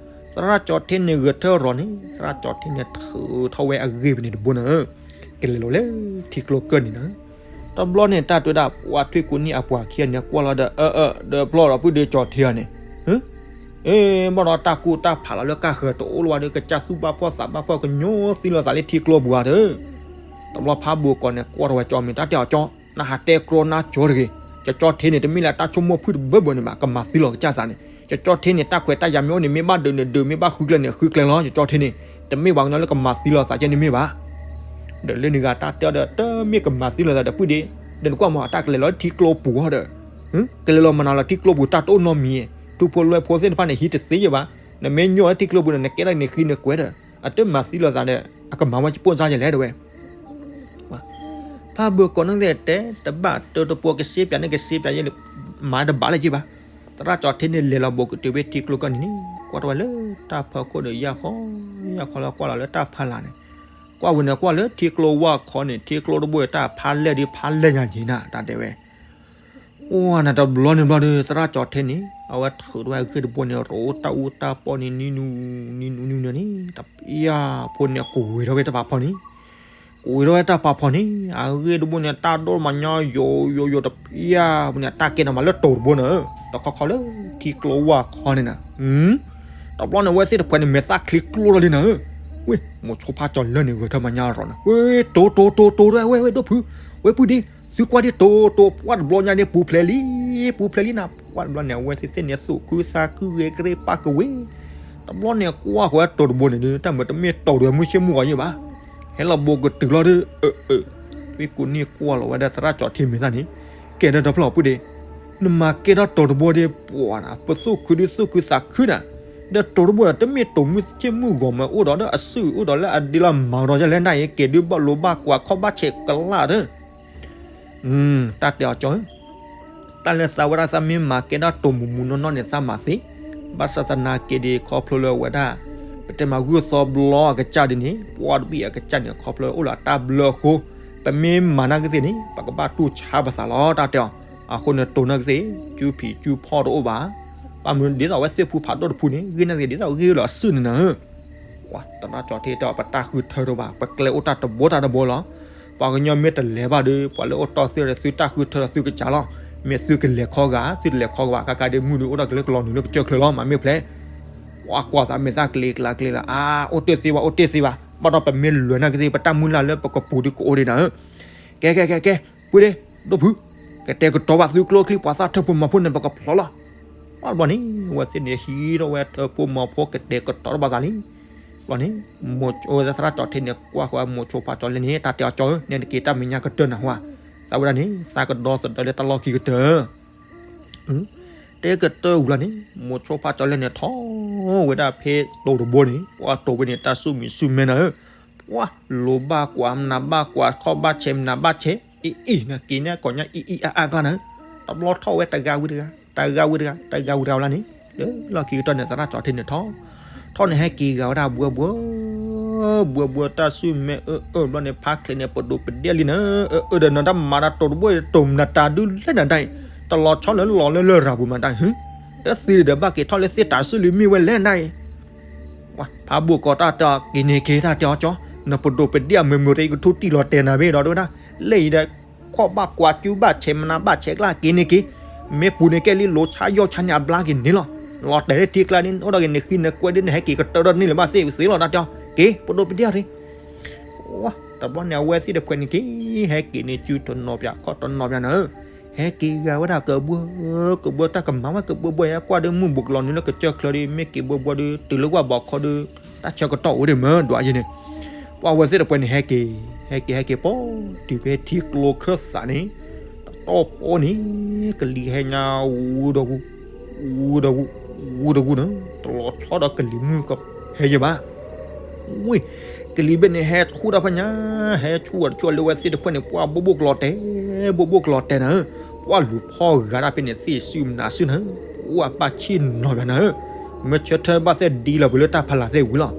သရၣ်ကၠီၤထ့န့ၣ်ဂဲၤထၢၣ်ရီၤန့ၣ် သရၣ်ကၠီၤထ့န့ၣ်ထုးထီၣ်ဝဲအဂ့ၢ်ပူၤန့ၣ်တဘိနၤဧၢ, ကလဲၤလီၤလၢထံကျိကၢၢ်န့ၣ်နၤ တဘျီန့ၣ် တၢ်တဲဝဲဒၣ်ပှၤထွံၣ်ကူၣ်နံၣ်အပှၤခံဂၤန့ၣ် ကွၢ်လီၤဒီး အၢ အၢ ဒီးဖျီၣ်ဒီးပုၢ်ဒီးကၠီၤထ့အီၤန့ၣ်, အ့ ဘၣ်ဒီးတၢ်ကူၣ်တၢ်ဖးလီၤလၢကၢ်ဃၢၤတအိၣ်လၢၤဘၣ်ဒီး ကစၢ်သူၣ်ဘၣ်ဖှီၣ်သးဘၣ်ဖှီၣ် ကညိသံလီၤသးလၢထံကျိပူၤဧါဒီး တဘျီဖးဘိကိးန့ၣ် ကွၢ်ထီၣ်ဝဲကၠီၤမ့ၢ်တၢ်တဲအီၤကၠီၤ, နဟးတဲကြီနါကၠီၤတဂ့ၤ, ကၠီၤကၠီၤထ့န့ၣ် တမ့ၢ်လၢတၢ်ဆိကမိၣ်ဖုၣ်တဘၢဘၢန့ၣ်ဘၣ်, ကမၤသံလီၤကစၢ်သးန့ၣ်, ကၠီၤကၠီၤထ့န့ၣ် တၢ်ခွဲးတၢ်ယာ်မ့ၢ်အိၣ်န့ၣ် မ့ၢ်ဘၣ်ဒုးန့ၣ်ဒုး, မ့ၢ်ဘၣ်ဃုကျဲန့ၣ် ဃုကျဲလီၤ, ကၠီၤကၠီၤထ့န့ၣ် တမ့ၢ်ပှၤကညီလၢကမၤသံလီၤသးကဲန့ၣ်မ့ၢ်ဘၣ်. ဒီးလၢန့ၣ်ဂၤတၢ်တဲအီၤဒီး တမ့ၢ်ကမၤသံလီၤသးဒီးပုၢ်ဒ့, ဒီးနကွၢ်မး အတၢ်ကလဲၤလီၤလၢထံကျိပူၤအီၤဒီး ကလဲၤလီၤမၤနၤလီၤထံကျိပူၤ တၢ်တအိၣ်နီတမံၤ, ထူဖိလွဲဖိသ့ၣ်တဖၣ်န့ၣ် ဟံးတသ့ယဲၢ်ဘၣ်, နမ့ၢ်ညိၣ်လၢထံကျိပူၤန့ၣ် နကဲထီၣ်န့ၣ်ဃံန့ၣ်ကွဲးဒီး အတမၤသံလီၤသးဒီး အကမၤဝဲကပိၢ်စါယဲၢ်လဲၣ်တဲဝဲ ဖးဘိကိးန့ၣ်သ့ၣ်တဲ တဘၣ်တၢတပှိၤ ကစ့ပၠးန့ၣ် ကစ့ပၠးယဲၢ်လၢ မၤတဘၣ်လၢၤက့ဘၣ်. သရၣ်ကၠီၤထ့န့ၣ်လဲၤလီၤဘိးကတုၤဖဲထံကျိကၢၢ်န့ၣ်န့ၣ် ကွၢ်ထီၣ်ဝဲလၢတၢ်ဖီခိၣ်ဒီးယၢ်ဃီ ယၢ်ဃီလၢကွၢ်လီၤလၢတၢ်ဖီလာ်န့ၣ်, ကွၢ်ဝဲန့ၣ်ကွၢ်လၢထံကျိဝၢ်ခီန့ၣ် ထံကျိတဘိတၢ်ဖးလဲၢ်ဒ်ဖးလဲၢ်ညါက့ၤနၤ တၢ်တဲဝဲ အိၣ်နတဘျီန့ၣ်ဘျီဒီး သရၣ်ကၠီၤထ့န့ၣ် အဝဲထုးထီၣ်ဝဲအဂ့ၢ်တဘိန့ၣ် ရိတၢ်အူတၢ်ပီၢ်န့ၣ် နံၤနူၤ နံၤနူၤ နံၤနူၤန့ၣ် တပျၢ်ဖိန့ၣ် ကဝံၤထီၣ်ဝဲတၢ်ဖးဖီန့ၣ်, ကဝံၤထီၣ်ဝဲတၢ်ဖးဖီန့ၣ် အဂ့ၢ်တဘိန့ၣ် တၢ်ဒိၣ်မးညီယိယိယိတပျၢ်ဖိန့ၣ် တၢ်ကဲထီၣ်မးလၢတိၤတဘိန့ၣ် တခီခီလၢထံကျိဝၢ်ခီန့ၣ်နၤ တဘျီန့ၣ် အဝဲသ့ၣ်တဖှဲးန့ၣ် မဲာ်သၣ်ချံကျိထီၣ်လံနၤဧၢ, ဝ့ၢ် မိၤဆိဖးကၠီၤလၢန့ၣ် ဂဲၤထၢၣ်မၤညါရီၤန့ၣ် ဝ့ၢ် တိၤ တိၤ တိၤ တိၤ ဝဲ ဝဲ ဒိၣ်ဖု, ဝဲပုၢ်ဒ့, သုကွၢ်ဒ်တိၤ တိၤ ပှၢ်တဘျီညါန့ၣ် ပူၤဖျဲးလံ, ပူၤဖျဲးလံနၤ, ပှၢ်တဘျီန့ၣ် အဝဲသ့ၣ်သ့ၣ်န့ၣ် သူၣ်ခုသးခုဂ့ၤကရ့ပာ်ကဝ့ၤ, တဘျီန့ၣ် ကွၢ်ဃီဝဲတိၤတဘိန့ၣ်ဒီး တၢ်မၤတမ့ၢ်တိၤဒီးမုၢ်ဆ့ၣ်မုၢ်ဂီၤယဲၢ်ဘၣ်, ဟဲလီၤဘိးကတုၤလီၤဒီး အၢ အၢ ဝ့ၢ်ကူနံၣ်ကွၢ်လီၤဝဲဒၣ်သရၣ်ကၠီၤထ့မဲာ်သၣ်န့ၣ်, ကဲဒီးတဖျၢၣ်ပုၢ်ဒ့, နမၤကဲထီၣ်တိၤတဘိဒ့ ပှၢ်နၤ ပသူၣ်ခုဒုးသူၣ်ခုသးခုနၤ, ဒီးတိၤတဘိဒီး တမ့ၢ်တိၤမုၢ်ဆ့ၣ်မုၢ်ဂီၤမး အိၣ်ဒီးလၢအစုၣ် အိၣ်ဒီးလၢအဒ့လီၤမၤကဒီးယဲၢ်လဲၣ်နၤအံၤ ကဲဒုးဘၣ်လိာ်ဘၣ်ကွၢ်ခီၣ်ဘၣ်ဆဲးကလၢ်ဒီး တၢ်တဲအီၤကၠီၤဧၢ, တၢ်လၢသးဝဲဒၣ်သးမ့ၢ်မၤကဲဒၣ်တိၤမုၢ်မုၢ်နီၢ်နီၢ်န့ၣ် သးမၤသ့, ဘၣ်ဆၣ်သနာ်က့ဒီး ခီဖျိလၢအဝဲဒၣ် ပတဲမၤဂုၢ်သီဘျီအကစၢ်ဒ်န့ၣ် ပှၢ်တဘ့ၣ်အကစၢ်န့ၣ် ခီဖျိအိၣ်လၢအတၢ်ဘျၢအဃိ, ပမ့ၢ်မၤနာ်က့သ့ၣ်န့ၣ် ပကဘၣ်တူၢ်ဆါပသးလီၤ တၢ်တဲအီၤ, အဃိန့ၣ်တိၤနာ်က့သ့ၣ် စုဖံးစုဖီၣ်တအိၣ်ဘၣ်, ဘၣ်မနုၤဒ်သိးအဝဲသ့ၣ်ဖူဖးဒိၣ်တဖုန့ၣ် ဂ့ၢ်နာ်က့သ့ၣ် ဒ်သိးဂ့ၢ်လီၤအစုၣ်န့ၣ်နၤဧၢ သရၣ်ကၠီၤထ့တဲအီၤ ပတၢ်ဃုထၢတအိၣ်ဘၣ် ပကျဲအိၣ်တၢ်တဘိတၢ်တဘိလီၤ, ပှၤကညီမ့ၢ်တလဲၤဘၣ်ဒီး ပှၤလၢအိၣ်တီၢ်သ့ၣ်ဒီး သုတၢ်ဃုထၢဒီးသုကစၢ်လီၤ, မ့ၢ်သုကလဲၤခီဂာ် သုတလဲၤခီဂာ် ကကါဒ့မုၢ်ဒီးအိၣ်ဒီးကလၢကလီၤနုာ်လၢကစၢၢ်ချၢလီၤ မၤမ့ၢ်ဖျဲး, ပှၤကွၢ်သးမဲာ်သၣ်ကျ့ကျါကျ့လီၤ အါ အိၣ်တ့ၢ်သ့ဘၣ် အိၣ်တ့ၢ်သ့ဘၣ် ဘၣ်ဒီးပမ့ၢ်လဲၤနာ်က့သ့ၣ် ပတၢ်မုၢ်လၢ်လၢပကပူၤဒုးကအိၣ်ဒံးနၤဧၢ ကဲ ကဲ ကဲ ကဲ ပုၢ်ဒ့ ဒိၣ်ဖု, ကတဲာ်ကတီၤဘၣ်သုကျိချံ ပှၤသၣ်ထၢၣ်ဖိမၤဖိန့ၣ် ပကဖျိးလီၤ, ဘၣ်တဘျီန့ၣ် အဝဲသ့ၣ်န့ၣ်ဟံးထီၣ်ဝဲထၢၣ်ဖိမၤဖိ ကတဲာ်ကတီၤထီၣ်ဘၣ်သးလံ, ဘၣ်န့ၣ် မိၤ သရၣ်ကၠီၤထ့န့ၣ် ကွၢ်ဃီမိၤဆိဖးကၠီၤလဲၣ်န့ၣ် တၢ်တဲအီၤကၠီၤဧၢ နဲနက့ၤတၢ်မဲာ်ညါကတၢၢ်နၤဟါ, သ တၢ်ဝဲဒၣ်န့ၣ် သးကဒီသဒၢလၢတၢ်လီၢ်ခံကတၢၢ် တဲကတၢၢ်ဝံၤလီၤန့ၣ် မိၤဆိဖးကၠီလဲၣ်န့ၣ် ထီၣ်ဝဲဒၣ်ဖဲတိၤတဘိန့ၣ် ပှၢ်တိၤဝဲန့ၣ် တၢ်ဆူၣ်မံၤဆူၣ်မဲနၤဧၢ, ပှၢ်လိၤဘၣ်ကွၢ် မနၤဘၣ်ကွၢ် ခီၣ်ဘၣ်ဆဲး မနၤဘၣ်ဆဲး အံၤအံၤ နက့ၤန့ၣ်ကီၢ်ညါ အံၤအံၤအါအါကျါနၤဧၢ, တဘျီထီၣ်ဝဲတဂၤဝံၤတဂၤ တဂၤဝံၤတဂၤ တဂၤဝံၤတဂၤဝဲလၢန့ၣ် လၢလီၢ်ခံကတၢၢ်န့ၣ် သရၣ်ကၠီထ့န့ၣ်ထီၣ် ထီၣ်န့ၣ်ဟဲက့ၤဂၤဝဲဒၣ်ဘှၢဘှၢ ဘှၢဘှၢတၢ်ဆူၣ်မဲအၢအၢဘျီန့ၣ် ဖါချ့းန့ၣ် ပဒိးပဒ့ၣ်လံနၤဧၢ, အၢဒီးနတၢ်မၤတၢ်တိၤတဘိ တိၤမနၤတၢ်ဒုးလဲၣ်နၤတၢ်အံၤ, တလီၤဆီလၢလီၤလၢလရာ်ပူၤမနၤတၢ်အံၤ, တသ့ဒီးဘၣ်က့ၤထီၣ်လၢသ့ၣ်တၤဆူၣ်လံမ့ၢ်ဝဲလဲၣ်နၤအံၤ ဖးဘိၣ်ကီးတၢ်တဲအီၤ က့ၤန့ၣ်က့ၤတၢ်တဲအီၤကၠီ, နပဒိးပဒ့ၣ်အမုာ်မုာ်တအံၤ ကထူတံၢ်လီၤတဲာ်နၤဘ့ၣ်ဒီးတဲဝဲဒၣ်, လၢအံၤဒီး ခီၣ်ဘၣ်ကွၢ် စုဘၣ်ဆဲး မနၤဘၣ်ဆဲးကျါ က့ၤန့ၣ်က့ၤ, မ့ၢ်ပူၤန့ၣ်ကဲလံ လိၤဆါယီၢ်ဆါန့ၣ်အဘျါက့ၤန့ၣ်လီၤ, လီၤတဲာ်လၢထံကျါန့ၣ် အိၣ်ဒီးက့ၤနဃံနကွဲဒ်နဟဲက့ၤကတၢၢ်ဒီးန့ၣ်လၢၤဘၣ်သ့ၣ်သ့ၣ်လီၤ တၢ်တဲအီၤ က့ၤ ပဒိးပဒ့ၣ်အီၤတ့ၢ် တဘျီန့ၣ် အဝဲသ့ၣ်တဖှဲးန့ၣ်က့ၤ ဟဲက့ၤန့ၣ်စုတနီၤပၠး ခီၣ်တနီၤပၠးနၤဧၢ, ဟဲက့ၤဂၤဝဲဒၣ်ကဘှၢ ကဘှၢတၢ်ကမၤဝဲ ကဘှၢဘှၢဟဲကွၢ်ဒီးမုၢ်ဘူးကလီၤနုာ်လၢကစၢၢ်ချၢဒီး မ့ၢ်က့ၤဘှၢဘှၢဒီး တုၤလၢဝၣ်ဘီခီဒီး တၢ်ဆၢကတီၢ်အိၣ်ဒံးမ့ၢ်ဒွးယဲန့ၣ်, ပှၢ်ဝဲသ့ၣ်တဖှဲးန့ၣ် ဟဲက့ၤ ဟဲက့ၤ ဟဲက့ၤပိာ်တုၤဖဲထံကျိခၢၣ်သးန့ၣ်, တတီၢ်ဖီန့ၣ် ကလံၤဟဲညါဝူဒီးဝူ ဝူဒီးဝူ ဝူဒီးဝူန့ၣ် တလီၤဆီဒီးကလံၤမုၢ်ကဟဲယဲဘၣ် ဝ့ၢ် ကလံၤဘ့ၣ်န့ၣ် ဟဲဆူၣ်တၢ်ဖဲညါ, ဟဲဆူၣ်ဝဲတဆူၣ်လၢဝဲသ့ၣ်တဖှဲးန့ၣ် ပှၢ်ဘိၣ်ဘိၣ်ကလီၤတဲာ်, ဘိၣ်ဘိၣ်ကလီၤတဲာ်နၤဧၢ, ပှၢ်လူၤဖီဂၤဒၣ်ဖဲန့ၣ် သ့ၣ်စုမနၤစုနၤဧၢ, ပှၢ်ဘၣ်ဆံၣ်နီၤဘၣ်နၤဧၢ, မ့ၢ်ဆၢထၢၣ်ဘၣ်သ့ၣ်ဒ်လီၤပှၤလၢတၢ်ဖးလၢ်သ့ၣ်ဝံၤလီၤ,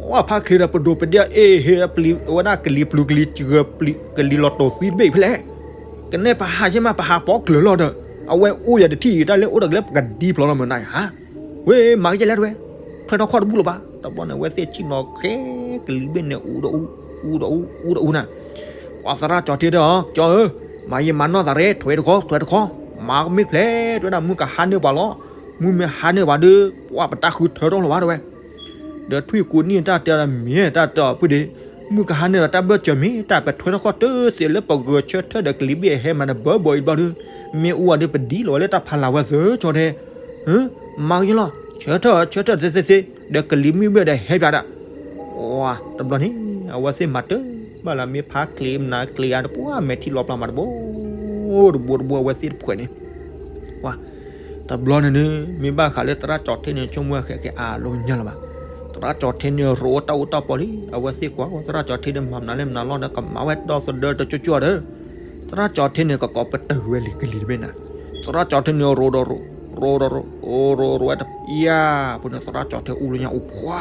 ပှၢ်ဖါချ့ဒီးပဒိးပဒ့ၣ်အီၤ အ့ၣ် ဟ့ၣ်ဝဲဒၣ်ကလံၤပျုၤကလံၤစှၤ ကလံၤလီၤတိာ်သံတဘ့ၣ်ဖဲလဲၣ် ကနဲၣ်ပဟးဆ့မး ပဟးပိာ်ကျၢၤလီၤဒီး အဝဲအိၣ်ယၤတထံၣ်အံၤ တၢ်လၢအိၣ်ဒီးကလၢပကဒံဖျိးလီၤမနၤဧါ, ဝ့ၢ် မၤကယဲၢ်လဲၣ်တဝဲ, ထွဲထီၣ်ခီၣ်တဘူၣ်လၢၤဘၣ်, တဘျီန့ၣ် အဝဲသ့ၣ်ဆံၣ်နီၤခဲ ကလံၤဘ့ၣ်န့ၣ် အူဒီးအူ အူဒီးအူ အူဒီးအူနၤ, ပှၢ်သရၣ်ကၠီထ့တဲအီၤ ကၠီဧၢ, မၤယံာ်မၤနီၢ်သးရဲ ထွဲတခီ ထွဲတခီ, မၤမ့ၢ်ဖျဲး တဝဲဒၣ်မုၢ်ကဟါန့ၢ်ပှၤလီၤ, မုၢ်မ့ၢ်ဟါန့ၢ်ပှၤဒီး ပှၢ်ပတၢ်ဃုထၢထီၣ်လၢၤဘၣ်တဝဲ ဒီးထွံၣ်ကိးနံၣ်တၢ်တဲဒီးမ့ၢ်တၢ်တဲအီၤဖုဒ့, မုၢ်ကဟါန့ၢ်ဒီးတၢ်ဘၢၣ်စၢၤမ့ၢ်တၢ်ပထွဲထီၣ်ခီၣ်တသ့လၢပဂဲၤဆၢထၢၣ်ဒီးကလံၤဘ့ၣ်အဟဲမၤနဘၢဘီအံၤဘျီဒီး, မ့ၢ်အူအီၤဒီးပဒ်လီၤဝဲလၢတၢ်ဖးလၢ်ဝဲသၢကၠီတဲ, မၤကယဲၢ်လီၤ, ဆၢထၢၣ်ဆၢထၢၣ်သ့သ့သ့, ဒီးကလံၤမုၢ်ဘ့ၣ်ဒီးဟဲပၠးဒၣ်, တဘျီန့ၣ် အဝဲသ့ၣ်မၤတၢ်ဘၣ်လၢမ့ၢ်ဖါချ့မနၤချ့ဧါ တပှၢ်မဲာ်ထံလီၤပျၢ်မးတဘိ တဘိတဘိအဝဲသ့ၣ်တဖှဲးန့ၣ် တဘျီန့ၣ်န့ၣ် မ့ၢ်ဘၣ်ဃးလၢသရၣ်ကၠီထ့န့ၣ် ဆိကမိၣ်ဝဲဃဲးဃဲးအါလိညါလၢၤဘၣ်. သရၣ်ကၠီထ့န့ၣ် ရိတၢ်အူတၢ်ပီလံ, အဝဲသ့ၣ်ကွၢ် သရၣ်ကၠီထ့ဒီးမၤမနုၤလဲၣ်မနုၤလီၤဒီး ကမၤဝဲဒီသဒၢတကၠိကၠိဒီး သရၣ်ကၠီထ့န့ၣ် ကကိးပတုာ်ဝဲလံကလံၤတဘ့ၣ်နၤ. သရၣ်ကၠီထ့န့ၣ် ရိဒီးရိ ရိဒီးရိ အိၣ်ရိရိဝဲတယၢ် ဖိန့ၣ် သရၣ်ကၠီထ့အူလၢညါအူဖှါ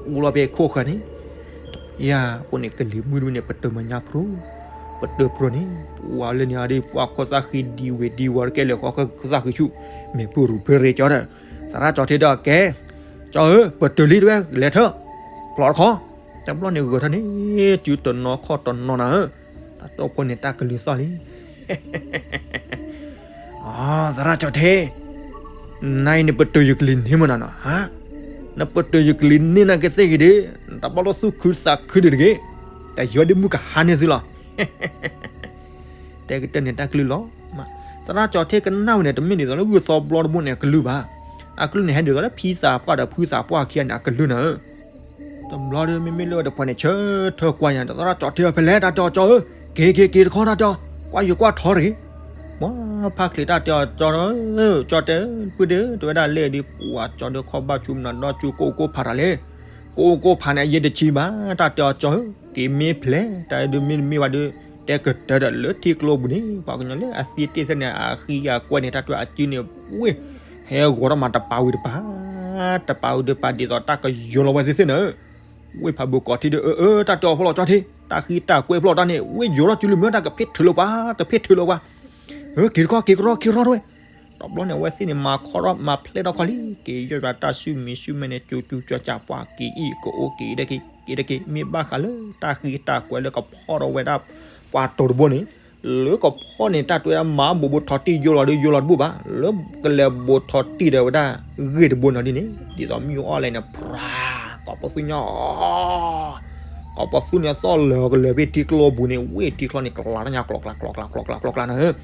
အူလီၤဖဲခိၣ်ဃၢၤန့ၣ် ယၤ အဃိန့ၣ် ကလံၤမုၢ်တဘ့ၣ်န့ၣ် ပတုာ်မၤညါဖျိ ပတုာ်ဖျိန့ၣ် ပှၤလၢန့ၣ်အဒံး ပှၤခိၣ်သၣ်ဃံဒံဝ့ၤဒံဝီၤတကဲလၢာ်ဃီ ဃၣ်သၣ်ဃံဆူၣ် မ့ၢ်ပူၤရူၤဖဲရ့ကၠီဒီး သရၣ်ကၠီထ့ဒီးကဲ ကၠီဧၢ ပတုာ်လံတဝဲ လဲၤထၢၣ် ဖျိးတခီ တဘျီန့ၣ်ဂဲၤထီၣ်န့ၣ် စုတနီၤခီၣ်တနီၤနၤဧၢ တၢ်တီၢ်ဖိန့ၣ် တၢ်ကလုၢ်သီၣ်လံ အ သရၣ်ကၠီထ့ နအံၤနပတုာ်ယကလံၤန့ၢ်မနုၤနီၤ ဟါ နပတုာ်ယကလံၤန့ၢ်နာ်က့သ့ၣ်ဂ့ၤဒၣ် တဘျီလၢသူၣ်ခုသးခုဒၣ်တဂ့ၤ တယီဒ်မုၢ်ကဟါန့ၣ်သုလီၤ တဲကတၢၢ်န့ၣ်တၢ်ကလုၢ်လီၤ. သရၣ်ကၠီထ့ကနၣ်ဝဲန့ၣ် တမ့ၢ်ဒ်သိးလၢဂုၢ်သီဘျီတဘိန့ၣ် အကလုၢ်ဘၣ်. အကလုၢ်န့ၣ် ဟဲဒ်သိးလၢဖံသးပှၢ်ဒီးဖုသးပှၢ်ခံဂၤန့ၣ် အကလုၢ်နၤဧၢ. တဘျီဒီး မ့မ့ၢ်လၢတဖၣ်န့ၣ် ဆၢထၢၣ်ကွၢ်ညါ သရၣ်ကၠီထ့အီၤဖဲလဲၣ် တၢ်တဲအီၤကၠီဧၢ, က့ၤက့ၤက့ၤတခီတၢ်တဲအီၤ, ကွၢ်ယိၤကွၢ်ထီတဂ့ၤ. ပှၤဖါချ့တၢ်တဲအီၤကၠီဧၢ, ကၠီတဲ ပုၢ်ဒ့ဧၢ, တဝဲဒၣ်လဲၣ်ဒ်ပှၤကၠီဒီးခီဘၣ်ဆူမနၤဒီးဆူကိၣ်ကိၣ်ဖးတၢ်လဲၣ်. ကိၣ်ကိၣ်ဖးန့ၣ် အယဲၢ်တဆံဘၣ်, တၢ်တဲအီၤကၠီဧၢ, က့ၤမ့ၢ်ဖျဲး တၢ်ဒုးမ့ၢ်တမ့ၢ်ဘၣ်ဒီး တဲကတၢၢ်ဒီးလၢထံကျိပူၤန့ၣ် ပှၤကညီလၢအသံတ့ၢ်သ့ၣ်န့ၣ် အဃံအကွဲန့ၣ် တၢ်တဝဲအစုန့ၣ် ဝ့ၢ် ဟဲဂီၤထီၣ်မးတပာ်ဝံၤတပာ်, တပာ်ဝံၤတပာ်ဒ်သိးတၢ်ကယီၤလီၤဝဲသ့ၣ်သ့ၣ်နၤဧၢ. ဝ့ၢ်ဖးဘိးကီးထံဒီး အၢ အၢ တၢ်တဲအီၤဖျိလီၤကၠီထ့, တၢ်ဃံတၢ်ကွဲဖျိလီၤတၢ်န့ၣ် ဝ့ၢ်ယိၤထီၣ်စုလၢမ့ၢ်တၢ်ကဖ့ၣ်ထုးလီၤပှၤ, ကဖ့ၣ်ထုးလီၤပှၤ, အၢ က့ၤတခီ က့ၤကရီက့ၤရီတဝဲ. တဘျီန့ၣ် အဝဲသ့ၣ်န့ၣ် မၤခီထီၣ်မၤဖျဲးထီၣ်ခီလံ, က့ၤယီၢ်ယွၤတၢ်စုမံစုမဲန့ၣ် ကၠူကၠူကၠီကၠီ ပှၤက့ၤအံၤကအိၣ်က့ၤဒဲက့ၤ က့ၤဒဲက့ၤ မ့ၢ်ဘၣ်ဃးလၢတၢ်ဃံတၢ်ကွဲလၢကဖီၣ်ထီၣ်ဝဲဒၣ် ပှၤတိၤတဘိန့ၣ် လၢကဖီၣ်န့ၣ် တၢ်တဝဲဒၣ်မၤဘိးဘိးထီၣ်တံၢ်ယိလီၤဒီးယိလီၤတဘူၣ်ဘၣ်, လၢကလဲၤဘိးထီၣ်တံၢ်ဒီးဝဲဒၣ် ဂ့ၢ်တဘိနီၤဒ်န့ၣ် ဒ်သိးမ့ၢ်အီၣ်လဲၣ်န့ၣ် ဖြး ကိးပသူညါ ကိးပသူန့ၣ် သီၣ်လၢာ်ကလၢာ်ဖဲထံကျိပူၤန့ၣ် ဝ့ၢ်ထံကျိန့ၣ် ကျးတညါ ကျီကျါ ကျီကျါ ကျီကျါ ကျီကျါ နၤဧၢ.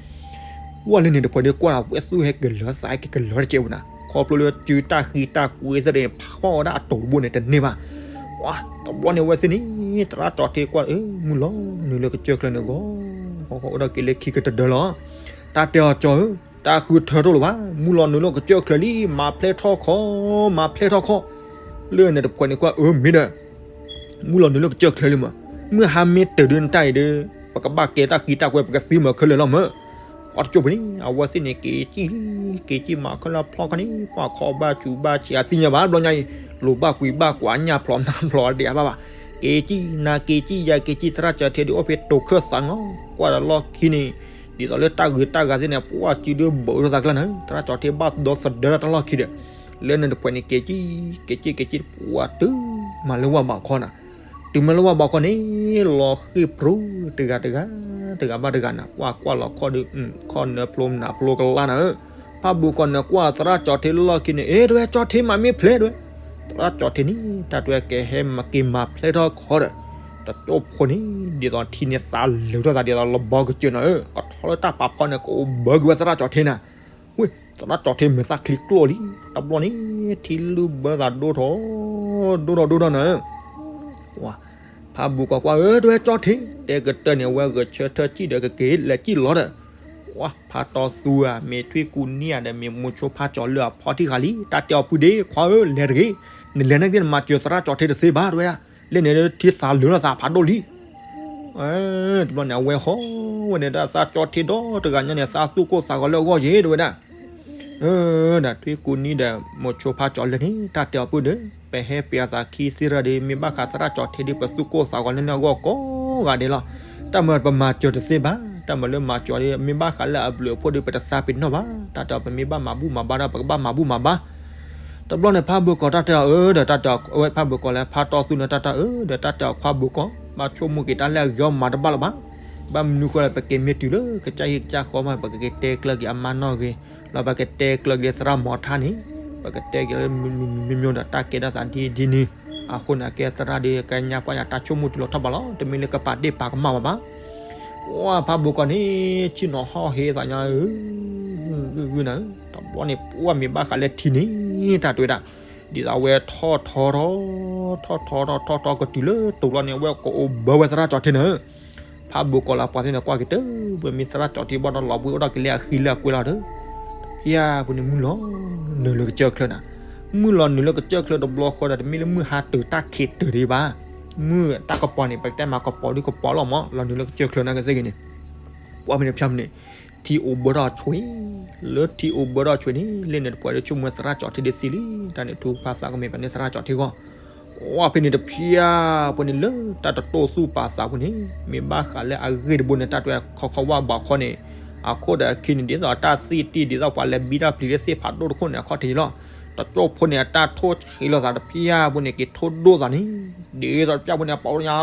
ဝဲလၢန့ၣ်တဖၣ်ဒီးကွၢ်ဒီး ဝဲသူၣ်ဟဲကလၢၤသးဟဲက့ၤကလၢၤတကဲးပူၤနၤ, ခီဖျိလၢစုတၢ်ဃံတၢ်ကွဲသ့ၣ်န့ၣ် ဖီၣ်ဝဲဒၣ်အတိၤတဘိန့ၣ်တန့ၢ်ဘၣ်. တဘျီန့ၣ်အဝဲသ့ၣ်န့ၣ် သရၣ်ကၠီထ့ကွၢ် မုၢ်လီၤနုာ်လၢကစၢၢ်ချၢန့ၣ်ဂီၤ အိၣ်ဒီးက့ၤလၢခံကတဒၢလီၤ. တၢ်တဲအီၤကၠီဧၢ, တၢ်ဃုထၢတအိၣ်လၢၤဘၣ်, မုၢ်လီၤနုာ်လၢကစၢၢ်ချၢလံ, မၤဖျဲးထီၣ်ခီ, မၤဖျဲးထီၣ်ခီ. လၢန့ၣ်တဖှဲးန့ၣ်ကွၢ် အၢ မ့ၢ်ဒီး မုၢ်လီၤနုာ်လၢကစၢၢ်ချၢလံမး, မုၢ်ဟါမ့ၢ်တၢၤဒုးနတၢ်အံၤဒီး ပကဘၣ်ကဲတၢ်ဃံတၢ်ကွဲ ပကသံမၤခဲလၢာ်လီၤမး. ပှၤတကၠိၢ်ပူၤန့ၣ် အဝဲသ့ၣ်န့ၣ် က့ၤကံၣ်လံ, က့ၤကံၣ်မၤခဲလၢာ်ဖျီခီန့ၣ် ပှၤခီဘၣ်စူၤဘၣ်ဆံးအသ့ၣ်ညါဘၣ် ဘျီညါအံၤ, လိာ်ဘၣ်ကွံာ်ဘၣ်ကွၢ်ညၣ်ဖျီနၢ်ဖျီတယၤဘၣ်ဘၣ်. က့ၤကံၣ်နၤက့ၤကံၣ်ယၤက့ၤကံၣ် သရၣ်ကၠီထ့ဒုးအိၣ်ဖဲတိၤခၢၣ်သးနီၤ, ကွၢ်ဒီးလီၢ်ခံန့ၣ် ဒ်သိးလၢတၢ်ဂုၤတၢ်ဂၤသ့ၣ်န့ၣ် ပှၤစုဒုးဘၢးထီၣ်သးကျါန့ၣ် သရၣ်ကၠီထ့ဘၣ်ဒီသဒၢတၢ်လီၢ်ခံဒီး လၢန့ၣ်တဖှဲးန့ၣ် က့ၤကံၣ် က့ၤကံၣ် က့ၤကံၣ် ပှၤတုၤမၤလၢဝၢ်ဘးခီနၤ, တုၤမၤလၢဝၢ်ဘးခီန့ၣ် လီၤဃ့ၢ်ပြူၤ တဂၤတဂၤ တဂၤဘၣ်တဂၤနၤ ကွၢ်ကွၢ်လီၤခီၣ်ဒီး ခီၣ်နၢဖျိနၢဖျိကလါနၤဧၢ. ဖးဘိးကီးန့ၣ်ကွၢ်သရၣ်ကၠီထ့လၢလီၢ်ခံန့ၣ် အ့ တဝဲကၠီထ့မၤမ့ၢ်ဖျဲးတဝဲ, သရၣ်ကၠီထ့န့ၣ် တၢ်တဝဲကဟဲမၤက့ၤမၤဖျဲးထီၣ်ခီဒီး တကၠိၢ်ဖိန့ၣ် ဒ်သိးထံန့ၣ်သးလၢာ်ထီၣ်သးဒ်သိးလဘီကစၢၢ်နၤဧၢ, ကထီလၢတၢ်ပာ်ဖီန့ၣ် ကအိၣ်ဘၢကွံာ်ဝဲသရၣ်ကၠီထ့နၤ ဝ့ၢ် သရၣ်ကၠီထ့မဲာ်သၣ်ချံကျိၣ်လံ, တဘျီန့ၣ် ထံလုၢ်ဘၢသးဒိၣ်ထီၣ် ဒိၣ်ထီၣ်ဒိၣ်ထီၣ်နၤဧၢ. ဝါ ဖးဘိးကီးကွၢ် အၢ တဝဲကၠီထ့ တဲကတၢၢ်န့ၣ် အဝဲဂဲၤဆၢထၢၣ်စံၣ်ဒီးကက့ၤလဲၤစံၣ်လီၤဒီး ဝါ ဖးတီသူဧါ မ့ၢ်ထွံၣ်ကူနံၣ်ဧါဒီး မ့ၢ်မိၤဆိဖးကၠီၤလၢအဖီထံၣ်ဃာ်လံ တၢ်တဲအီၤပုၢ်ဒ့ခွါဧၢ လဲၤတဂ့ၤ, နလဲၤန့ၣ်က့ၤ နမၤစၢၤသရၣ်ကၠီထ့တသ့ဘၣ် တဝဲဒၣ်, လၢန့ၣ်ထံသးလၢာ်ထီၣ်သးဖးဒိၣ်လံ တဘျီန့ၣ် အဝဲဟီဝဲန့ၣ်ဒၣ်သရၣ်ကၠီထ့ဒီတဂၤညါန့ၣ် သးသူၣ်ကိၢ်သးဂီၤလၢအဂီၢ်ယဲ တဝဲဒၣ်. ဒီးထွံၣ်ကူနံၣ်ဒီး မိၤဆိဖးကၠီၤလၢန့ၣ် တၢ်တဲအီၤပုၢ်ဒီး ပဟဲပှဲၤအသးခံသ့ၣ်ရၢဒီး မ့ၢ်ဘၣ်ဃးသရၣ်ကၠီထ့ဒီး ပသူၣ်ကိၢ်သးဂီၤလၢန့ၣ်အဂီၢ်ကိးဂၤဒဲးလီၤ. တၢ်မၤပမၤစၢၤတသ့ဘၣ်, တၢ်မၤလၢမၤစၢၤဒီး မ့ၢ်ဘၣ်ဃးလၢအဘျုးအဖှိၣ်ဒီး ပတသးပ့ၤနီၣ်ဘၣ်, တၢ်တဲအီၤ ပမ့ၢ်ဘၣ်မၤဘူၣ်မၤဘါဒီး ပကဘၣ်မၤဘူၣ်မၤဘါ တဘျီန့ၣ် ဖးဘိးကီးတၢ်တဲအီၤ အၢ ဒီးတၢ်တဲအီၤ အဝဲဖးဘိးကီးလၢ ဖးတီသူန့ၣ် တၢ်တဲအီၤ အၢ ဒီးတၢ်တဲအီၤ ခွါဘိးကီး ဘၣ်ဆိကမိၣ်က့ၤတၢ်လၢအဂ့ၤအီၤမးတဘၣ်လၢၤဘၣ်. ဘၣ်မနုၤဃိလဲၣ် ပက့ၤမ့ၢ်တုၤလၢကစၢ်ဟံၣ်ကစၢ်ဃီမး ပကက့ၤတဲကျၢၤက့ၤအမါနီၢ်ဂ့ၤ, လီၤပကတဲကျၢၤက့ၤသရၣ်မီၤထါန့ၣ်, ပကတဲက့ၤလၢမ့ၢ်မ့ၢ်မ့ၢ်မ့ၢ်ဒီး တၢ်ကဲထီၣ်သးဒ်ဒ်န့ၣ်, အဃိန့ၣ် အကဲသရၣ်ဒီး ကညါပှၢ်ညါတၢ်ဆိကမိၣ်တုၤလီၤထီၣ်ဘးလီၤ, တမ့ၢ်လၢကပာ်ဒ့ၣ်ပာ်ကမၣ်ဘၣ်ဘၣ် ပှၤဖးဘိးကီးန့ၣ် ဆ့ၣ်နီၤဟီၣ်ဟ့သးညါဧၢ, ဂုၢ်ဂုၢ်နၤဧၢ, တဘျီန့ၣ် ပှၤမ့ၢ်ဘၣ်ဃးလၢထံန့ၣ် တၢ်တဲဝဲဒၣ်, ဒ်သိးအဝဲထီၣ်ထီထီၣ်, ထီၣ်ထီထီၣ်ထီၣ်ထီၣ်ကတုၤလၢတိၤလီၤန့ၣ် အဝဲကအိၣ်ဘၢဝဲသရၣ်ကၠီထ့နၤဧၢ, ဖးဘိးကီးလၢပှၤသ့ၣ်န့ၣ်ကွၢ်က့ၤတၢ်, ပမ့ၢ်သရၣ်ကၠီထ့ဘၣ်ဒီးလီၤဘှံးအိၣ်ဒီးက့ၤလၢအဃံလၢအကွဲလီၤဒီး, ဖဲပူၤန့ၣ် မုၢ်လီၤနုာ်လၢကစၢၢ်ချၢနၤ, မုၢ်လီၤနုာ်လၢကစၢၢ်ချၢတဘျီဃီဒီး တမ့ၢ်လၢမုၢ်ဟါတၢၤတၢ်ခံးတၢၤဒံးဘၣ်, မုၢ်တၢ်ကပီၤန့ၣ် ပကတဲမးကပီၤဒုကပီၤလီၤမး လီၤနုာ်လၢကစၢၢ်ချၢနၤကသ့ၣ်ဂ့ၤန့ၣ်, ပှၤဖဲန့ၣ်ဖဲန့ၣ် ထံအိၣ်ဘၢထီၣ်ဆွံ, လၢထံအိၣ်ဘၢထီၣ်ဆွံန့ၣ် လၢန့ၣ်တပှဲၤလၢဆိကမိၣ်သရၣ်ကၠီထ့ဒုးသံလံ, တၢ်န့ၣ်ထူကဖၣ်သးကမဲာ်ဖဲန့ၣ်သရၣ်ကၠီထ့ဂီၢ်, ပှၤဖဲန့ၣ်တဖျၢၣ်ပူၤန့ၣ်လၢတၢ်တတိၢ်သူၣ်ပာ်သးပူၤန့ၣ် မ့ၢ်ဘၣ်ဃးလၢအဂ့ၢ်တဘိန့ၣ် တၢ်တဲဝဲခီခီဝၣ်ဘးခီန့ၣ်, အခိၣ်ဒီးအခံန့ၣ် ဒ်သိးတၢ်သံတံၢ် ဒ်သိးပှၤလဲၤဘံတၢ်ပျံၤလၢသ့ၣ်ဖးဒိၣ်တခိၣ်န့ၣ် အခီၣ်ထံးလီၤ, တကၠိၢ်ဖိန့ၣ် အတၢ်ထိၣ်ဆံးလိာ်သးတဖျၢၣ်ပူၤန့ၣ် က့ၤထိၣ်ဒိၣ်သးန့ၣ်, ဒ်သိးတဖျၢၣ်ပူၤန့ၣ် အပီညါ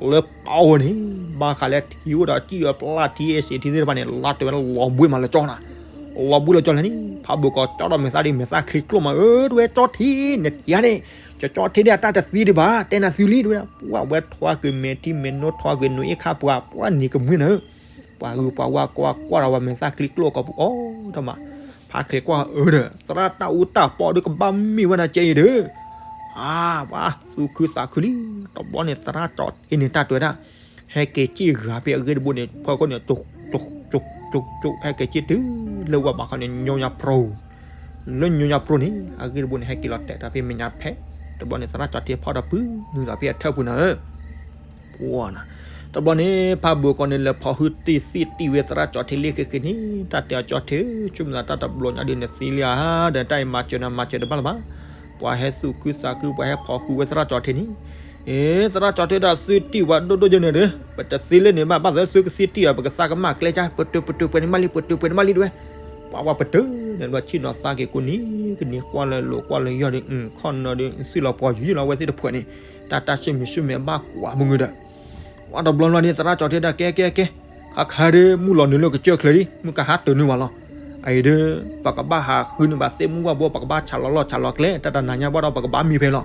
လၢပီဝဲန့ၣ် ဘၣ်ဃးလၢထံအိၣ်ဒီးစံၣ်အပျၢ်ထံအ့ၣ်စ့ထံသ့ၣ်တဖၣ်န့ၣ် လီၤတဲာ်ဝဲလီၤဘှံးမးလၢကၠီနၤ, လီၤဘှံးလၢကၠီလဲၣ်န့ၣ် ဖးဘိးကီးကၠီဒီးမဲာ်သၣ်ဒ်မဲာ်သၣ်ချံကျိၣ်မး အၢ တဝဲကၠီထ့ နထံၣ်ဧါန့ၣ်, ကၠီထ့ဒ်အတၢ်တသံဒံးဘၣ် တဲနၤသံလံ တဝဲဒၣ်, ပှၤဝဲထွါကွံာ်မဲာ်ထံမဲာ်နိထွါကွံာ်နိအ့ၣ်ခါပှၤ ပှၤနံၤကမှံနၤဧၢ, ပှၤဂုၤပှၤဝါကွၢ်ကွၢ်ဒီးဝဲမဲာ်သၣ်ချံကျိၣ်ကီးပူၤ အိၣ်ဒီးမး, ဖးချ့ကွၢ်အၢဒီး သရၣ်တၢ်အူတၢ်ပီဒုးကဘၣ်မ့ၢ်ဝဲဒၣ်ကဲအံၤဒီး အါ ပှၤသူၣ်ခုသးခုလံ, တဘျီန့ၣ်သရၣ်ကၠီထ့န့ၣ် တၢ်တဲဝဲဒၣ်, ဟဲက့ၤစံၣ်ဂၤဖဲအဂ့ၢ်တဘိန့ၣ် ဖီခိၣ်န့ၣ် ကၠိကၠိကၠိကၠိ ဟဲက့ၤစံၣ်တုၤလၢဝၢ်ဘးခီန့ၣ် ညိညါပြိ, လၢညိညါပြိန့ၣ် အဂ့ၢ်တဘိန့ၣ် ဟဲက့ၤလီၤတဲာ်တၢ်ဖဲမဲာ်ညါဖဲ, တဘျီန့ၣ်သရၣ်ကၠီထ့ဖီၣ်ဒီးပုၢ်နုာ်ဒီးဖဲအထၢၣ်ပူၤနၤဧၢ တဘျီန့ၣ် ဖးဘိးကီးန့ၣ် လဲၤဖီၣ်ဟုတံၢ်သံတံၢ်ဝဲသရၣ်ကၠီထ့လ့ဃ့ဃ့န့ၣ် တၢ်တဲအီၤကၠီထ့ ဆိကမိၣ်သးတၢ်တဘျီညါဒ်နသံလံဧါ ဒီးတၢ်အံၤမၤစၢၤနၤမၤစၢၤတဘၣ်လၢၤဘၣ်, ပှၤဟဲသူၣ်ခုသးခု ပှၤဟဲဖီၣ်ဃုာ်ဝဲသရၣ်ကၠီထ့န့ၣ်, အ့ သရၣ်ကၠီထ့ဒၣ်သုတံၢ်ဝဲဒိၣ်ဒိၣ်ယဲၢ်န့ၣ်ဒီး ပတသံလၢန့ၣ်ဘၣ်, ဘၣ်သးသုကသံတံၢ်အီၤ ပကသးကမၣ်ကျဲကါ ပတုာ်ပတုာ်ပှဲၤန့ၣ်မးလံ ပတုာ်ပှဲၤန့ၣ်မးလံတဝဲ, ပှၤဝဲပတုာ်န့ၣ် ဘျီဆ့ၣ်နီၤသးက့ၤကိးနံၤကနံၤ ကွၢ်လၢလိၤကွၢ်လၢယီၢ်ဒီး ခီၣ်နီၤဒီး သံလီၤပှီၤယံာ်လီၤဝဲသ့ၣ်တဖှဲးန့ၣ်, တၢ်တၢ်ဆိၣ်မံၤဆိၣ်မဲာ်ဘၣ်ကွၢ်မုၢ်ဂုၤဒီး ပှၤတဘျီဘျီန့ၣ် သရၣ်ကၠီထ့ဒၣ်ကဲကဲကဲ, ခါခါဒီး မုၢ်လီၤနုာ်လၢကစၢၢ်ချၢလံ မုၢ်ကဟါတၢၤနုာ်ဘၣ်လီၤ, အအံၤဒီး ပကဘၣ်ဟးဃုန့ၢ်ဘၣ်သ့ၣ်မုၢ်ဝၣ်ဘိ ပကဘၣ်ဆးလီၤလီၢ်ဆးလီၤကျဲ တၢ်တနၤညါဘၣ်ဒီး ပကဘၣ်မံဖဲလီၤ,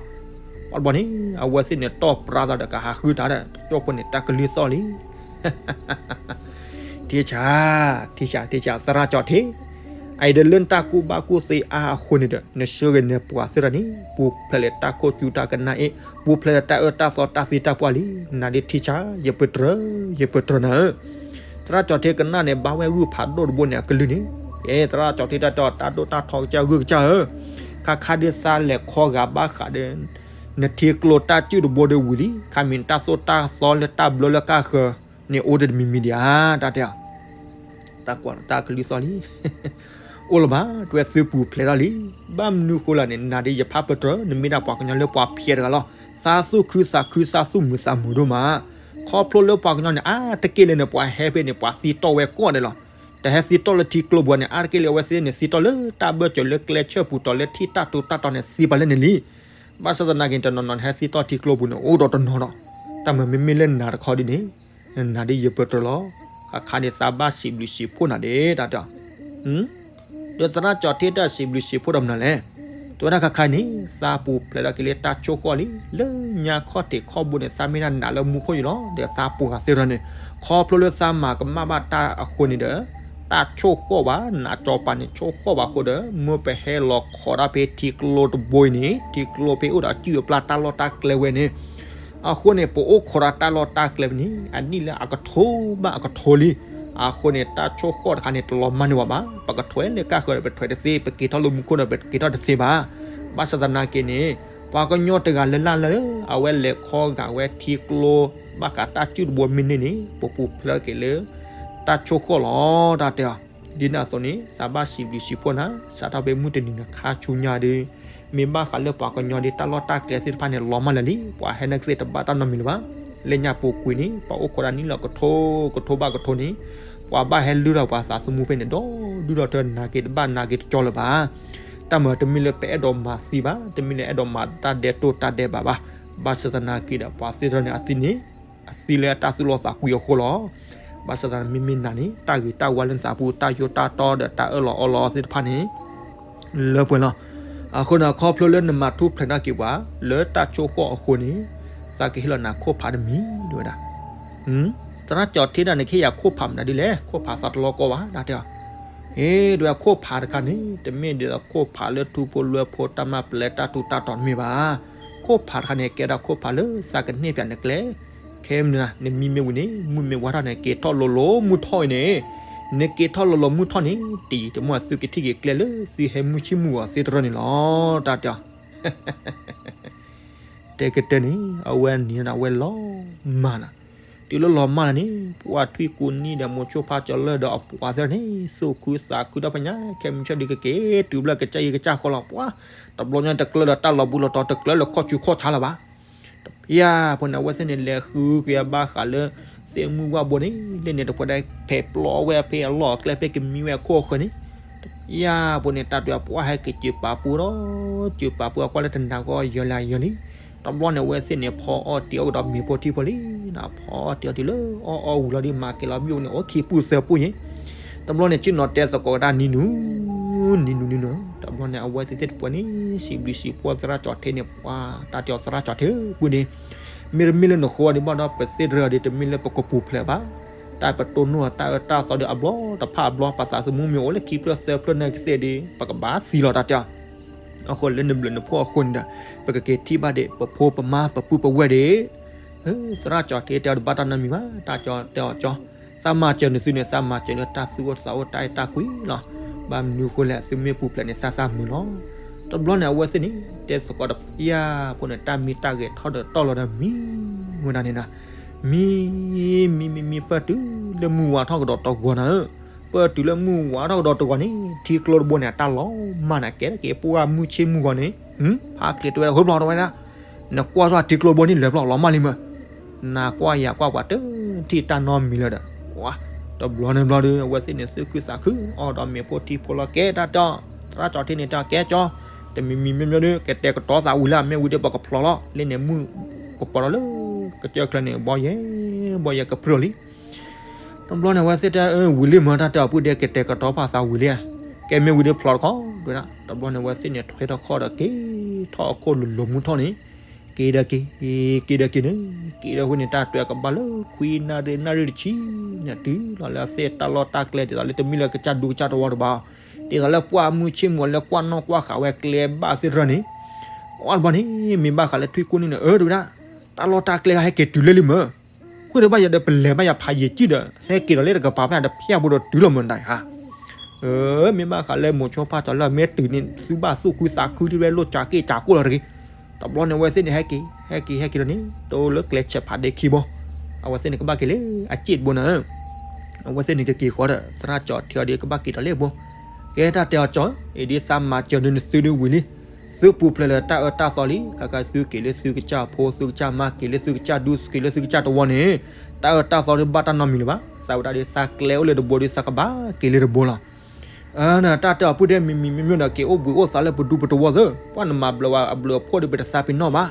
ပှၤတဘျီန့ၣ် အဝဲသ့ၣ်န့ၣ် တီၢ်ပြါသးဒီးကဟးဃုတၢ်ဒီး တကၠိၢ်ဖိန့ၣ် တၢ်ကလုၢ်သီၣ်လံ ထံဆး, ထံဆး ထံဆး သရၣ်ကၠီထ့, အအံၤဒီးလၢနတၢ်ကူၣ်ဘၣ်ကူၣ်သ့အါအဃိန့ၣ်ဒီး နဆှၢဂ့ၤနပှၤသ့ၣ်တဖၣ်န့ၣ် ပူၤဖျဲးလၢတၢ်ခိၣ်ကူတၢ်ကနၣ်အ့ၣ် ပူၤဖျဲးလၢတၢ်အၢတၢ်သီတၢ်သ့တၢ်ပှၢ်လံ, နၤဒ်ထံဆါ ယပတြၢၤ ယပတြၢၤနၤဧၢ, သရၣ်ကၠီၤထ့ကနၣ်န့ၣ် ဘၣ်ဝဲဂုၢ်ဖးဒိၣ်တဘိန့ၣ် အကလုၢ်န့ၣ်, ကဲ သရၣ်ကၠီၤထ့တၢ်တဲအီၤ တၢ်ဒိၣ်တၢ်ထီကစၢ်ဂုၢ်ကစၢ်ဧၢ, ခါခါဒ်သးလဲၤခီဂာ်ဘၣ်ဃးဒီး နထံကျိတၢ်စုၣ်တဘိဒီးဝံၤလံ, ခါမ့ၢ်နတၢ်သိၣ်တၢ်သီလၢတၢ်ဘျၢလၢကၢ်ဃၢၤန့ၣ် အိၣ်ဒီးတမံၤမံၤဒံးဧါ, တၢ်တဲအီၤ တၢ်ကွၢ်တၢ်ကလုၢ်သီၣ်လံ အိၣ်လၢၤဘၣ်, တဝဲသုပူၤဖျဲးထီၣ်လံ, ဘၣ်မနုၤဃိလဲၣ်န့ၣ် နၤဒ်ယဖးပတြၢၤ နမ့ၢ်ဒၣ်ပှၤကညီလၢပှၤဖျဲးတဂၤလီၤ, သးသူၣ်ခုသးခုသးသူၣ်မုာ်သးမုာ်ဒိၣ်မး, ခီဖျိလၢပှၤကညီန့ၣ် အါတက့ၢ်လၢန့ၣ် ပှၤဟဲဖဲန့ၣ် ပှၤသံတီၢ်ဝဲကိးဂၤဒဲးလီၤ, တဟဲသံတီၢ်လၢထံကျိပူၤန့ၣ် အါတက့ၢ်လၢအဝဲသ့ၣ်န့ၣ် သံတီၢ်လၢတၢ်ဘၢၣ်စၢၤလၢကျဲဆၢပူၤတီၤလၢထံၣ်တၢ်တိၤတၢ်တီၤန့ၣ် သံပှၤလၢန့ၣ်လံ ဘၣ်ဆၣ်သနာ်က့ တနီၤနီၤနဟဲသံတီၢ်ထံကျိပူၤန့ၣ် အိၣ်ဒီးတနီၤဒီး, တၢ်မၤမ့မ့ၢ်လၢနၤတခီဒ်န့ၣ်, နၤဒ်ယပတြၢၤလီၤ, ခါခါန့ၣ်သးဘၣ်စံးဘျုးစံးဖှိၣ်နၤဒဲး တၢ်တဲအီၤ, ဒီးသရၣ်ကၠီၤထ့တၢ်စံးဘျုးစံးဖှိၣ်ဒီးမနုၤလဲၣ်, တဝဲဒၣ်ခါခါန့ၣ် သးပူၤဖျဲးထီၣ်က့ၤလၢတၢ်ဆိၣ်ဃီၣ်လံ, လၢညါခီၣ်ထံးခီၣ်ဘိန့ၣ် သးမ့ၢ်ဒၣ်နးလၢမူခိၣ်ယံၤလီၤ, ဒီးသးပှၢ်ဂၤသ့ၣ်တဖၣ်န့ၣ်, ခီဖျိလၢသးမၤကမၣ်ဘၣ်တၢ်အဃိန့ၣ်ဒီး တၢ်ဆိၣ်ဃီၣ်ဘၣ်, နးစီၤပၤန့ၣ်ဆိၣ်ဃီၣ်ဘၣ်အဃိဒီး မ့ၢ်ပဟဲလီၤခီဒၣ်ဖဲထံကျိတဘိအံၤန့ၣ် ထံကျိဖဲအိၣ်ဒီးအစုၣ်အပျၢ်တၢ်လီၢ်တၢ်ကျဲဝဲန့ၣ်, အဃိန့ၣ် ပအိၣ်ခိးဒီးတၢ်လီၢ်တၢ်ကျဲဖဲန့ၣ် အနံၣ်လၢအကထိဘၣ်အကထိလံ, အဃိန့ၣ် တၢ်ဆိၣ်ဃီၣ်တခါန့ၣ် တလီၤမၢ်န့ၢ်ဝဲဘၣ်, ပကထွဲလၢကၢ်ဃၢၤဒီးပထွဲတသ့, ပက့ၤထီၣ်လၢမူခိၣ်ဒီးပက့ၤထီၣ်တသ့ဘၣ်, ဘၣ်ဆၣ်သနာ်က့န့ၣ် ပှၤကညီတဂၤလၢ်လၢ်လၢ အဝဲလဲၤခီဂာ်ဝဲထံကျိ ဘၣ်ဃးတၢ်စုၣ်တဘိမ့ၢ်န့ၢ်န့ၣ် ပပူၤဖျဲးက့ၤလၢ တၢ်ဆိၣ်ဃီၣ်လီၤ တၢ်တဲအီၤ, ဒ်န့ၣ်အသိးန့ၣ် သးဘၣ်စံးဘျုးစံးဖှိၣ်နၤ, စးထီၣ်ဖဲမုၢ်တနံၤန့ၣ်ခါဆူညါဒီး, မ့ၢ်ဘၣ်ဃးလၢပှၤကညီဒ်တၢ်လီၢ်တၢ်ကျဲသ့ၣ်တဖၣ်န့ၣ် လီၤမၢ်လၢာ်လံ, ပှၤဟဲနာ်က့သ့ၣ်တဘၣ်တၢ်နီတမံၤလၢၤဘၣ်, လၢညါပူၤကွံာ်န့ၣ် ပှၤအိၣ်ခိးဒၣ်နံၣ်လၢကထိကထိဘၣ်ကထိန့ၣ်, ပှၤဘၣ်ဟဲလုၢ်ထီၣ်ပှၤသးသမူဖဲန့ၣ် ဒီဒုၣ်ဒီထၢနာ်က့တဘၣ်နာ်က့တကၠီလၢၤဘၣ် တၢ်မၤတမ့ၢ်လၢပအဲၣ်ဒိးမၤသံဘၣ်, တမ့ၢ်လၢအဲၣ်ဒိးမၤတၢ်ဒဲးတိၢ်တၢ်ဒဲးဘးဘၣ်, ဘၣ်ဆၣ်သနာ်က့ဒီး ပှၤသ့ၣ်တဖၣ်န့ၣ် အသံန့ၣ်, အသံလၢတၢ်သူၣ်လီသးကွံအဃိလီၤ. ဘၣ်ဆၣ်သနာ်က့ မ့မ့ၢ်နၤန့ၣ် တၢ်ဂ့ၤတၢ်ဝါလၢနသးပူၤ တၢ်ယိၣ်တၢ်တီဒီးတၢ်အၢၣ်လီၤအီလီၤသ့ၣ်တဖၣ်န့ၣ် လၢပှဲၤလီၤ. အဃိန့ၣ် ခီဖျိလၢနမၤထူၣ်ဖျဲးထီၣ်က့ၤပှၤ လၢတၢ်ဆိၣ်ဃီၣ်အဃိန့ၣ် သးကဟ့ၣ်လီၤနၤခိၣ်ဖးတမံၤ ဒ်ဝဲဒၣ် သရၣ်ကၠီၤထ့တၢ်န့ၣ် ကဟ့ၣ်ယၤခိၣ်ဖးမနုၤဒ်လဲၣ်, ခိၣ်ဖးသးတလီၤကီဘၣ် တၢ်တဲအီၤ. အ့ ဒ်ဝဲခိၣ်ဖးတခါန့ၣ် တမ့ၢ်ဒ်သိးခိၣ်ဖးလၢထူဖိလွဲဖိ တၢ်မၤပျဲတၢ်ထူးတၢ်တီၤတမ့ၢ်ဘၣ်. ခိၣ်ဖးတခါန့ၣ် ကဲဒၣ်ခိၣ်ဖးလၢသးကန့ၢ်ပၠးနကျဲ, ခဲမနုၤ နမံမ့ၢ်ဝံၤန့ၣ် မုၢ်မ့ၢ်ဝါထီၣ်န့ၣ် က့ၤထီၣ်လိၤလိၤမုၢ်ထီၣ်အံၤန့ၣ်, နက့ၤထီၣ်လိၤလိၤမုၢ်ထီၣ်န့ၣ် တယံာ်တမီၢ်သုကထံၣ်က့ၤကျဲလၢသုဟဲမုၢ်ဆ့ၣ်မုၢ်ဂီၤသ့တရၢန့ၣ်လီၤ တၢ်တဲအီၤ. တဲကတဲန့ၣ် အဝဲန့ၣ်ဒီး အဝဲလီၤမၢ်နၤ, တုၤလၢလီၤမၢ်လၢန့ၣ် ပှၤထွံၣ်ကူနံၤဒီး မိၤဆိဖါကၠီၤလၢၢ်ဒီးအပှၤသ့ၣ်န့ၣ် သူၣ်ခုသးခုဒီးဖဲညါ ခဲမုၢ်ဆ့ၣ်ဒုးကက့ၤတုၤဘျီ ကစၢ်ယံၤကစၢ်ဃီလီၤ. ပှၤတဘျီညါတကျၢဒီးတၢ်လီၤဘူးလီၤတီၤ တကျၢလၢခီၣ်ဆူးခီၣ်ဆါလၢၤဘၣ်. တပျၢ်ဖိန့ၣ် အဝဲသ့ၣ်န့ၣ် လဲၤဃုက့ၤဘၣ်ဃးလၢ သ့ၣ်မုၢ်ဝၣ်ဘိန့ၣ် လၢန့ၣ်တဖှဲးဒၣ် ဖဲးပျီဝဲဖဲအလီၢ်အကျဲ ဖဲကမံဝဲအခိၣ်အဃၢၤန့ၣ် တပျၢ်ဖိန့ၣ် တၢ်ဒွဲၣ်ပှၤဟဲက့ၤစၢၤပာ်ပူၤဒီး စၢၤပာ်ပူၤ အကွၢ်လၢတနၤဂီၢ်ယၢၤလၢယၢၤလံ. တဘျီန့ၣ် အဝဲသ့ၣ်န့ၣ် ဖီအီၣ်တ့ၤအီၣ်ကဒီးမ့ၤဖိထံဖိလံ, ဖီအီၣ်တ့ၤအီၣ်တုၤလၢအီၣ်အီၣ်ဝံၤလီၤဒီး မၤက့ၤလီၤဘံၣ်အအိၣ်န့ၣ် အိၣ်ခံပူၢ်သၢပူၢ်န့ၣ်, တဘျီန့ၣ် ဆ့ၣ်နီၤတဲသကိးဝဲဒၣ်နံၤနုၤ, နံၤနုၤနံၤနုၤ, တဘျီန့ၣ် အဝဲသ့ၣ်သ့ၣ်တဖှဲးန့ၣ် စံးဘျုးစံးဖှိၣ်သရၣ်ကၠီၤထ့န့ၣ် ပှၤတၢ်တဲအီၤသရၣ်ကၠီၤထ့ပူၤန့ၣ် မ့တမ့ၢ်လၢနဃိဒံးဘၣ်ဒီး ပသ့ၣ်တရၢအီၤဒီး တမ့ၢ်လၢပကပူၤဖျဲးဘၣ်. တၢ်ပတိၢ်နီၣ်အတၢ်အၢတၢ်သီဒီးအဘျီတဖၣ်အဘျီ ပသးသမူမ့ၢ်အိၣ်လၢခံဖျၢၣ်သၢဖျၢၣ်နာ်က့သ့ၣ်ဒီး ပကဘၣ်သံလီၤတၢ်တဲအီၤ. အဃိလၢနဘျုးနဖှိၣ်အဃိန့ၣ်ဒီး ပကက့ၤထံၣ်ဘၣ်ဒံး ပဖိပမါပပုၢ်ပဝဲၢ်ဒီး သရၣ်ကၠီၤထ့တဲအီၤတဘၣ်တၢ်နီတမံၤဘၣ်, တၢ်ကၠီတဲအီၤကၠီ, သးမၤစၢၤနသုန့ၣ် သးမၤစၢၤလၢတၢ်သူၣ်အိၣ်သးအိၣ်တၢ်အဲၣ်တၢ်ကွံလီၤ. ဘၣ်မနုၤအဃိလဲၣ် သုမ့ၢ်ပူၤဖျဲးန့ၣ် သးသးမုာ်လီၤ. တဘျီန့ၣ် အဝဲသ့ၣ်န့ၣ် တဲသကိးတပျၢ်ဖိန့ၣ် တၢ်မံတၢ်ဂဲၤထီၣ်ဒီးတီၢ်လီၤဒီးမံဝဲဒၣ်န့ၣ်ဒီး မံ မံ မံ မံ ပၢၢ်တုၤလၢမုၢ်ဝါထီၣ်ကဒီးတဂီၤနၤဧၢ, ပၢၢ်တုၤလၢမုၢ်ဝါထီၣ်ကဒီးတဂီၤန့ၣ် ထံကျိတဘိန့ၣ် အတၢ်လီၤမၢ်နၤ ကဲထီၣ်က့ၤပှၢ်မုၢ်ဆ့ၣ်မုၢ်ဂီၤန့ၣ် ဖးချ့တဝဲဒၣ်ဃိဘျီတဝဲဒၣ်, နကွၢ်စ့ၢ်ထံကျိတဘိန့ၣ် လဲၤဘျီလီၤမၢ်လံမၢ်, နကွၢ်ယၤကွၢ်ပှၤတထံၣ်တၢ်နီတမံၤလၢၤဒီး တဘျီန့ၣ်ဘျီဒီး အဝဲသ့ၣ်န့ၣ် သူၣ်ခုသးခု အီၣ်ဒီးမ့ၤဖိထံဖိလီၤ ကဲတၢ်တီၢ်, သရၣ်ကၠီၤထ့န့ၣ် တၢ်ကဲကၠီ, တမံၤမံၤမ့ၢ်မ့ၢ်ဒီး ကတဲာ်ကတီၤသးဝံၤလၢအမ့ၢ်ဝံၤဒီး ပကဖျိးလီၤ လၢန့ၣ်မုၢ်ကပီၤဒီးလၢ ကစၢၢ်ချၢန့ၣ် ဘီယဲၢ် ဘီယဲၢ်ကပြုၢ်လံ. တဘျီန့ၣ် အဝဲသ့ၣ်တၢ်အၢဝံၤလံမၢ် တၢ်တဲအီၤပုၢ်ဒဲး ကတဲာ်ကတီၤဖးသးဝံၤလံ, ကဲမ့ၢ်ဝံၤဒီးဖျိးတခီ ဒဝဲဒၣ် တဘျီန့ၣ် အဝဲသ့ၣ်န့ၣ် ထွဲထီၣ်ခီၣ်ဒီးက့ၤထီၣ်အခိၣ်လိၤလိၤမုၢ်ထီၣ်န့ၣ်, က့ၤဒီးက့ၤ က့ၤဒီးက့ၤန့ၣ် က့ၤဒီးဝဲန့ၣ် တၢ်တွဲကဘၣ်လၢခွံနၣ်ရံၣ် နၣ်ရံၣ်တဆံန့ၣ် တုၤလီၤလၢအသ့ၣ်တၢ်လီၢ်တၢ်ကျဲဒ်သိးလၢတမ့ၢ်လၢကစၢ်ဒူကစၢ်တဝီတဘၣ်, ဒ် ဒ်သိးလၢပှၢ်မုၢ်ဆ့ၣ်မုၢ်အီၤလၢကွၢ်နီၣ်ကွၢ်ဃာ်ဝဲကျဲဘၣ်သ့ၣ်တဖၣ်န့ၣ်, အီၣ်တဘျီန့ၣ် မ့ၢ်ဘၣ်ဃးလၢထွံၣ်ကိၢ်န့ၣ်န့ၣ် အၢ တဲဝဲဒၣ်, တၢ်လီၢ်တၢ်ကျဲဟဲက့ၤတုၤလၢလံမၢ်, ဃိဒီးဘၣ်ယၤဒီးပလဲၤဘၣ်ယၤဖးယံာ်ကံၣ်ဒီး ဟဲက့ၤဒီးလၢတကပၤဖဲန့ၣ်ဒီးဖၠၣ်ဖိဒီးတုၤလီၤမၢ်ဒၣ်ဧါ. အၢ မ့ၢ်ဘၣ်ဃးလၢမိၤဆိဖးထီလၢမ့ၢ်တုၤန့ၣ် သုဘၣ်သူၣ်ခုသးခုဒ်ဝဲလိၣ်စးက့ၣ်စးကိၣ်လီၤတဂ့ၤ. တဘျီန့ၣ် အဝဲသ့ၣ်န့ၣ် ဟဲက့ၤ ဟဲက့ၤ ဟဲက့ၤလီၤန့ၣ် တအိၣ်လၢကျဲဆဲးဖးဒ့ခံဘိ, အဝဲသ့ၣ်န့ၣ်ကဘၣ်က့ၤလၢအစ့ၣ်တဘိန့ၣ်, အဝဲသ့ၣ်န့ၣ်ကက့ၤဃီဒီး သရၣ်ကၠီၤထံအီၤဒီးကဘၣ်က့ၤဒီးလၢဘိ, ကဲတၢ်တဲအီၤကၠီၤ, အံၤဒ်သးမၤစၢၤဒုးနသုဒုးဝံၤလံ, သုပူၤဖျဲးလၢတၢ်အၢတၢ်သီလံ, ခဲကဲသုက့ၤလၢသုကစၢ်ဖိ သုကစၢ်မါ က့ၤလၢသုကစၢ်ဒူ က့ၤလၢသုကစၢ်တဝီန့ၣ်, တၢ်အၢတၢ်သီဒုးဘၣ်တၢ်နီတမံၤလၢၤဘၣ်, သးဝဲဒၣ်ဒ်သးကျဲအိၣ်လၢတဘိဒီးသးကဘၣ်က့ၤလၢတဘိလီၤ. တၢ်တဲအီၤပုၢ်ဒ့ မံၤမံၤမံၤမံၤဒီး က့ၤအိၣ်ဘှံးအိၣ်သါလၢပဒူပတဝီသၢ, ပှၢ်နမၤဘျီးဝဲအဘျုးအဖှိၣ်ဒီးပတသးပ့ၤနီၣ်ဘၣ်,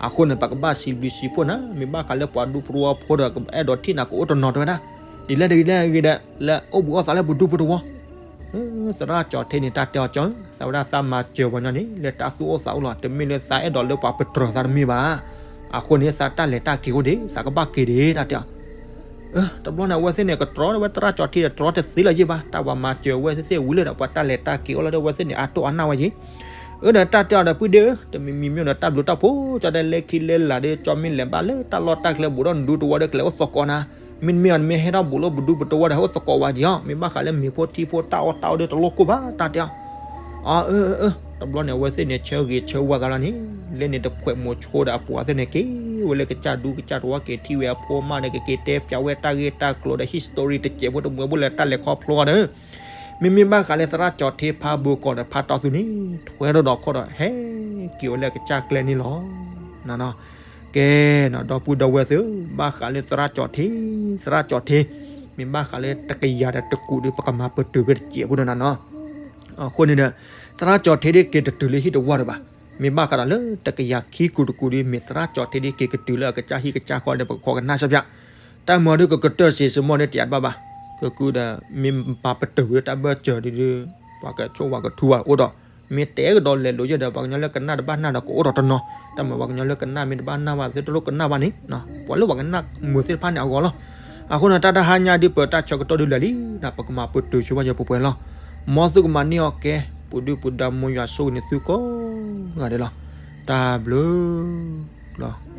အဃိန့ၣ် ပကဘၣ်စံးဘျုးစံးဖှိၣ်နၤ, မ့ၢ်ဘၣ်ဃးလၢပှၤဒူပတဝီဖိဒီး အဲၣ်ဒိးထံၣ်နၤကအိၣ်တနီၤတဲဝဲဒၣ်, ဒ်လဲၣ်ဒ်လဲၣ်ဂ့ၤဒီး လၢအိၣ်ဘှံးအိၣ်သါလၢပဒူပတဝီ သရၣ်ကၠီၤထံန့ၣ် တၢ်တဲအီၤကၠီၤ, သးဝဲဒၣ်သးမၤစၢၤပှၤညီန့ၣ် လၢတၢ်သူၣ်အိၣ်သးအိၣ်လီၤ, တမ့ၢ်လၢသးအဲၣ်ဒိးလၢပှၤပတြၢၤသးတမ့ၢ်ဘၣ်. အဃိန့ၣ် သးတၢ်လဲၤတၢ်က့ၤအိၣ်ဒံး သးကဘၣ်က့ၤဒံး တၢ်တဲအီၤ. တဘျီန့ၣ် အဝဲသ့ၣ်န့ၣ် ကတြီဝဲသရၣ်ကၠီၤထံဒီး တြီတသ့လၢၤယ့ၢ်ဘၣ်, တၢ်ပှၤမၤစၢၤဝဲသ့ၣ်သ့ၣ်ဝံၤလၢဒီး ပှၤတၢ်လဲၤတၢ်က့ၤအိၣ်လီၤဒီး အဝဲသ့ၣ်န့ၣ် အတိၢ်အနၢ်ဝဲယ့ၢ် အၢ ဒီးတၢ်တဲအီၤဒီး ပုၢ်ဒ့ဧၢ, တမံၤမံၤမ့ၢ်ဒီး တၢ်ဘျုးတၢ်ဖှိၣ်ကၠီၤဒီး လဲၤခံလဲၤလးဒီး ကၠီၤမ့ၢ်လဲၤဘၣ်လၢတၢ်လီၢ်တၢ်ကျဲဘူးဒီး နဒူတဝီဒီး ကလဲၤအိၣ်သကိးနၤ, မ့တမ့ၢ်အီၤ နမ့ၢ်ဟဲထီၣ်ဘူးလၢပဒူပတဝီဒီး ဟဲအိၣ်သကိးဝဲဒံးအီၤ, မ့ၢ်ဘၣ်ဃးလၢမ့ၤဖိထံဖိ တၢ်အီၣ်တၢ်အီဒီးတလိၣ်ကိၢ်ဘၣ် တၢ်တဲအီၤ. အၢ အၢ အၢ တဘျီန့ၣ် အဝဲသ့ၣ်န့ၣ် ဆၢဂ့ၤဆၢဝါသးလီၤန့ၣ်, လၢန့ၣ်တဖှဲးမိၤဆိဒီးအပှၤသ့ၣ်န့ၣ် က့ၤဝဲလၢကစၢ်ဒူကစၢ်တဝီ က့ၤထံၣ်ဝဲအဖိအမါဒီး ကက့ၤတဲဖျါဝဲတၢ်ဂ့ၢ်တၢ်ကျိၤဒီး history တစဲးဖိတမှဲးဖိလၢတၢ်လဲၤခီဖျိအီၤဒီး မ့မ့ၢ်ဘၣ်ဃးလၢသရၣ်ကၠီၤထံဖးဘိကီးဒီး ဖးတီသုန့ၣ် ထွဲထီၣ်ဒီးခီၣ်ဒီး ဟဲက့ၤဝဲလၢကစၢ်ကျဲန့ၣ်လီၤ. ကဲ, ဒီပုၢ်ဒီဝဲၢ်သ့ၣ်, ဘၣ်ဃးလၢသရၣ်ကၠီၤထံ, သရၣ်ကၠီၤထံ, မ့ၢ်ဘၣ်ဃးလၢတကယၤဒီးတကူးဒီး ပကမၤပတုာ်ဖဲတစဲးဖိဒီးနၤနီၤ. အဃိန့ၣ်ဒီး သရၣ်ကၠီၤထံဒ်က့ၤတတုၤလၢဟံၣ်တဝီဒီးဘၣ်. မ့ၢ်ဘၣ်ဃးဒီးလၢတကယၤခံကူးတကူးဒီး မ့ၢ်သရၣ်ကၠီၤထံဒ်က့ၤကတုၤလၢအကစၢ်ဟံၣ်ကစၢ်ဃီဒီး ပကခိးကနၣ်ဆၢဖၠး တၢ်မၤဒုးကကတၢၢ်စ့စ့ၢ်ကီးန့ၣ် တယၤတဘၣ်ဘၣ်. ကကုဒီး မ့ၢ်ပာ်ပတုာ်ဝဲတၢ်ဘၢၣ်စၢၤဒုး ပှၤကဆိၣ်ဝဲကထူဝဲအိၣ်ဒီး မ့ၢ်တဲကဒီးလဲၤလိာ်ယဲၢ်ဒီး ပှၤကညီလၢကနၣ်တဘၣ်နၢ်ဒီးကအိၣ်ဒီးတနီၤ, တၢ်မၤပှၤကညီလၢကနၣ်မ့ၢ်တဘၣ်နၢ်ဘၣ်သ့ၣ်တလိၣ်ကနၣ်ဘၣ်န့ၣ်, ပှၤလၢပှၤကနၣ်မုာ်သ့ၣ်တဖၣ်န့ၣ်အဂီၢ်လီၤ. အဃိန့ၣ် တၢ်တဟါညါဒ်ပတၢ်ဆၢကတီၢ်ဒုးလၢာ်လံ, ပကမၤပတုာ်ဆိဝဲယဲၢ်ပှဲၤပှဲၤလီၤ. မ်သုကမၤန့ၢ်အီၤကဲ, ပူၤဒုၣ်ပူၤဒါ မ်ယွၤဆိၣ်ဂ့ၤန့ၢ်သုကိးဂၤဒဲးလီၤ. တၢ်ဘျုးလီၤ.